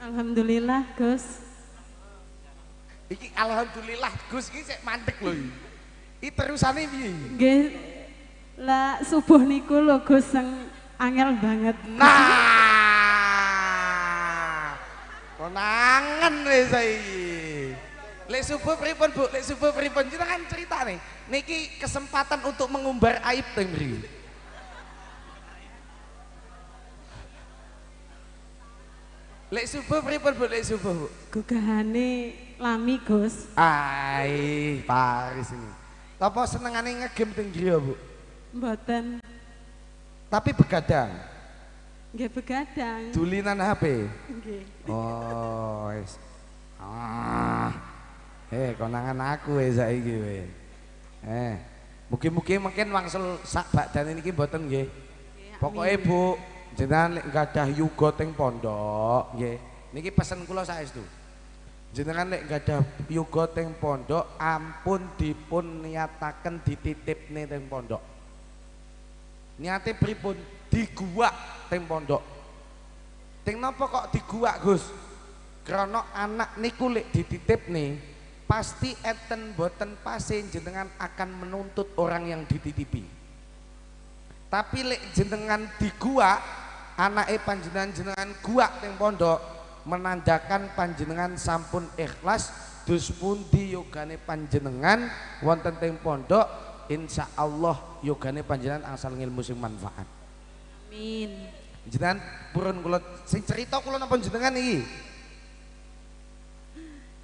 Alhamdulillah Gus. Iki alhamdulillah Gus iki sik mandek lho iki. Iki terusane piye? Nggih. Lah subuh niku lho Gus sing angel banget. Nah. Konangan wis saiki. Lek subuh pripun Bu? Lek subuh pripun? Jenengan critane. Niki kesempatan untuk mengumbar aib teng mriki. Lek subuh pripun Bu? Lek subuh Bu? Gugahane lami Gus. Ai, Paris ini. Apa senengane ngegame teng griya Bu? Mboten. Tapi begadang. Nggih begadang. Dulinan HP. Nggih. Oh, wis. Ah. Konangan aku wis saiki kowe. Mugi-mugi mungkin wangsul sak bakdane niki mboten nggih. Pokoke Bu, jenengan lek gadah yuga teng pondok nggih. Niki pesen kula saestu. Jenengan lek gadah yuga teng pondok ampun dipun niataken dititipne teng pondok. Niate pripun? Diguwak teng pondok. Teng napa kok diguwak Gus? Krana anak niku lek dititipne pasti enten boten pase jenengan akan menuntut orang yang dititipi. Tapi lek jenengan diguwak, anake panjenengan jenengan guwak teng pondok menandakan panjenengan sampun ikhlas dus pundi yogane panjenengan wonten teng pondok, insya Allah yogane panjenengan asal ngilmu sing manfaat. Amin. Jenengan purun kula sing cerita kula napa jenengan iki?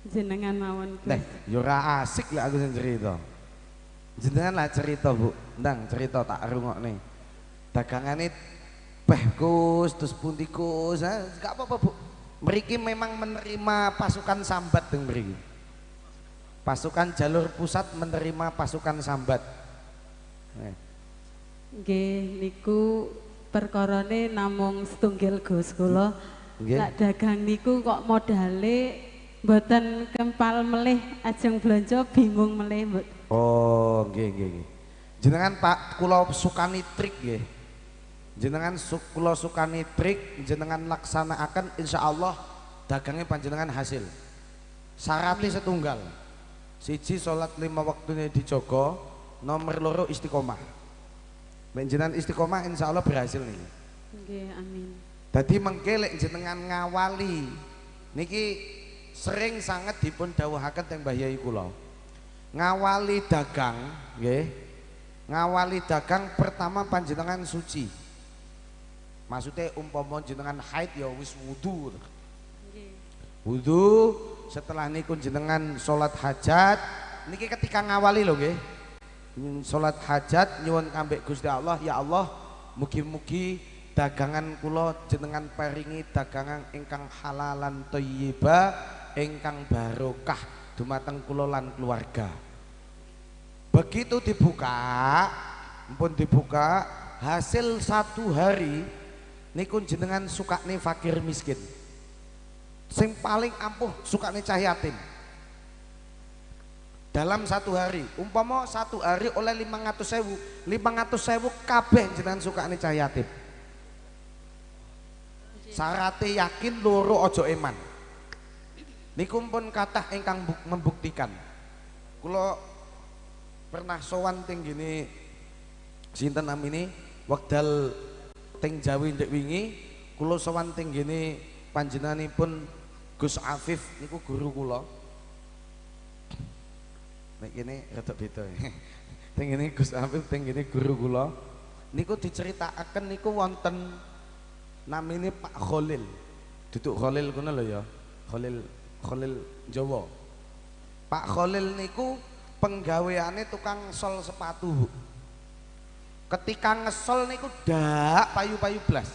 Jenengan mawon Gus. Nah, ya ora asik lek aku sing cerita. Jenengan lah cerita Bu, ndang cerita tak rungokne. Dagangane beh Gus, terus pundi Gus, gak apa-apa Bu. Mriki memang menerima pasukan sambat teng mriki. Pasukan jalur pusat menerima pasukan sambat. Nggih niku perkarane namung setunggal Gus kula. Lak dagang niku kok modale mboten kempal melih ajeng blonjo bingung melih mbok. Oh, nggih nggih nggih. Jenengan Pak kula sukani trik nggih. Jenengan kula sukani trik jenengan laksanakaken insyaallah dagangnya panjenengan hasil. Syaratnya setunggal. Siji salat 5 waktune dijaga, nomor loro istiqomah. Nek jenengan istiqomah insyaallah berhasil niki. Nggih, amin. Dadi mengke lek jenengan ngawali niki sering sangat dipun dawuhaken teng Mbah Yai kula. Ngawali dagang nggih. Ngawali dagang pertama panjenengan suci. Maksudnya umpama jenengan haid ya wis wudu. Nggih. Wudu setelah niku jenengan salat hajat niki ketika ngawali lho nggih. Salat hajat nyuwun kambek Gusti Allah, ya Allah mugi-mugi dagangan kula jenengan paringi dagangan ingkang halalan thayyibah ingkang barokah dumateng kula lan keluarga. Begitu dibuka, pun dibuka hasil satu hari niku jenengan sukane fakir miskin. Sing paling ampuh sukane cah yatim. Dalam satu hari, umpama satu hari oleh 500.000, 500.000 kabeh jenengan sukane cah yatim. Syarate yakin loro ojo eman. Niku pun kathah ingkang membuktikan. Kula pernah sowan teng gini sinten namine wekdal teng Jawi ndek wingi kula sowan teng gini panjenenganipun Gus Afif niku guru kula. Nek kene rada beda. Teng ngene Gus Afif teng ngene guru kula niku diceritakaken niku wonten namine Pak Kholil. Duduk Kholil kono lho ya. Kholil Kholil Jawa. Pak Kholil niku penggaweane tukang sol sepatu, Bu. Ketika ngesol niku dak payu-payu blas.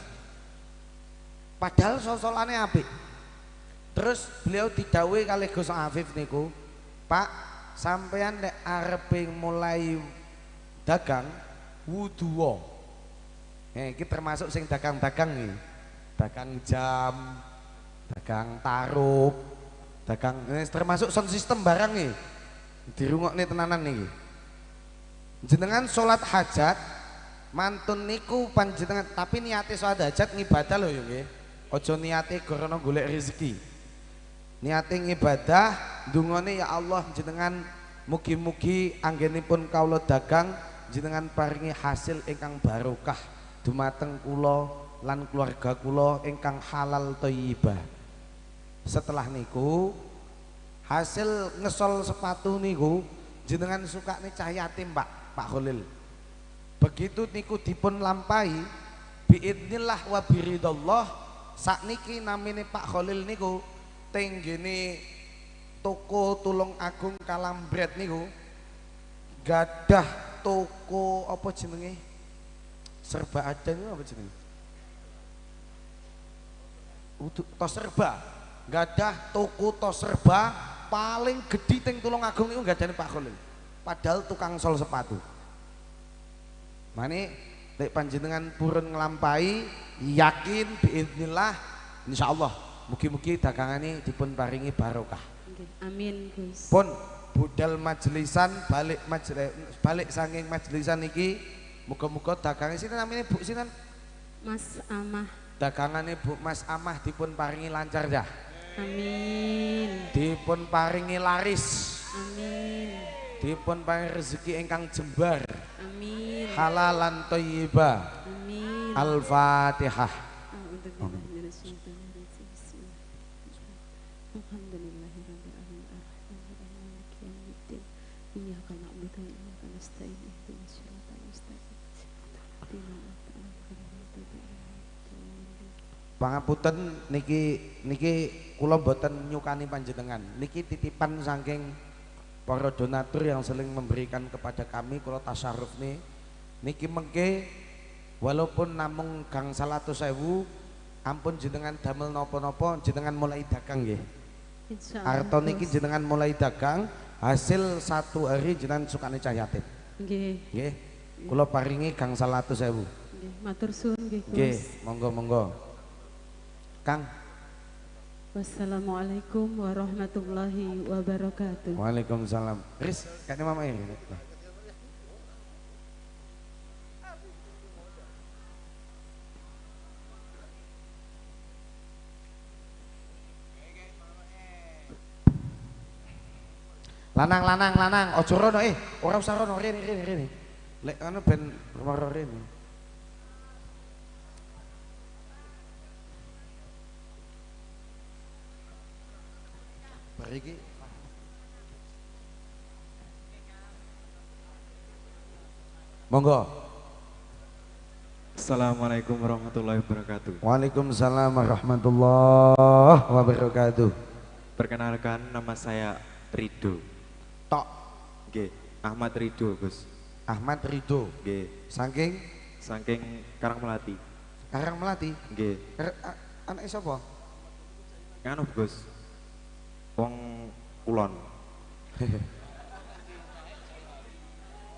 Padahal sol-solane apik. Terus beliau didhawuhi kalih Gus Afif niku, Pak, sampean nek arepe mulai dagang wuduwa. Iki termasuk sing dagang-dagang iki. Dagang jam, dagang tarup, dagang termasuk sound system barang iki. Dirungokne tenanan niki. Jenengan salat hajat mantun niku panjenengan tapi niate salat hajat ngibadah lho ya nggih. Aja niate karena golek rezeki. Niate ngibadah ndungane ya Allah jenengan mugi-mugi anggenipun kawula dagang jenengan paringi hasil ingkang barokah dumateng kula lan keluarga kula ingkang halal thayyibah. Setelah niku hasil ngesol sepatu niku jenengan sukane cah yatim Pak, Pak Kholil. Begitu niku dipun lampahi biidznillah wa biridallah sakniki namine Pak Kholil niku tenggene toko Tulung Agung Kalambret niku gadah toko apa jenenge serba ada niku apa jenenge tos serba gadah toko tos serba paling gedhi teng Tulung Agung niku gadane Pak Kholil padahal tukang sol sepatu. Mane lek panjenengan purun nglampahi yakin biidznillah insyaallah mugi-mugi dagangane dipun paringi barokah. Amin Gus. Pun budal majelisan balik majelis balik saking majelisan iki muga-muga dagange sinten namine Bu sinten? Mas Amah. Dagangane Bu Mas Amah dipun paringi lancar ya. Amin. Dipun paringi laris. Amin. Dipun paringi rezeki ingkang jembar. Amin. Halalan thayyibah. Amin. Al-Fatihah. Pangapunten niki niki kula mboten nyukani panjenengan. Niki titipan saking para donatur yang sering memberikan kepada kami kula tasarruf nih. Niki mengke walaupun namung gangsal atus ewu ampun jenengan damel napa-napa jenengan mulai dagang nggih. Arto niki jenengan mulai dagang hasil satu hari jenengan sukane cah yatim. Nggih. Nggih. Kula paringi gangsal atus ewu. Nggih, matur suwun nggih Gus. Nggih, monggo-monggo. Kang. Wassalamualaikum warahmatullahi wabarakatuh. Waalaikumsalam. Riz, kayaknya mama ini. Lanang, lanang, lanang, ojo rono ora usah rono, rene, rene, rene. Lek ana ben moro rene. Bar iki. Monggo. Assalamualaikum warahmatullahi wabarakatuh. Waalaikumsalam warahmatullahi wabarakatuh. Perkenalkan, nama saya Ridho. Tok. Nggih, Ahmad Ridho, Gus. Ahmad Ridho. Nggih. Saking saking Karang Melati. Karang Melati? Nggih. Anake sapa? Nganu, Gus. Wong kulon.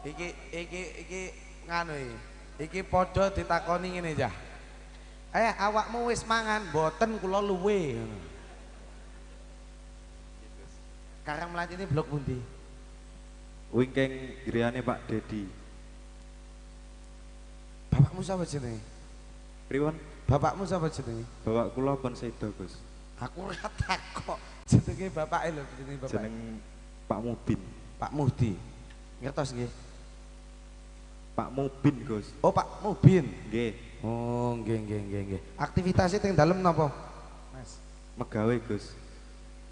Iki iki iki nganu iki. Iki padha ditakoni ngene cah. Awakmu wis mangan? Mboten, kula luwe. Karang Melati ini blok pundi? Wingking griyane Pak Dedi. Bapakmu sapa jenenge? Pripun? Bapakmu sapa jenenge? Bapak kula pun sedo, Gus. Aku ora takok jenenge bapake lho, jenenge bapake. Jeneng Pak Mubin. Pak Muhdi. Ngertos nggih? Pak Mubin, Gus. Oh, Pak Mubin. Nggih. Oh, nggih nggih nggih nggih. Aktivitasnya teng dalem napa? Mas. Megawe, Gus.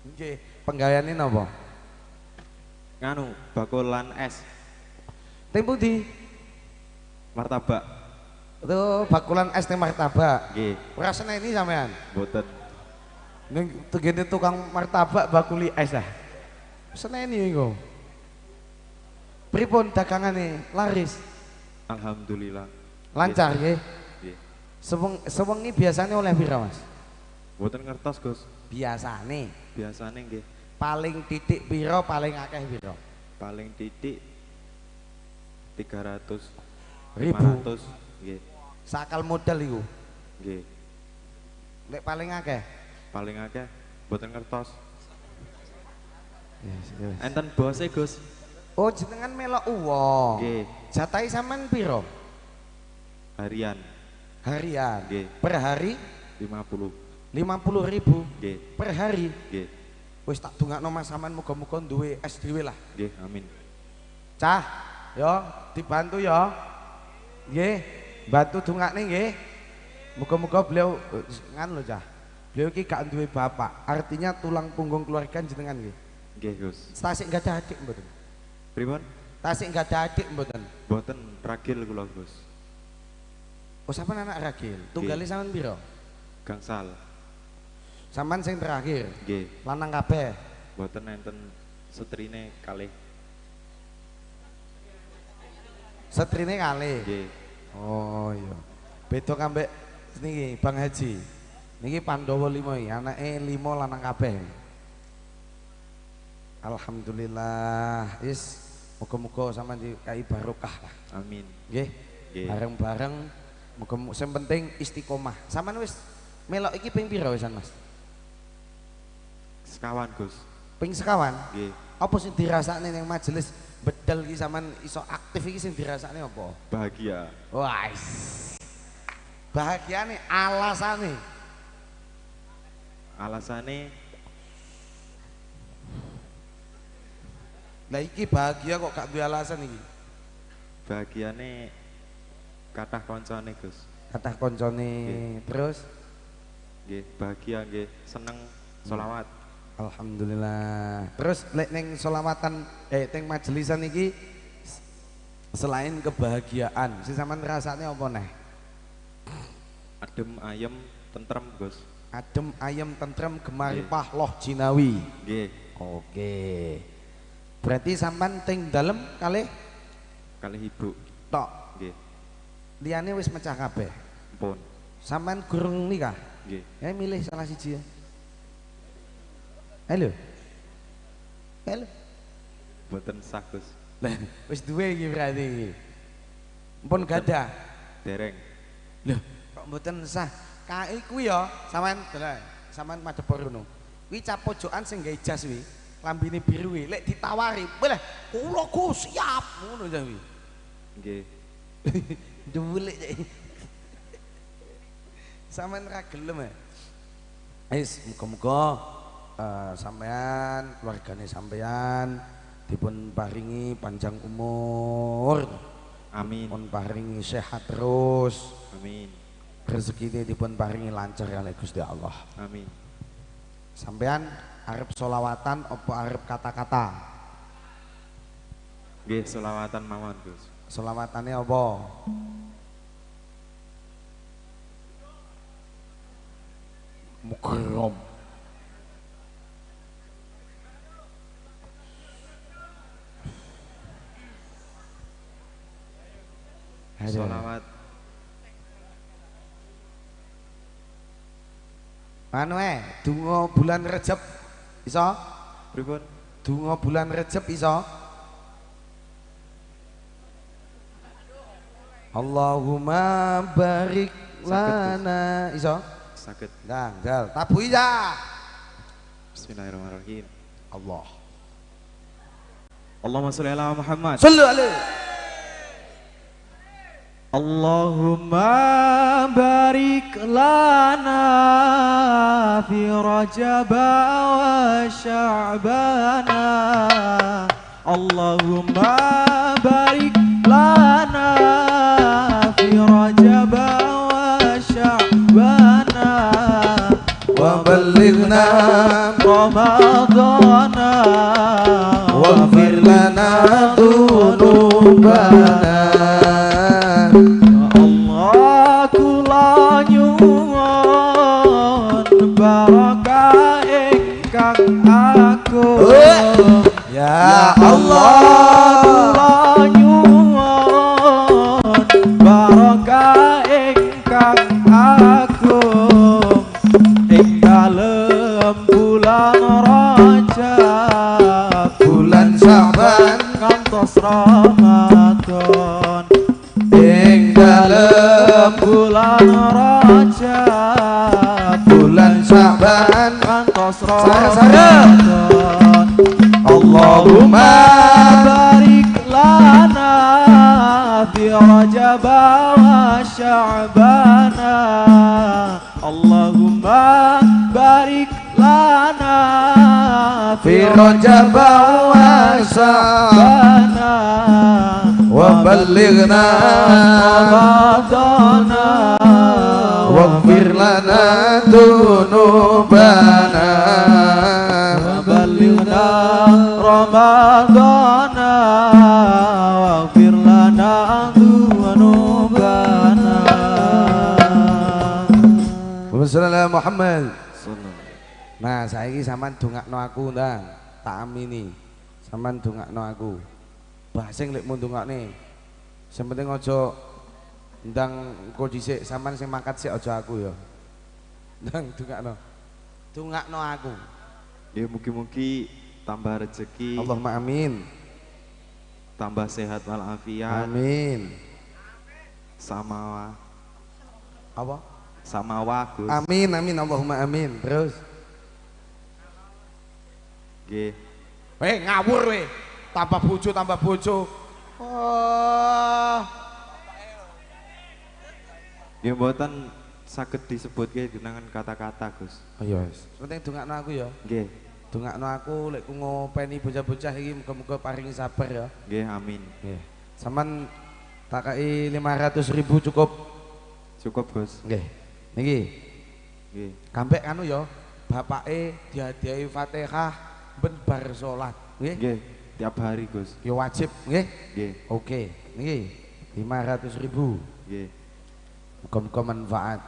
Nggih. Penggaweane napa? Nganu, bakulan es. Teng pundi? Martabak. Itu bakulan es teng martabak. Nggih. Ora seneni sampean? Mboten. Ning tegene tukang martabak bakuli es ah. Seneni iku. Pripun dagangane? Laris? Alhamdulillah. Lancar nggih? Nggih. Sewengi biasane oleh pira, Mas? Mboten ngertos, Gus. Biasane. Biasane nggih. Paling titik piro, paling akeh piro? Paling titik 300 ribu. 500 nggih. Sakal modal iku. Nggih. Lek paling akeh? Paling akeh mboten ngertos. Yes, yes. Enten bose, Gus. Oh, jenengan melok uwong. Nggih. Jatahe sampean piro? Harian. Harian. Nggih. Per hari 50. 50 ribu. Nggih. Per hari. Nggih. Wis tak dongakno Mas sampean muga-muga duwe es dhewe lah. Nggih, amin. Cah, yo dibantu yo. Nggih, bantu dongakne nggih. Muga-muga beliau ngan lho cah. Beliau iki gak duwe bapak, artinya tulang punggung keluarga jenengan nggih. Nggih, Gus. Tasik gak ada adik mboten? Pripun? Tasik gak ada adik mboten? Mboten, ragil kula, Gus. Oh, sampean anak ragil. Tunggale sampean piro? Gangsal. Sampean sing terakhir. Nggih. Lanang kabeh. Mboten enten setrine kalih. Setrine kalih. Nggih. Oh iya. Beda kambek niki Bang Haji. Niki Pandhawa 5 iki, anake 5 lanang kabeh. Alhamdulillah. Is muga-muga sampean dikai barokah lah. Amin. Nggih. Bareng-bareng muga sing penting istiqomah. Sampean wis melok iki ping pira wisan, Mas? Sekawan, Gus. Ping sekawan? Nggih. Apa sing dirasakne ning majelis bedel iki sampean iso aktif iki sing dirasakne apa? Bahagia. Wah. Bahagiane alasane. Alasane lah iki bahagia kok gak duwe alasan iki. Bahagiane kathah koncone, Gus. Kathah koncone. Terus nggih, bahagia nggih, seneng solawat. Alhamdulillah. Terus lek ning solawatan teng majelisan iki selain kebahagiaan, sing sampean rasane apa neh? Adem ayem tentrem, Gus. Adem ayem tentrem gemaripah loh jinawi. Nggih. Oke. Berarti sampean teng dalem kalih kalih ibu. Tok. Nggih. Liyane wis mecah kabeh. Pun. Sampean gurung nikah? Nggih. Ya milih salah siji ya. Halo. Halo. Mboten sah, Gus. Lah, wis duwe iki berarti iki. Mpun gadah. Dereng. Lho, kok mboten sah? Kae kuwi ya, sampean delok, sampean madhep rono. Kuwi cap pojokan sing gawe jas kuwi, lambine biru kuwi. Lek ditawari, boleh, kula Gus siap ngono ta kuwi. Nggih. Nduwulik. Sampean ra gelem ya. Wis muga-muga sampean, keluargane sampean dipun paringi panjang umur. Amin. Dipun paringi sehat terus. Amin. Rezekine dipun paringi lancar kalih Gusti Allah. Amin. Sampean arep solawatan apa arep kata-kata? Nggih, solawatan mawon, Gus. Solawatane apa? Mukarram. Solawat anu donga bulan Rejab iso? Pripun? Donga bulan Rejab iso? Allahumma barik lana iso? Saged. Ndang, jal, tabuhi ya. Bismillahirrahmanirrahim. Allah. Allahumma sholli ala Muhammad. Shallu alaihi. Allahumma barik lana fi Rajab wa Sya'bana. Allahumma barik lana fi Rajab wa Sya'bana wa ballighna Ramadana waghfir lana dzunubana. Allah kula nyuwun barokah ingkang agung. Ya Allah kula nyuwun barokah ingkang agung ing dalem bulan Rajab, bulan Sya'ban ngantos Ramadan. Ing dalem bulan Rajab, bulan Sya'ban ngantos Ramadan. Allahumma barik lana fi Rajab wa Sya'bana. Allahumma barik lana fi Rajab wa Sya'bana wa ballighna Ramadana waghfir lana dzunubana wa ballighna Ramadana waghfir lana dzunubana. Sallallahu Muhammad. Nah, saiki sampean dongakno aku ndang, tak amini. Sampean dongakno aku. Basing lek mun dongakne. Sing penting aja ndang engko dhisik, sampean sing mangkat sik aja aku ya. Ndang dongakno. Dongakno aku. Ya mugi-mugi tambah rezeki. Allahumma amin. Tambah sehat walafiat. Amin. Sama apa? Sama Gus. Amin amin Allahumma amin. Terus. Nggih. Weh ngawur weh. Tambah bojo tambah bojo. Oh. Nggih mboten saged disebutke dengan kata-kata, Gus. Oh iya wis. Penting dongakno aku ya. Nggih. Dongakno aku lek ku ngopeni bocah-bocah iki muga-muga paringi sabar ya. Nggih, amin. Nggih. Sampeyan tak kei 500.000 cukup? Cukup, Gus. Nggih. Niki. Nggih. Kampek anu ya, bapake dihadiahi Fatihah ben bar salat. Nggih. Nggih, tiap hari, Gus. Ya wajib, nggih. Nggih. Oke, niki 500.000. Nggih. Muga-muga manfaat.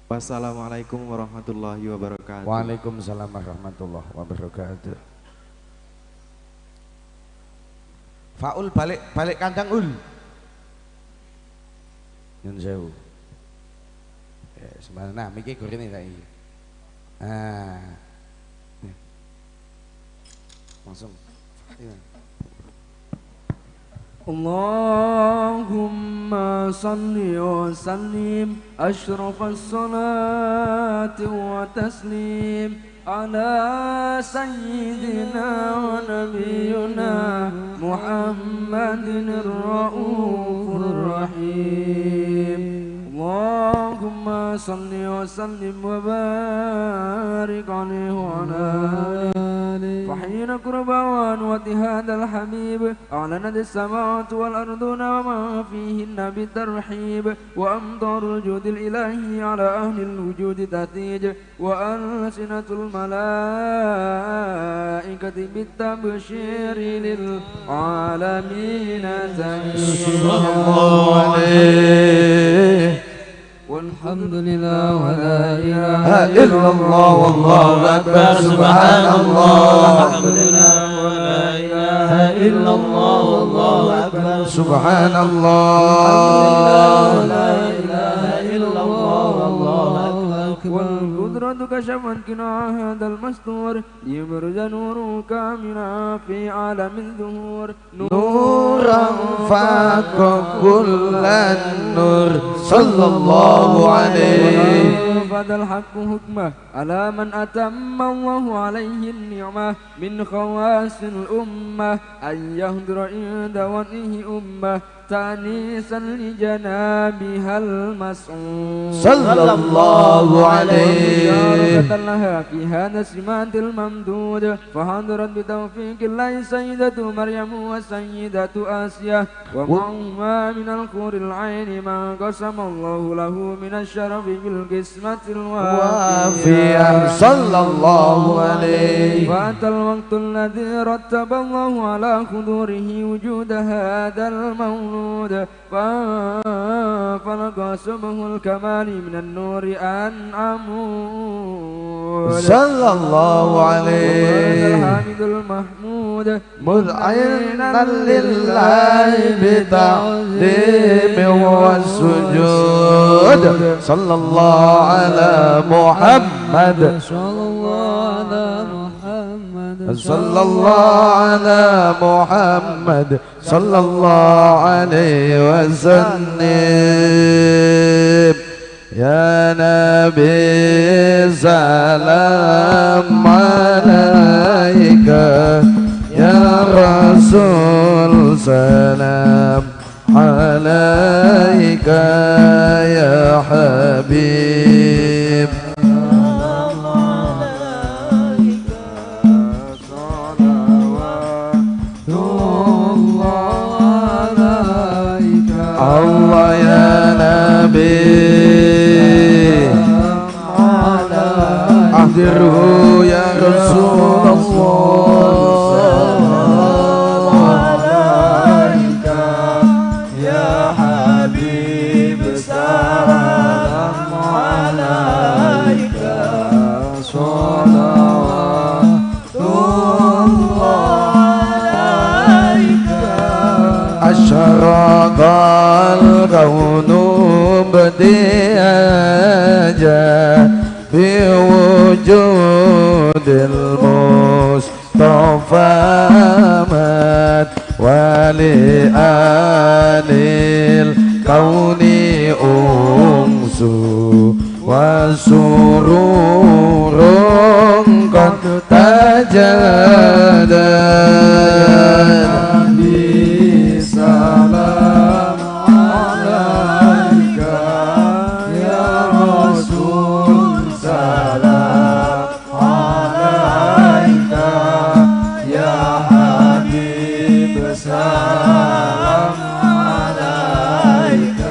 Wassalamualaikum warahmatullahi wabarakatuh. Waalaikumsalam warahmatullahi wabarakatuh. Faul balik balik kandang ul. Nyun sewu. Ya, sembarang. Nah, miki gorene saiki. Nah. Langsung. Iya. Allahumma salli wa sallim ashraf as-salati wa taslim ala sayyidina wa nabiyyina Muhammadin ar-raufur rahim. Allahumma salli wa sallim wa barik alaihi wa ala alihi. فحين قربان وتهاد الحبيب أعلنت السماوات والأرضون وما فيهن بالترحيب وأمطار الجود الإلهي على أهل الوجود تتيج وألسنة الملائكة بالتبشير للعالمين تهيج. صلى الله عليه. والحمد لله ولا إله إلا الله والله أكبر سبحان الله. الحمد لله ولا إله إلا الله والله أكبر سبحان الله. لا إله إلا الله والله أكبر. والقدرة كشفت كناع هذا المستور ليبرز نوره كاملا في عالم الظهور نورا فاق كل النور صلى الله عليه. فذا الحق حكمه على من أتم الله عليه النعمة من خواص الأمة أن يهدر عند وجهه أمة تأنيسا لجنابها المسعود صلى الله عليه. ومشاركة لها في هذا السمات الممدود فحضرت بتوفيق الله سيدة مريم وسيدة آسيا ومعهما من الحور العين ما قسم الله له من الشرف بالقسمة الوافية صلى الله عليه. فأتى الوقت الذي رتب الله على حضوره وجود هذا المولود فانفلق سبه الكمال من النور أنعمود صلى الله عليه. الحامد المحمود مذعنا لله بتعظيم والسجود صلى الله على محمد صلى الله على محمد صلى الله على محمد صلى الله عليه وسلم. يا نبي سلام عليك يا رسول سلام عليك يا حبيب الله يا نبي أحضره يا رسول الله عليك يا حبيب سلام عليك صلوات الله عليك. أشرق الكون بدياجا بوجود المصطفى مات ولآل الكون أنس وسرور قد تجدد. سلام عليك يا رسول سلام عليك يا حبيب سلام عليك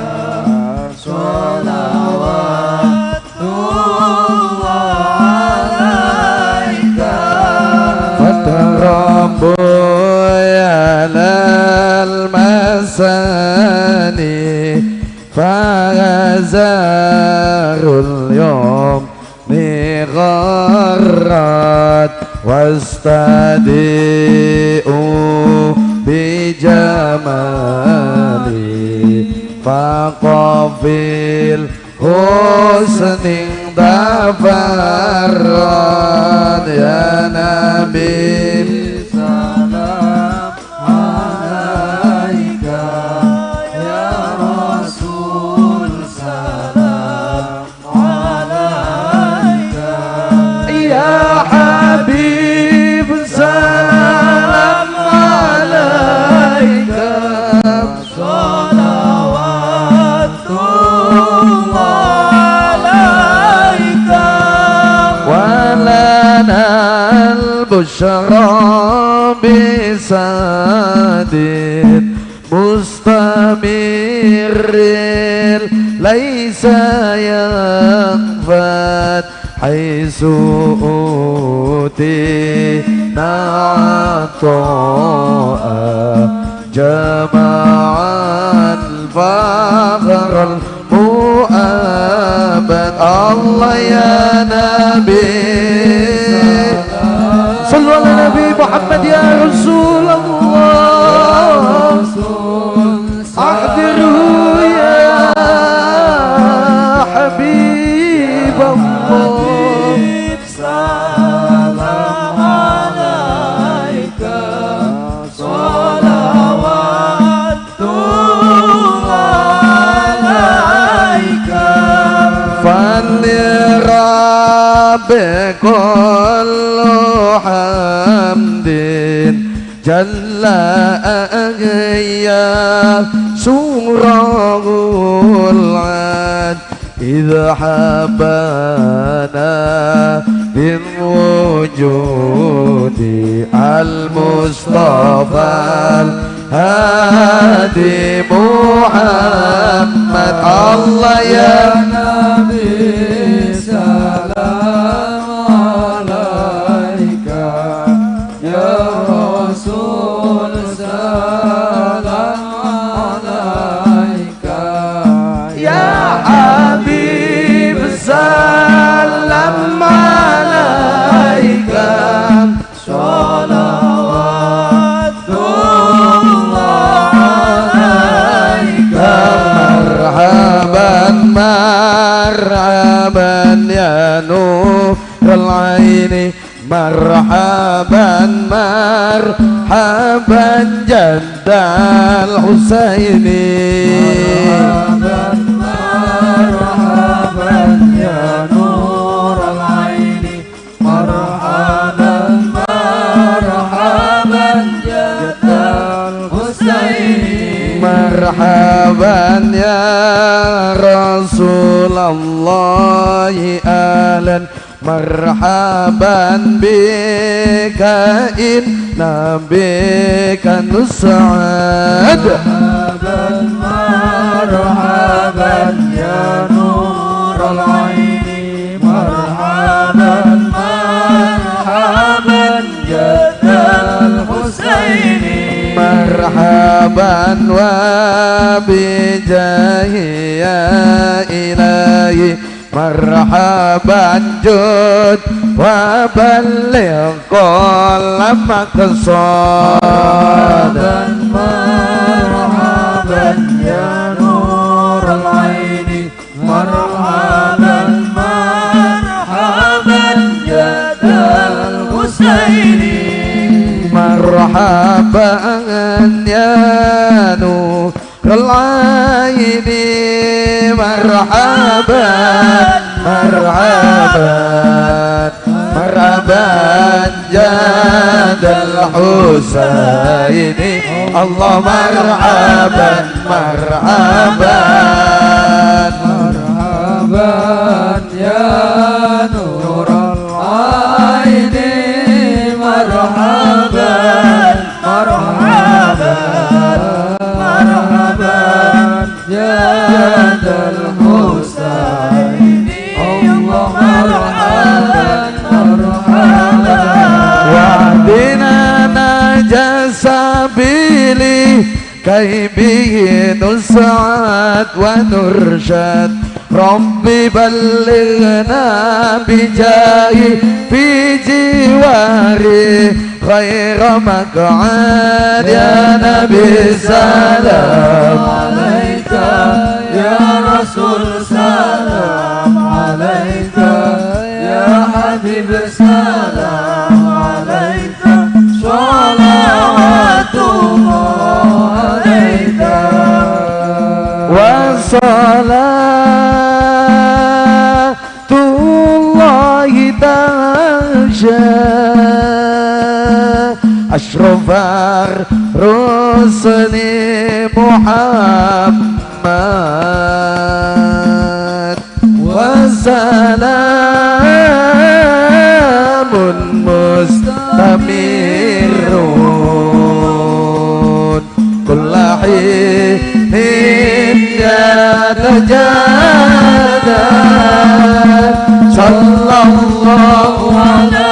صلوات الله عليك. فتربوا على المساني فغزار اليوم غرت واستديئوا بجمالي فقفي الحسن تفرد يا نبي سلام عليك البشرى بسعد مستمر ليس ينفد حيث أوتينا عطاء جمع الفخر المؤبد. الله يا نبي صلوا على نبي محمد يا رسول الله أحضره يا حبيب الله. سلام عليك صلوات الله عليك. فلرب كل حمد جل أغيا سوره العد إذا حبانا بالوجود المصطفى الهادي محمد. الله يا نبي سلام عليك يا رسول سلام عليك يا حبيب سلام عليك صلوات الله عليك. مرحبا مرحبا يا نور العين مرحبا مرحبا جد الحسين. مرحبا مرحبا يا نور العين مرحبا مرحبا جد الحسين. مرحبا يا رسول الله أهلا مرحبا بك إن بك نسعد. مرحبا مرحبا يا نور العين مرحبا مرحبا جد الحسين. مرحبا وبجاه يا إلهي مرحبا جد وبلغ كل مقصود. مرحبا مرحبا يا نور العين مرحبا مرحبا جد الحسين. مرحبا يا نور العين مرحبا مرحبا مرحبا جاد الحسين. الله مرحبا مرحبا مرحبا يا نور العين مرحبا مرحبا مرحبا يا ذا الحسين. الله مرحبا مرحبا وعدنا نجا سبيلي كي به نسعد ونرشد. ربي بلغنا بجاهي في جواري خير مقعد. يا نبي سلام عليك يا رسول سلام عليك يا حبيب سلام عليك صلوات الله عليك. وصلاة الله تغشى أشرف الرسل محمد وسلام مستمر تجادل. صلى الله على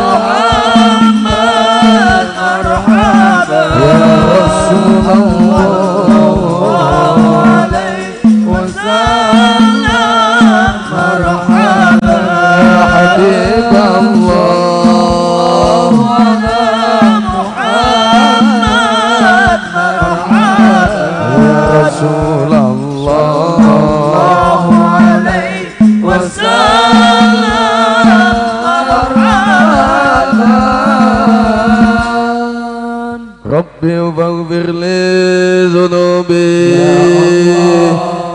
محمد مرحبا يا رسول الله عليه وسلم. مرحبا يا حبيب الله على محمد مرحبا يا رسول الله عليه وسلم. مرحبا ربي فاغفر لي ذنوبي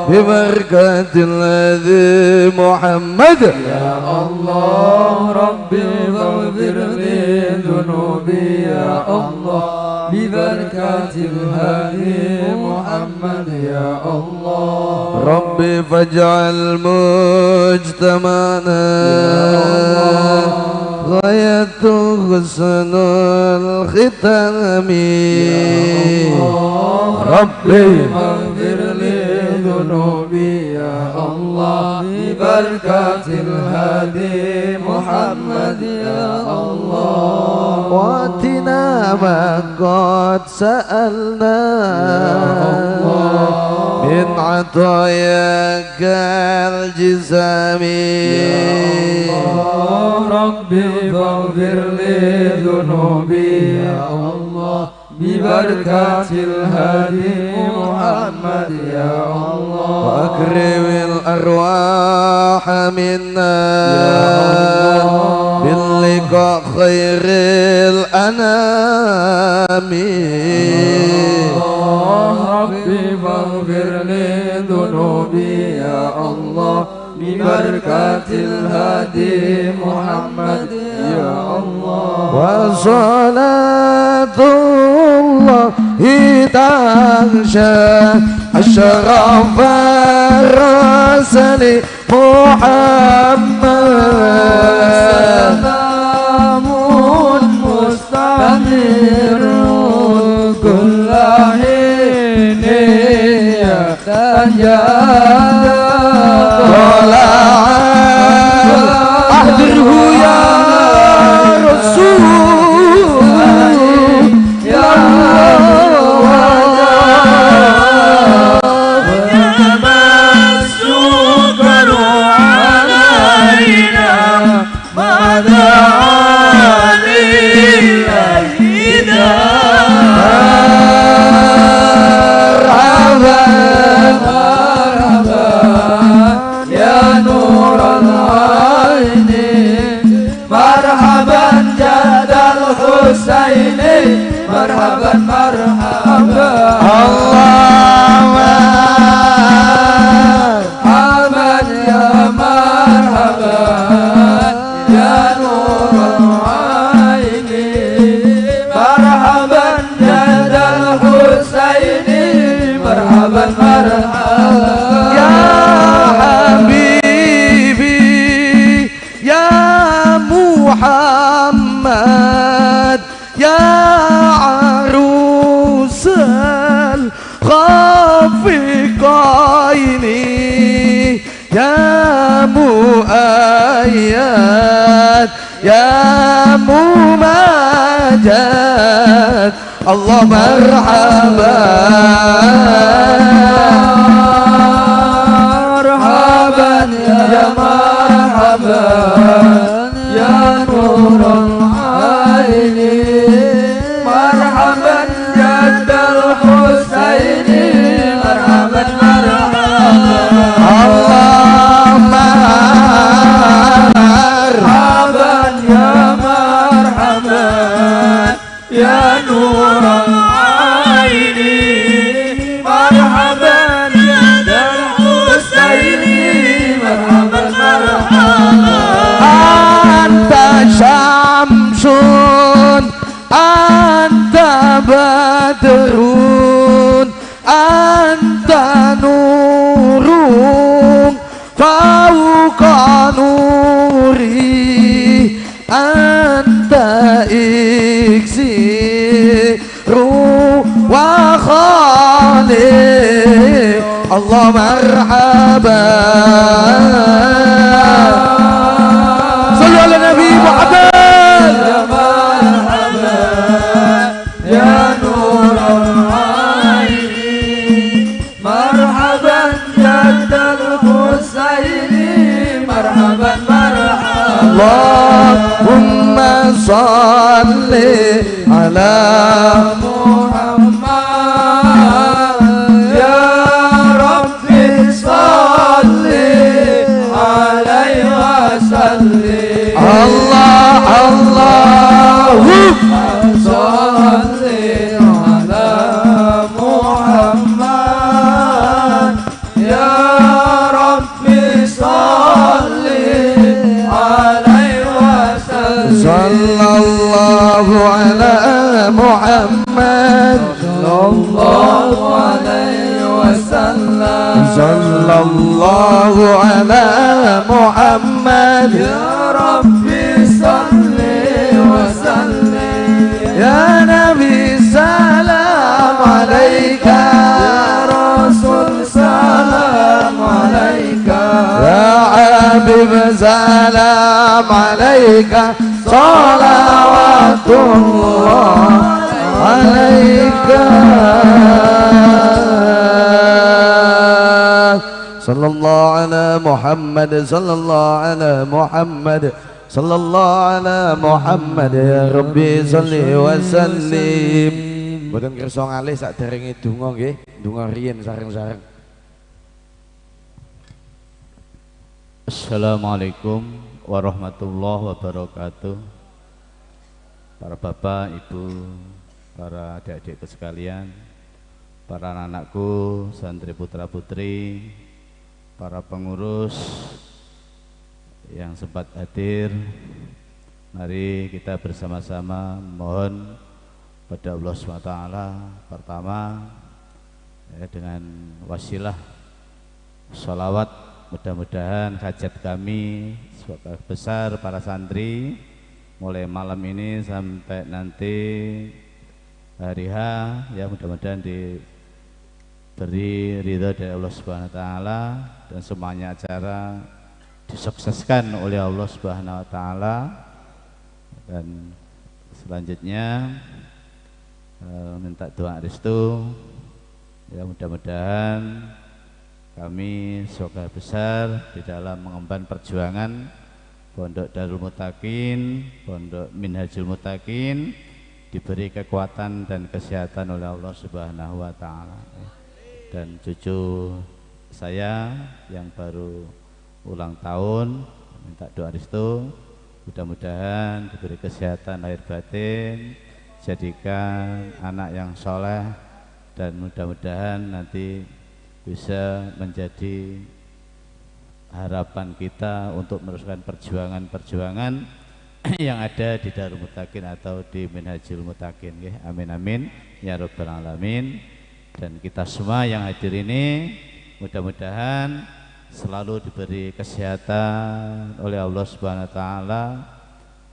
ببركة الذي محمد. يا الله ربي فاغفر لي ذنوبي يا الله ببركة الهادي محمد. يا الله ربي فاجعل مجتمعنا غاية حسن الختام. ربي فاغفر لي ذنوبي يا الله ببركة الهادي محمد. يا الله واتنا ما قد سألنا من عطاياك الجسام. يا الله ربي فاغفر لي ذنوبي يا الله ببركة الهادي محمد. يا الله وأكرم الأرواح منا باللقاء خير الأنام. ربي فاغفر لي ذنوبي يا الله ببركة الهادي محمد. يا الله وصلاة الله تغشى أشرف الرسل محمد. سلام مستمر كل حين يتجدد. طلع أحضره يا رسول يا وجب الشكر علينا ما دعا لله. مرحبا مرحبا يا نور العين. مرحبا جد الحسين. مرحبا مرحبا الله مرحبا يا مرحبا يا نور العين. مرحبا جد الحسين. مرحبا مرحبا يا حبيبي يا محمد يا عروس الخافقين يا مؤيد يا ممجد. الله مرحبا مرحبا يا مرحبا يا نور العين. مرحبا جد الحسين. مرحبا مرحبا الله مرحبا يا مرحبا يا نور العين. مرحبا جد الحسين. مرحبا مرحبا أنت شمس أنت بدر أنت نور فوق نوري أنت إكسير وخالق. Allah marhaba. Sallu ala Nabi Muhammad. Ya marhaba ya nurul aini, marhaban jaddal Husaini, marhaban marhaban. Allahumma salli ala Muhammad ya Rabbi salli alaihi wa sallim. Allah Allahumma salli ala Muhammad ya Rabbi salli alaihi wa sallim. Sallallahu ala Muhammad sallallahu alaihi wasallam. Sallallahu ala Muhammad ya Rabbi salli wa sallim. Ya Nabi salam alaika, ya Rasul salam alaika, ya Habib salam alaika, salawatullah alaika. Sallallahu ala Muhammad, sallallahu ala Muhammad, sallallahu ala Muhammad ya Rabbi salli wa sallim. Mboten kersa ngalih saderenge donga nggih, donga riyin sareng-sareng. Assalamualaikum warahmatullahi wabarakatuh. Para bapak, ibu, para adik-adikku sekalian, para anak-anakku, santri putra-putri, para pengurus yang sempat hadir, mari kita bersama-sama mohon pada Allah SWT. Pertama ya, dengan wasilah sholawat, mudah-mudahan hajat kami sebagai besar para santri mulai malam ini sampai nanti hari H ya, mudah-mudahan diberi ridha dari Allah Subhanahu wa taala dan semuanya acara disukseskan oleh Allah Subhanahu wa taala. Dan selanjutnya minta doa restu ya, mudah-mudahan kami semoga besar di dalam mengemban perjuangan Pondok Darul Muttaqin, Pondok Minhajul Muttaqin, diberi kekuatan dan kesehatan oleh Allah Subhanahu wa taala. Dan cucu saya yang baru ulang tahun minta doa restu, mudah-mudahan diberi kesehatan lahir batin, jadikan anak yang soleh, dan mudah-mudahan nanti bisa menjadi harapan kita untuk meneruskan perjuangan-perjuangan yang ada di Darul Muttaqin atau di Minhajul Muttaqin. Amin amin ya rabbal alamin. Dan kita semua yang hadir ini mudah-mudahan selalu diberi kesehatan oleh Allah Subhanahu wa taala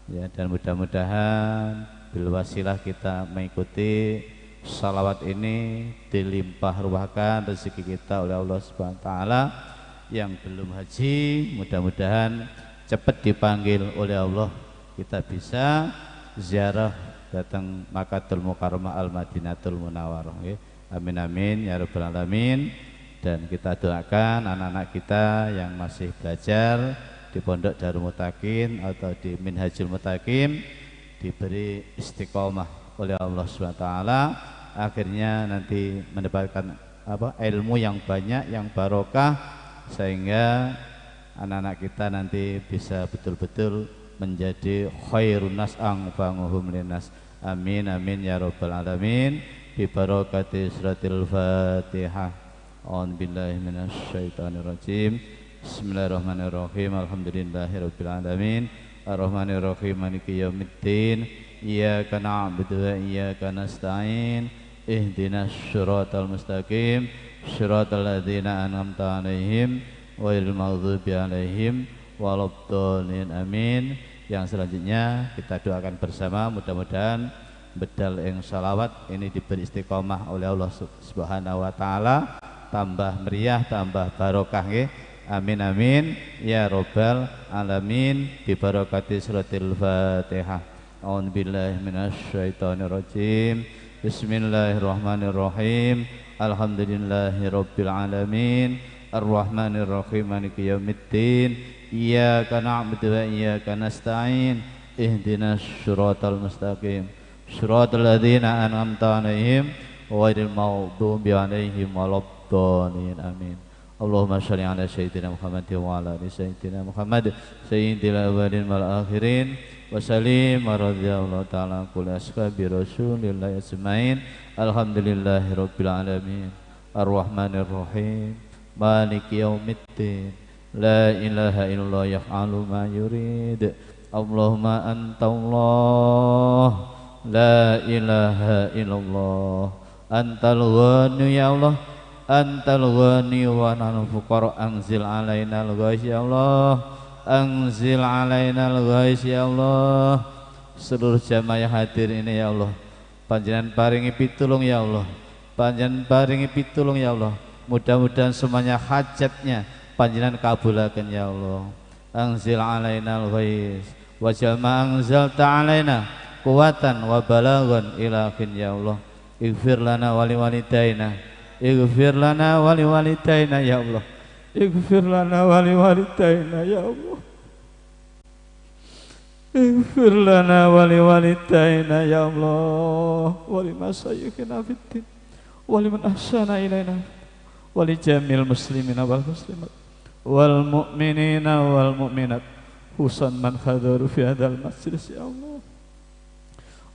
ya, dan mudah-mudahan bil wasilah kita mengikuti salawat ini dilimpah ruahkan rezeki kita oleh Allah Subhanahu wa taala. Yang belum haji mudah-mudahan cepat dipanggil oleh Allah, kita bisa ziarah datang Makkatul Mukarramah Al Madinatul Munawwarah. Amin amin ya rabbal alamin. Dan kita doakan anak-anak kita yang masih belajar di Pondok Darul Muttaqin atau di Minhajul Muttaqin diberi istiqomah oleh Allah Subhanahu wa taala, akhirnya nanti mendapatkan apa ilmu yang banyak, yang barokah, sehingga anak-anak kita nanti bisa betul-betul menjadi khairun nas anfa'uhum linnas. Amin amin ya rabbal alamin. Bi barakati suratil Fatihah. A'udzu billahi minasyaitonir rajim. Bismillahirrahmanirrahim. Alhamdulillahirabbil alamin. Arrahmanirrahim. Maliki yaumiddin. Iyyaka na'budu wa iyyaka nasta'in. Ihdinas siratal mustaqim. Siratal ladzina an'amta 'alaihim ghairil maghdubi 'alaihim waladdallin. Amin. Yang selanjutnya kita doakan bersama mudah-mudahan bedal ing shalawat ini diberi istiqomah oleh Allah Subhanahu wa taala tambah meriah, tambah barokah nggih. Amin amin ya robbal alamin. Bi barakati suratil Fatihah. A'udzubillahi minasyaitonirrajim. Bismillahirrahmanirrahim. Alhamdulillahirabbil alamin. Arrahmanirrahim. Maliki yaumiddin. Iyyaka na'budu wa iyyaka nasta'in. Ihdinas siratal mustaqim. Siratal ladzina an'amta 'alaihim ghairil maghdubi 'alaihim waladdallin. Amin. Allahumma shalli ala sayyidina Muhammad wa ala ali sayyidina Muhammad sayyidil awwalin wal akhirin wa sallim wa radhiyallahu ta'ala kulli ashabi rasulillahi ajmain. Alhamdulillahi rabbil alamin. Arrahmanir rahim. Maliki yaumiddin. La ilaha illallah yaf'alu ma yurid. Allahumma antallah la ilaha illallah antal ghani ya Allah, antal ghani wa nahnu fuqara. Anzil alaina al-ghais ya Allah, anzil alaina al-ghais ya Allah. Seluruh jamaah yang hadir ini ya Allah, panjenengan paringi pitulung ya Allah, panjenengan paringi pitulung ya Allah. Mudah-mudahan semuanya hajatnya panjenengan kabulaken ya Allah. Anzil alaina al-ghais wa jama anzalta alaina quwatan wa balagan ila akhir ya Allah. Ighfir lana wali walidaina, ighfir lana wali walidaina ya Allah, ighfir lana wali walidaina ya Allah, ighfir lana wali walidaina ya Allah, wali masayikhina fiddin, wali man ahsana ilaina, wali jamil muslimina wal muslimat wal mu'minina wal mu'minat, husan man hadaru fi hadzal majlis ya Allah.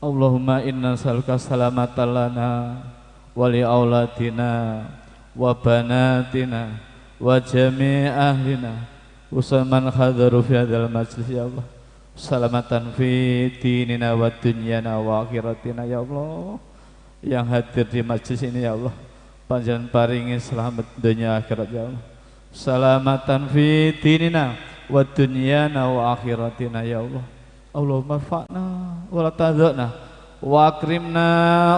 Allahumma inna nas'aluka salamatan lana wa li auladina wa banatina wa jami' ahlina husan man hadaru fi hadzal majlis ya Allah. Salamatan fi dinina wa dunyana wa akhiratina ya Allah. Yang hadir di majlis ini ya Allah, panjenengan paringi selamat dunia akhirat ya Allah. Salamatan fi dinina wa dunyana wa akhiratina ya Allah. Allahumma fa'na wa la tadhna wa akrimna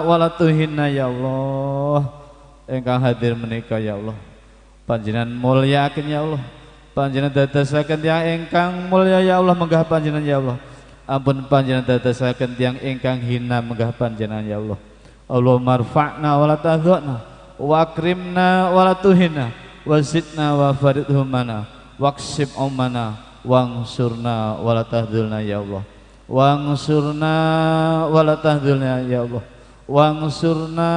wa la tuhinna ya Allah. Engkang hadir menika ya Allah, panjenengan mulyakaken ya Allah, panjenengan dadosaken tiyang ingkang mulya ya Allah menggah panjenengan ya Allah. Ampun panjenengan dadosaken tiyang ingkang hina menggah panjenengan ya Allah. Allahumma rfa'na wa la tadhna wa akrimna wa la tuhinna wa zidna wa faridhumana waqsib ummana wangsurna wa la tahdhulna ya Allah, wangsurna wa la tahdhulna ya Allah, wangsurna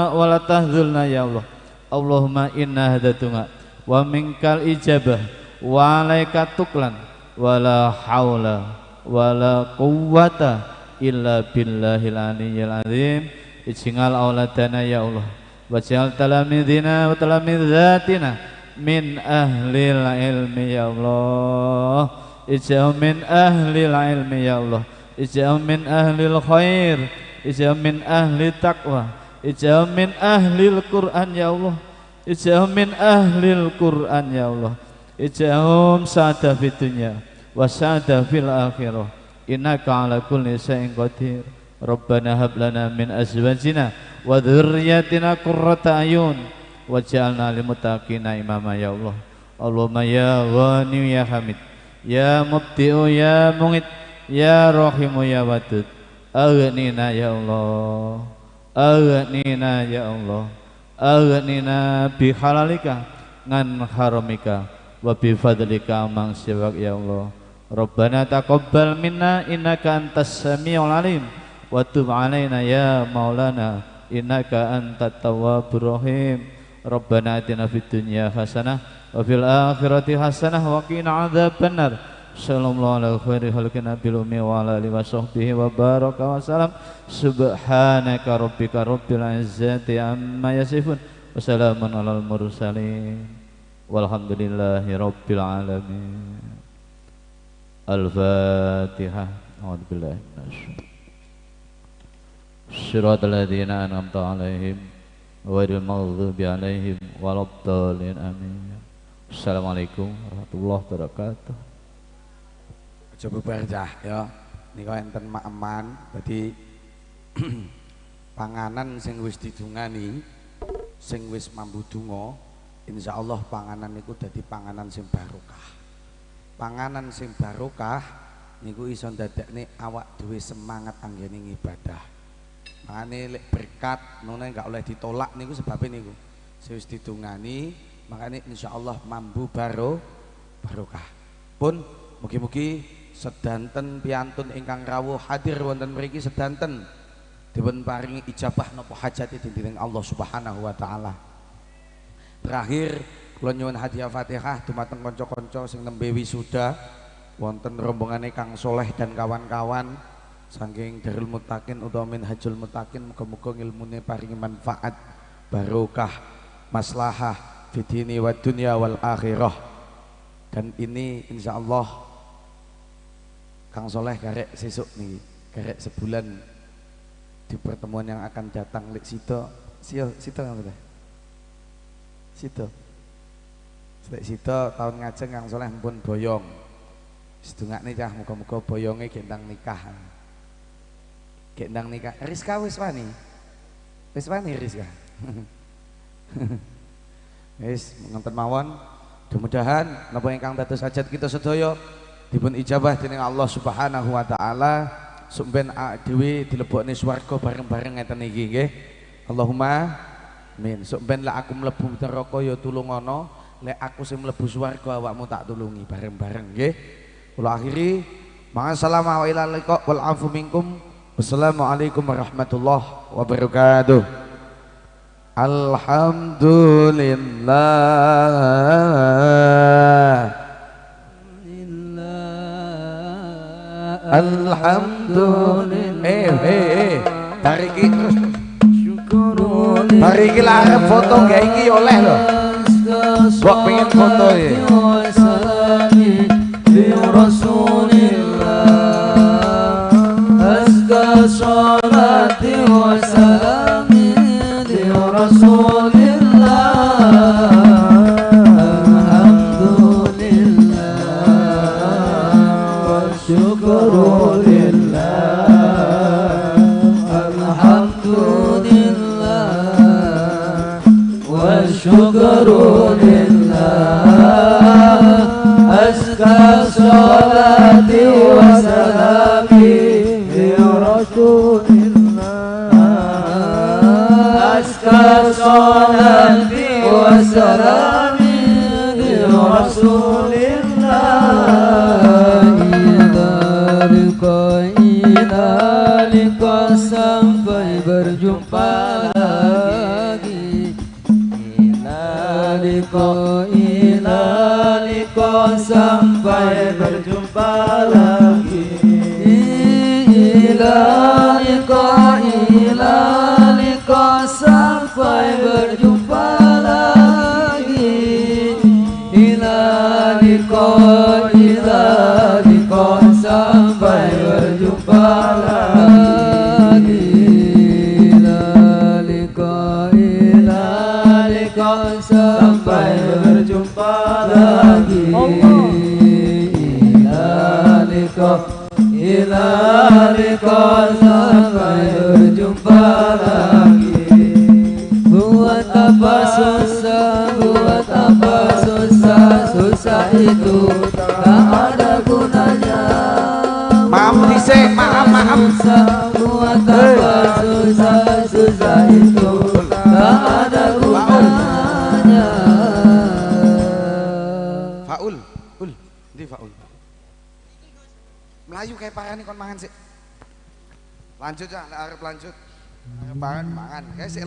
wa la tahdhulna ya Allah. Allahumma inna hadatunga wa minkal ijabah wa alaika tuklan wa la haula wa la quwwata illa billahil aliyyil azim. Ij'al auladana ya Allah waj'al talamidina wa talamidzatina min ahlil ilmi ya Allah. Ij'al min ahlil ilmi ya Allah, ij'al min ahlil khair, ij'al min ahli taqwa, ij'al min ahlil Qur'an ya Allah, ij'al min ahlil Qur'an ya Allah. Ij'alhum sa'ada fid dunya wa sa'ada fil akhirah innaka ala kulli syai'in qadir. Rabbana hab lana min azwajina wa dzurriyyatina qurrata ayun waj'alna lil muttaqina imama ya Allah. Allahumma ya ghani ya hamid ya mubdi'u ya mu'id ya rahimu ya wadud. Aghnina ya Allah, aghnina ya Allah, aghnina bi halalika ngan haramika wa bi fadlika amang siwak ya Allah. Rabbana taqabbal minna innaka antas samiul alim wa tub alaina ya maulana innaka antat tawwabur rahim. Rabbana atina fid dunya hasanah wa fil akhirati hasanah wa qina adzabannar. Sallallahu ala khairi khalqi nabil ummi wa ala alihi wa sahbihi wa baraka wa salam. Subhanaka rabbika rabbil izzati amma yasifun wa salamun alal mursalin walhamdulillahi rabbil alamin. Al-Fatihah. A'udzu billahi minasyaitonir rajim. Shiratal ladzina an'amta 'alaihim ghairil maghdubi 'alaihim waladdallin. Amin. Assalamualaikum warahmatullahi wabarakatuh. Aja bubar cah ya. Nika enten maeman, dadi panganan sing wis didungani Sing wis mambu donga, insyaallah panganan niku dadi panganan sing barokah. Panganan sing barokah niku iso ndadekne awak dhewe semangat anggene ngibadah. Makane lek berkat none enggak oleh ditolak niku sebabe niku. Sing wis didongani, makane insyaallah mambu barokah. Pun mugi-mugi sedanten piantun ingkang rawuh hadir wonten mriki sedanten dipun paringi ijabah napa hajate dening Allah Subhanahu wa taala. Terakhir kula nyuwun hadiah Fatihah dumateng kanca-kanca sing nembe wisuda wonten rombongane Kang Soleh dan kawan-kawan saking Darul Muttaqin utawa Minhajul Muttaqin, muga-muga ngilmune paringi manfaat barokah maslahah fidini wa dunya wal akhirah. Dan ini insyaallah Kang Soleh garek sesuk niki, garek sebulan di pertemuan yang akan datang lek sito sito ngapa sito lek sito tahun ngajeng Kang Soleh pun boyong sedungakne cah muga-muga boyonge gendang nikah. Gendang nikah. Rizka wis wani. Wis wani Rizka. Wis ngenten mawon. Mudah-mudahan napa ingkang dados hajat kita sedaya dipun ijabah dening Allah Subhanahu wa taala. Sumben dhewe dilebokne swarga bareng-bareng ngeten iki nggih. Allahumma amin. Sumben lek aku mlebu neraka ya tulungono, lek aku sing mlebu swarga awakmu tak tulungi bareng-bareng nggih. Kula akhiri, ma'assalama wa ila liqa wal afu minkum. Wassalamualaikum warahmatullahi wabarakatuh. Alhamdulillah. Alhamdulillah. Bariki terus. Bariki lah arep foto gawe iki oleh lho. Mbok pengen foto ya. Rasulillah azka sholati wa salami li Rasulillah. Alhamdulillah wa syukru lillah. Alhamdulillah wa syukru lillah. Azka sholati wa salami li Rasulillah. Azka sholati wa salami li Rasulillah. Ila liqa sampai berjumpa lagi. Ila liqa, ila liqa sampai berjumpa lagi. Ila liqa, ila liqa sampai berjumpa lagi. Ila liqa, ila liqa sampai berjumpa lagi. Ila liqa, ila liqa sampai berjumpa lagi. Ila liqa, ila liqa sampai berjumpa lagi. Buat apa susah, buat apa susah, susah itu tak ada gunanya. Maaf dhisik, maaf, maaf. Buat apa susah, susah itu tak ada gunanya. Faul, ul, ndi Faul? Melayu kayak parani kon mangan sik. Lanjut ya, arep lanjut. Arep mangan, mangan. Kayak sik.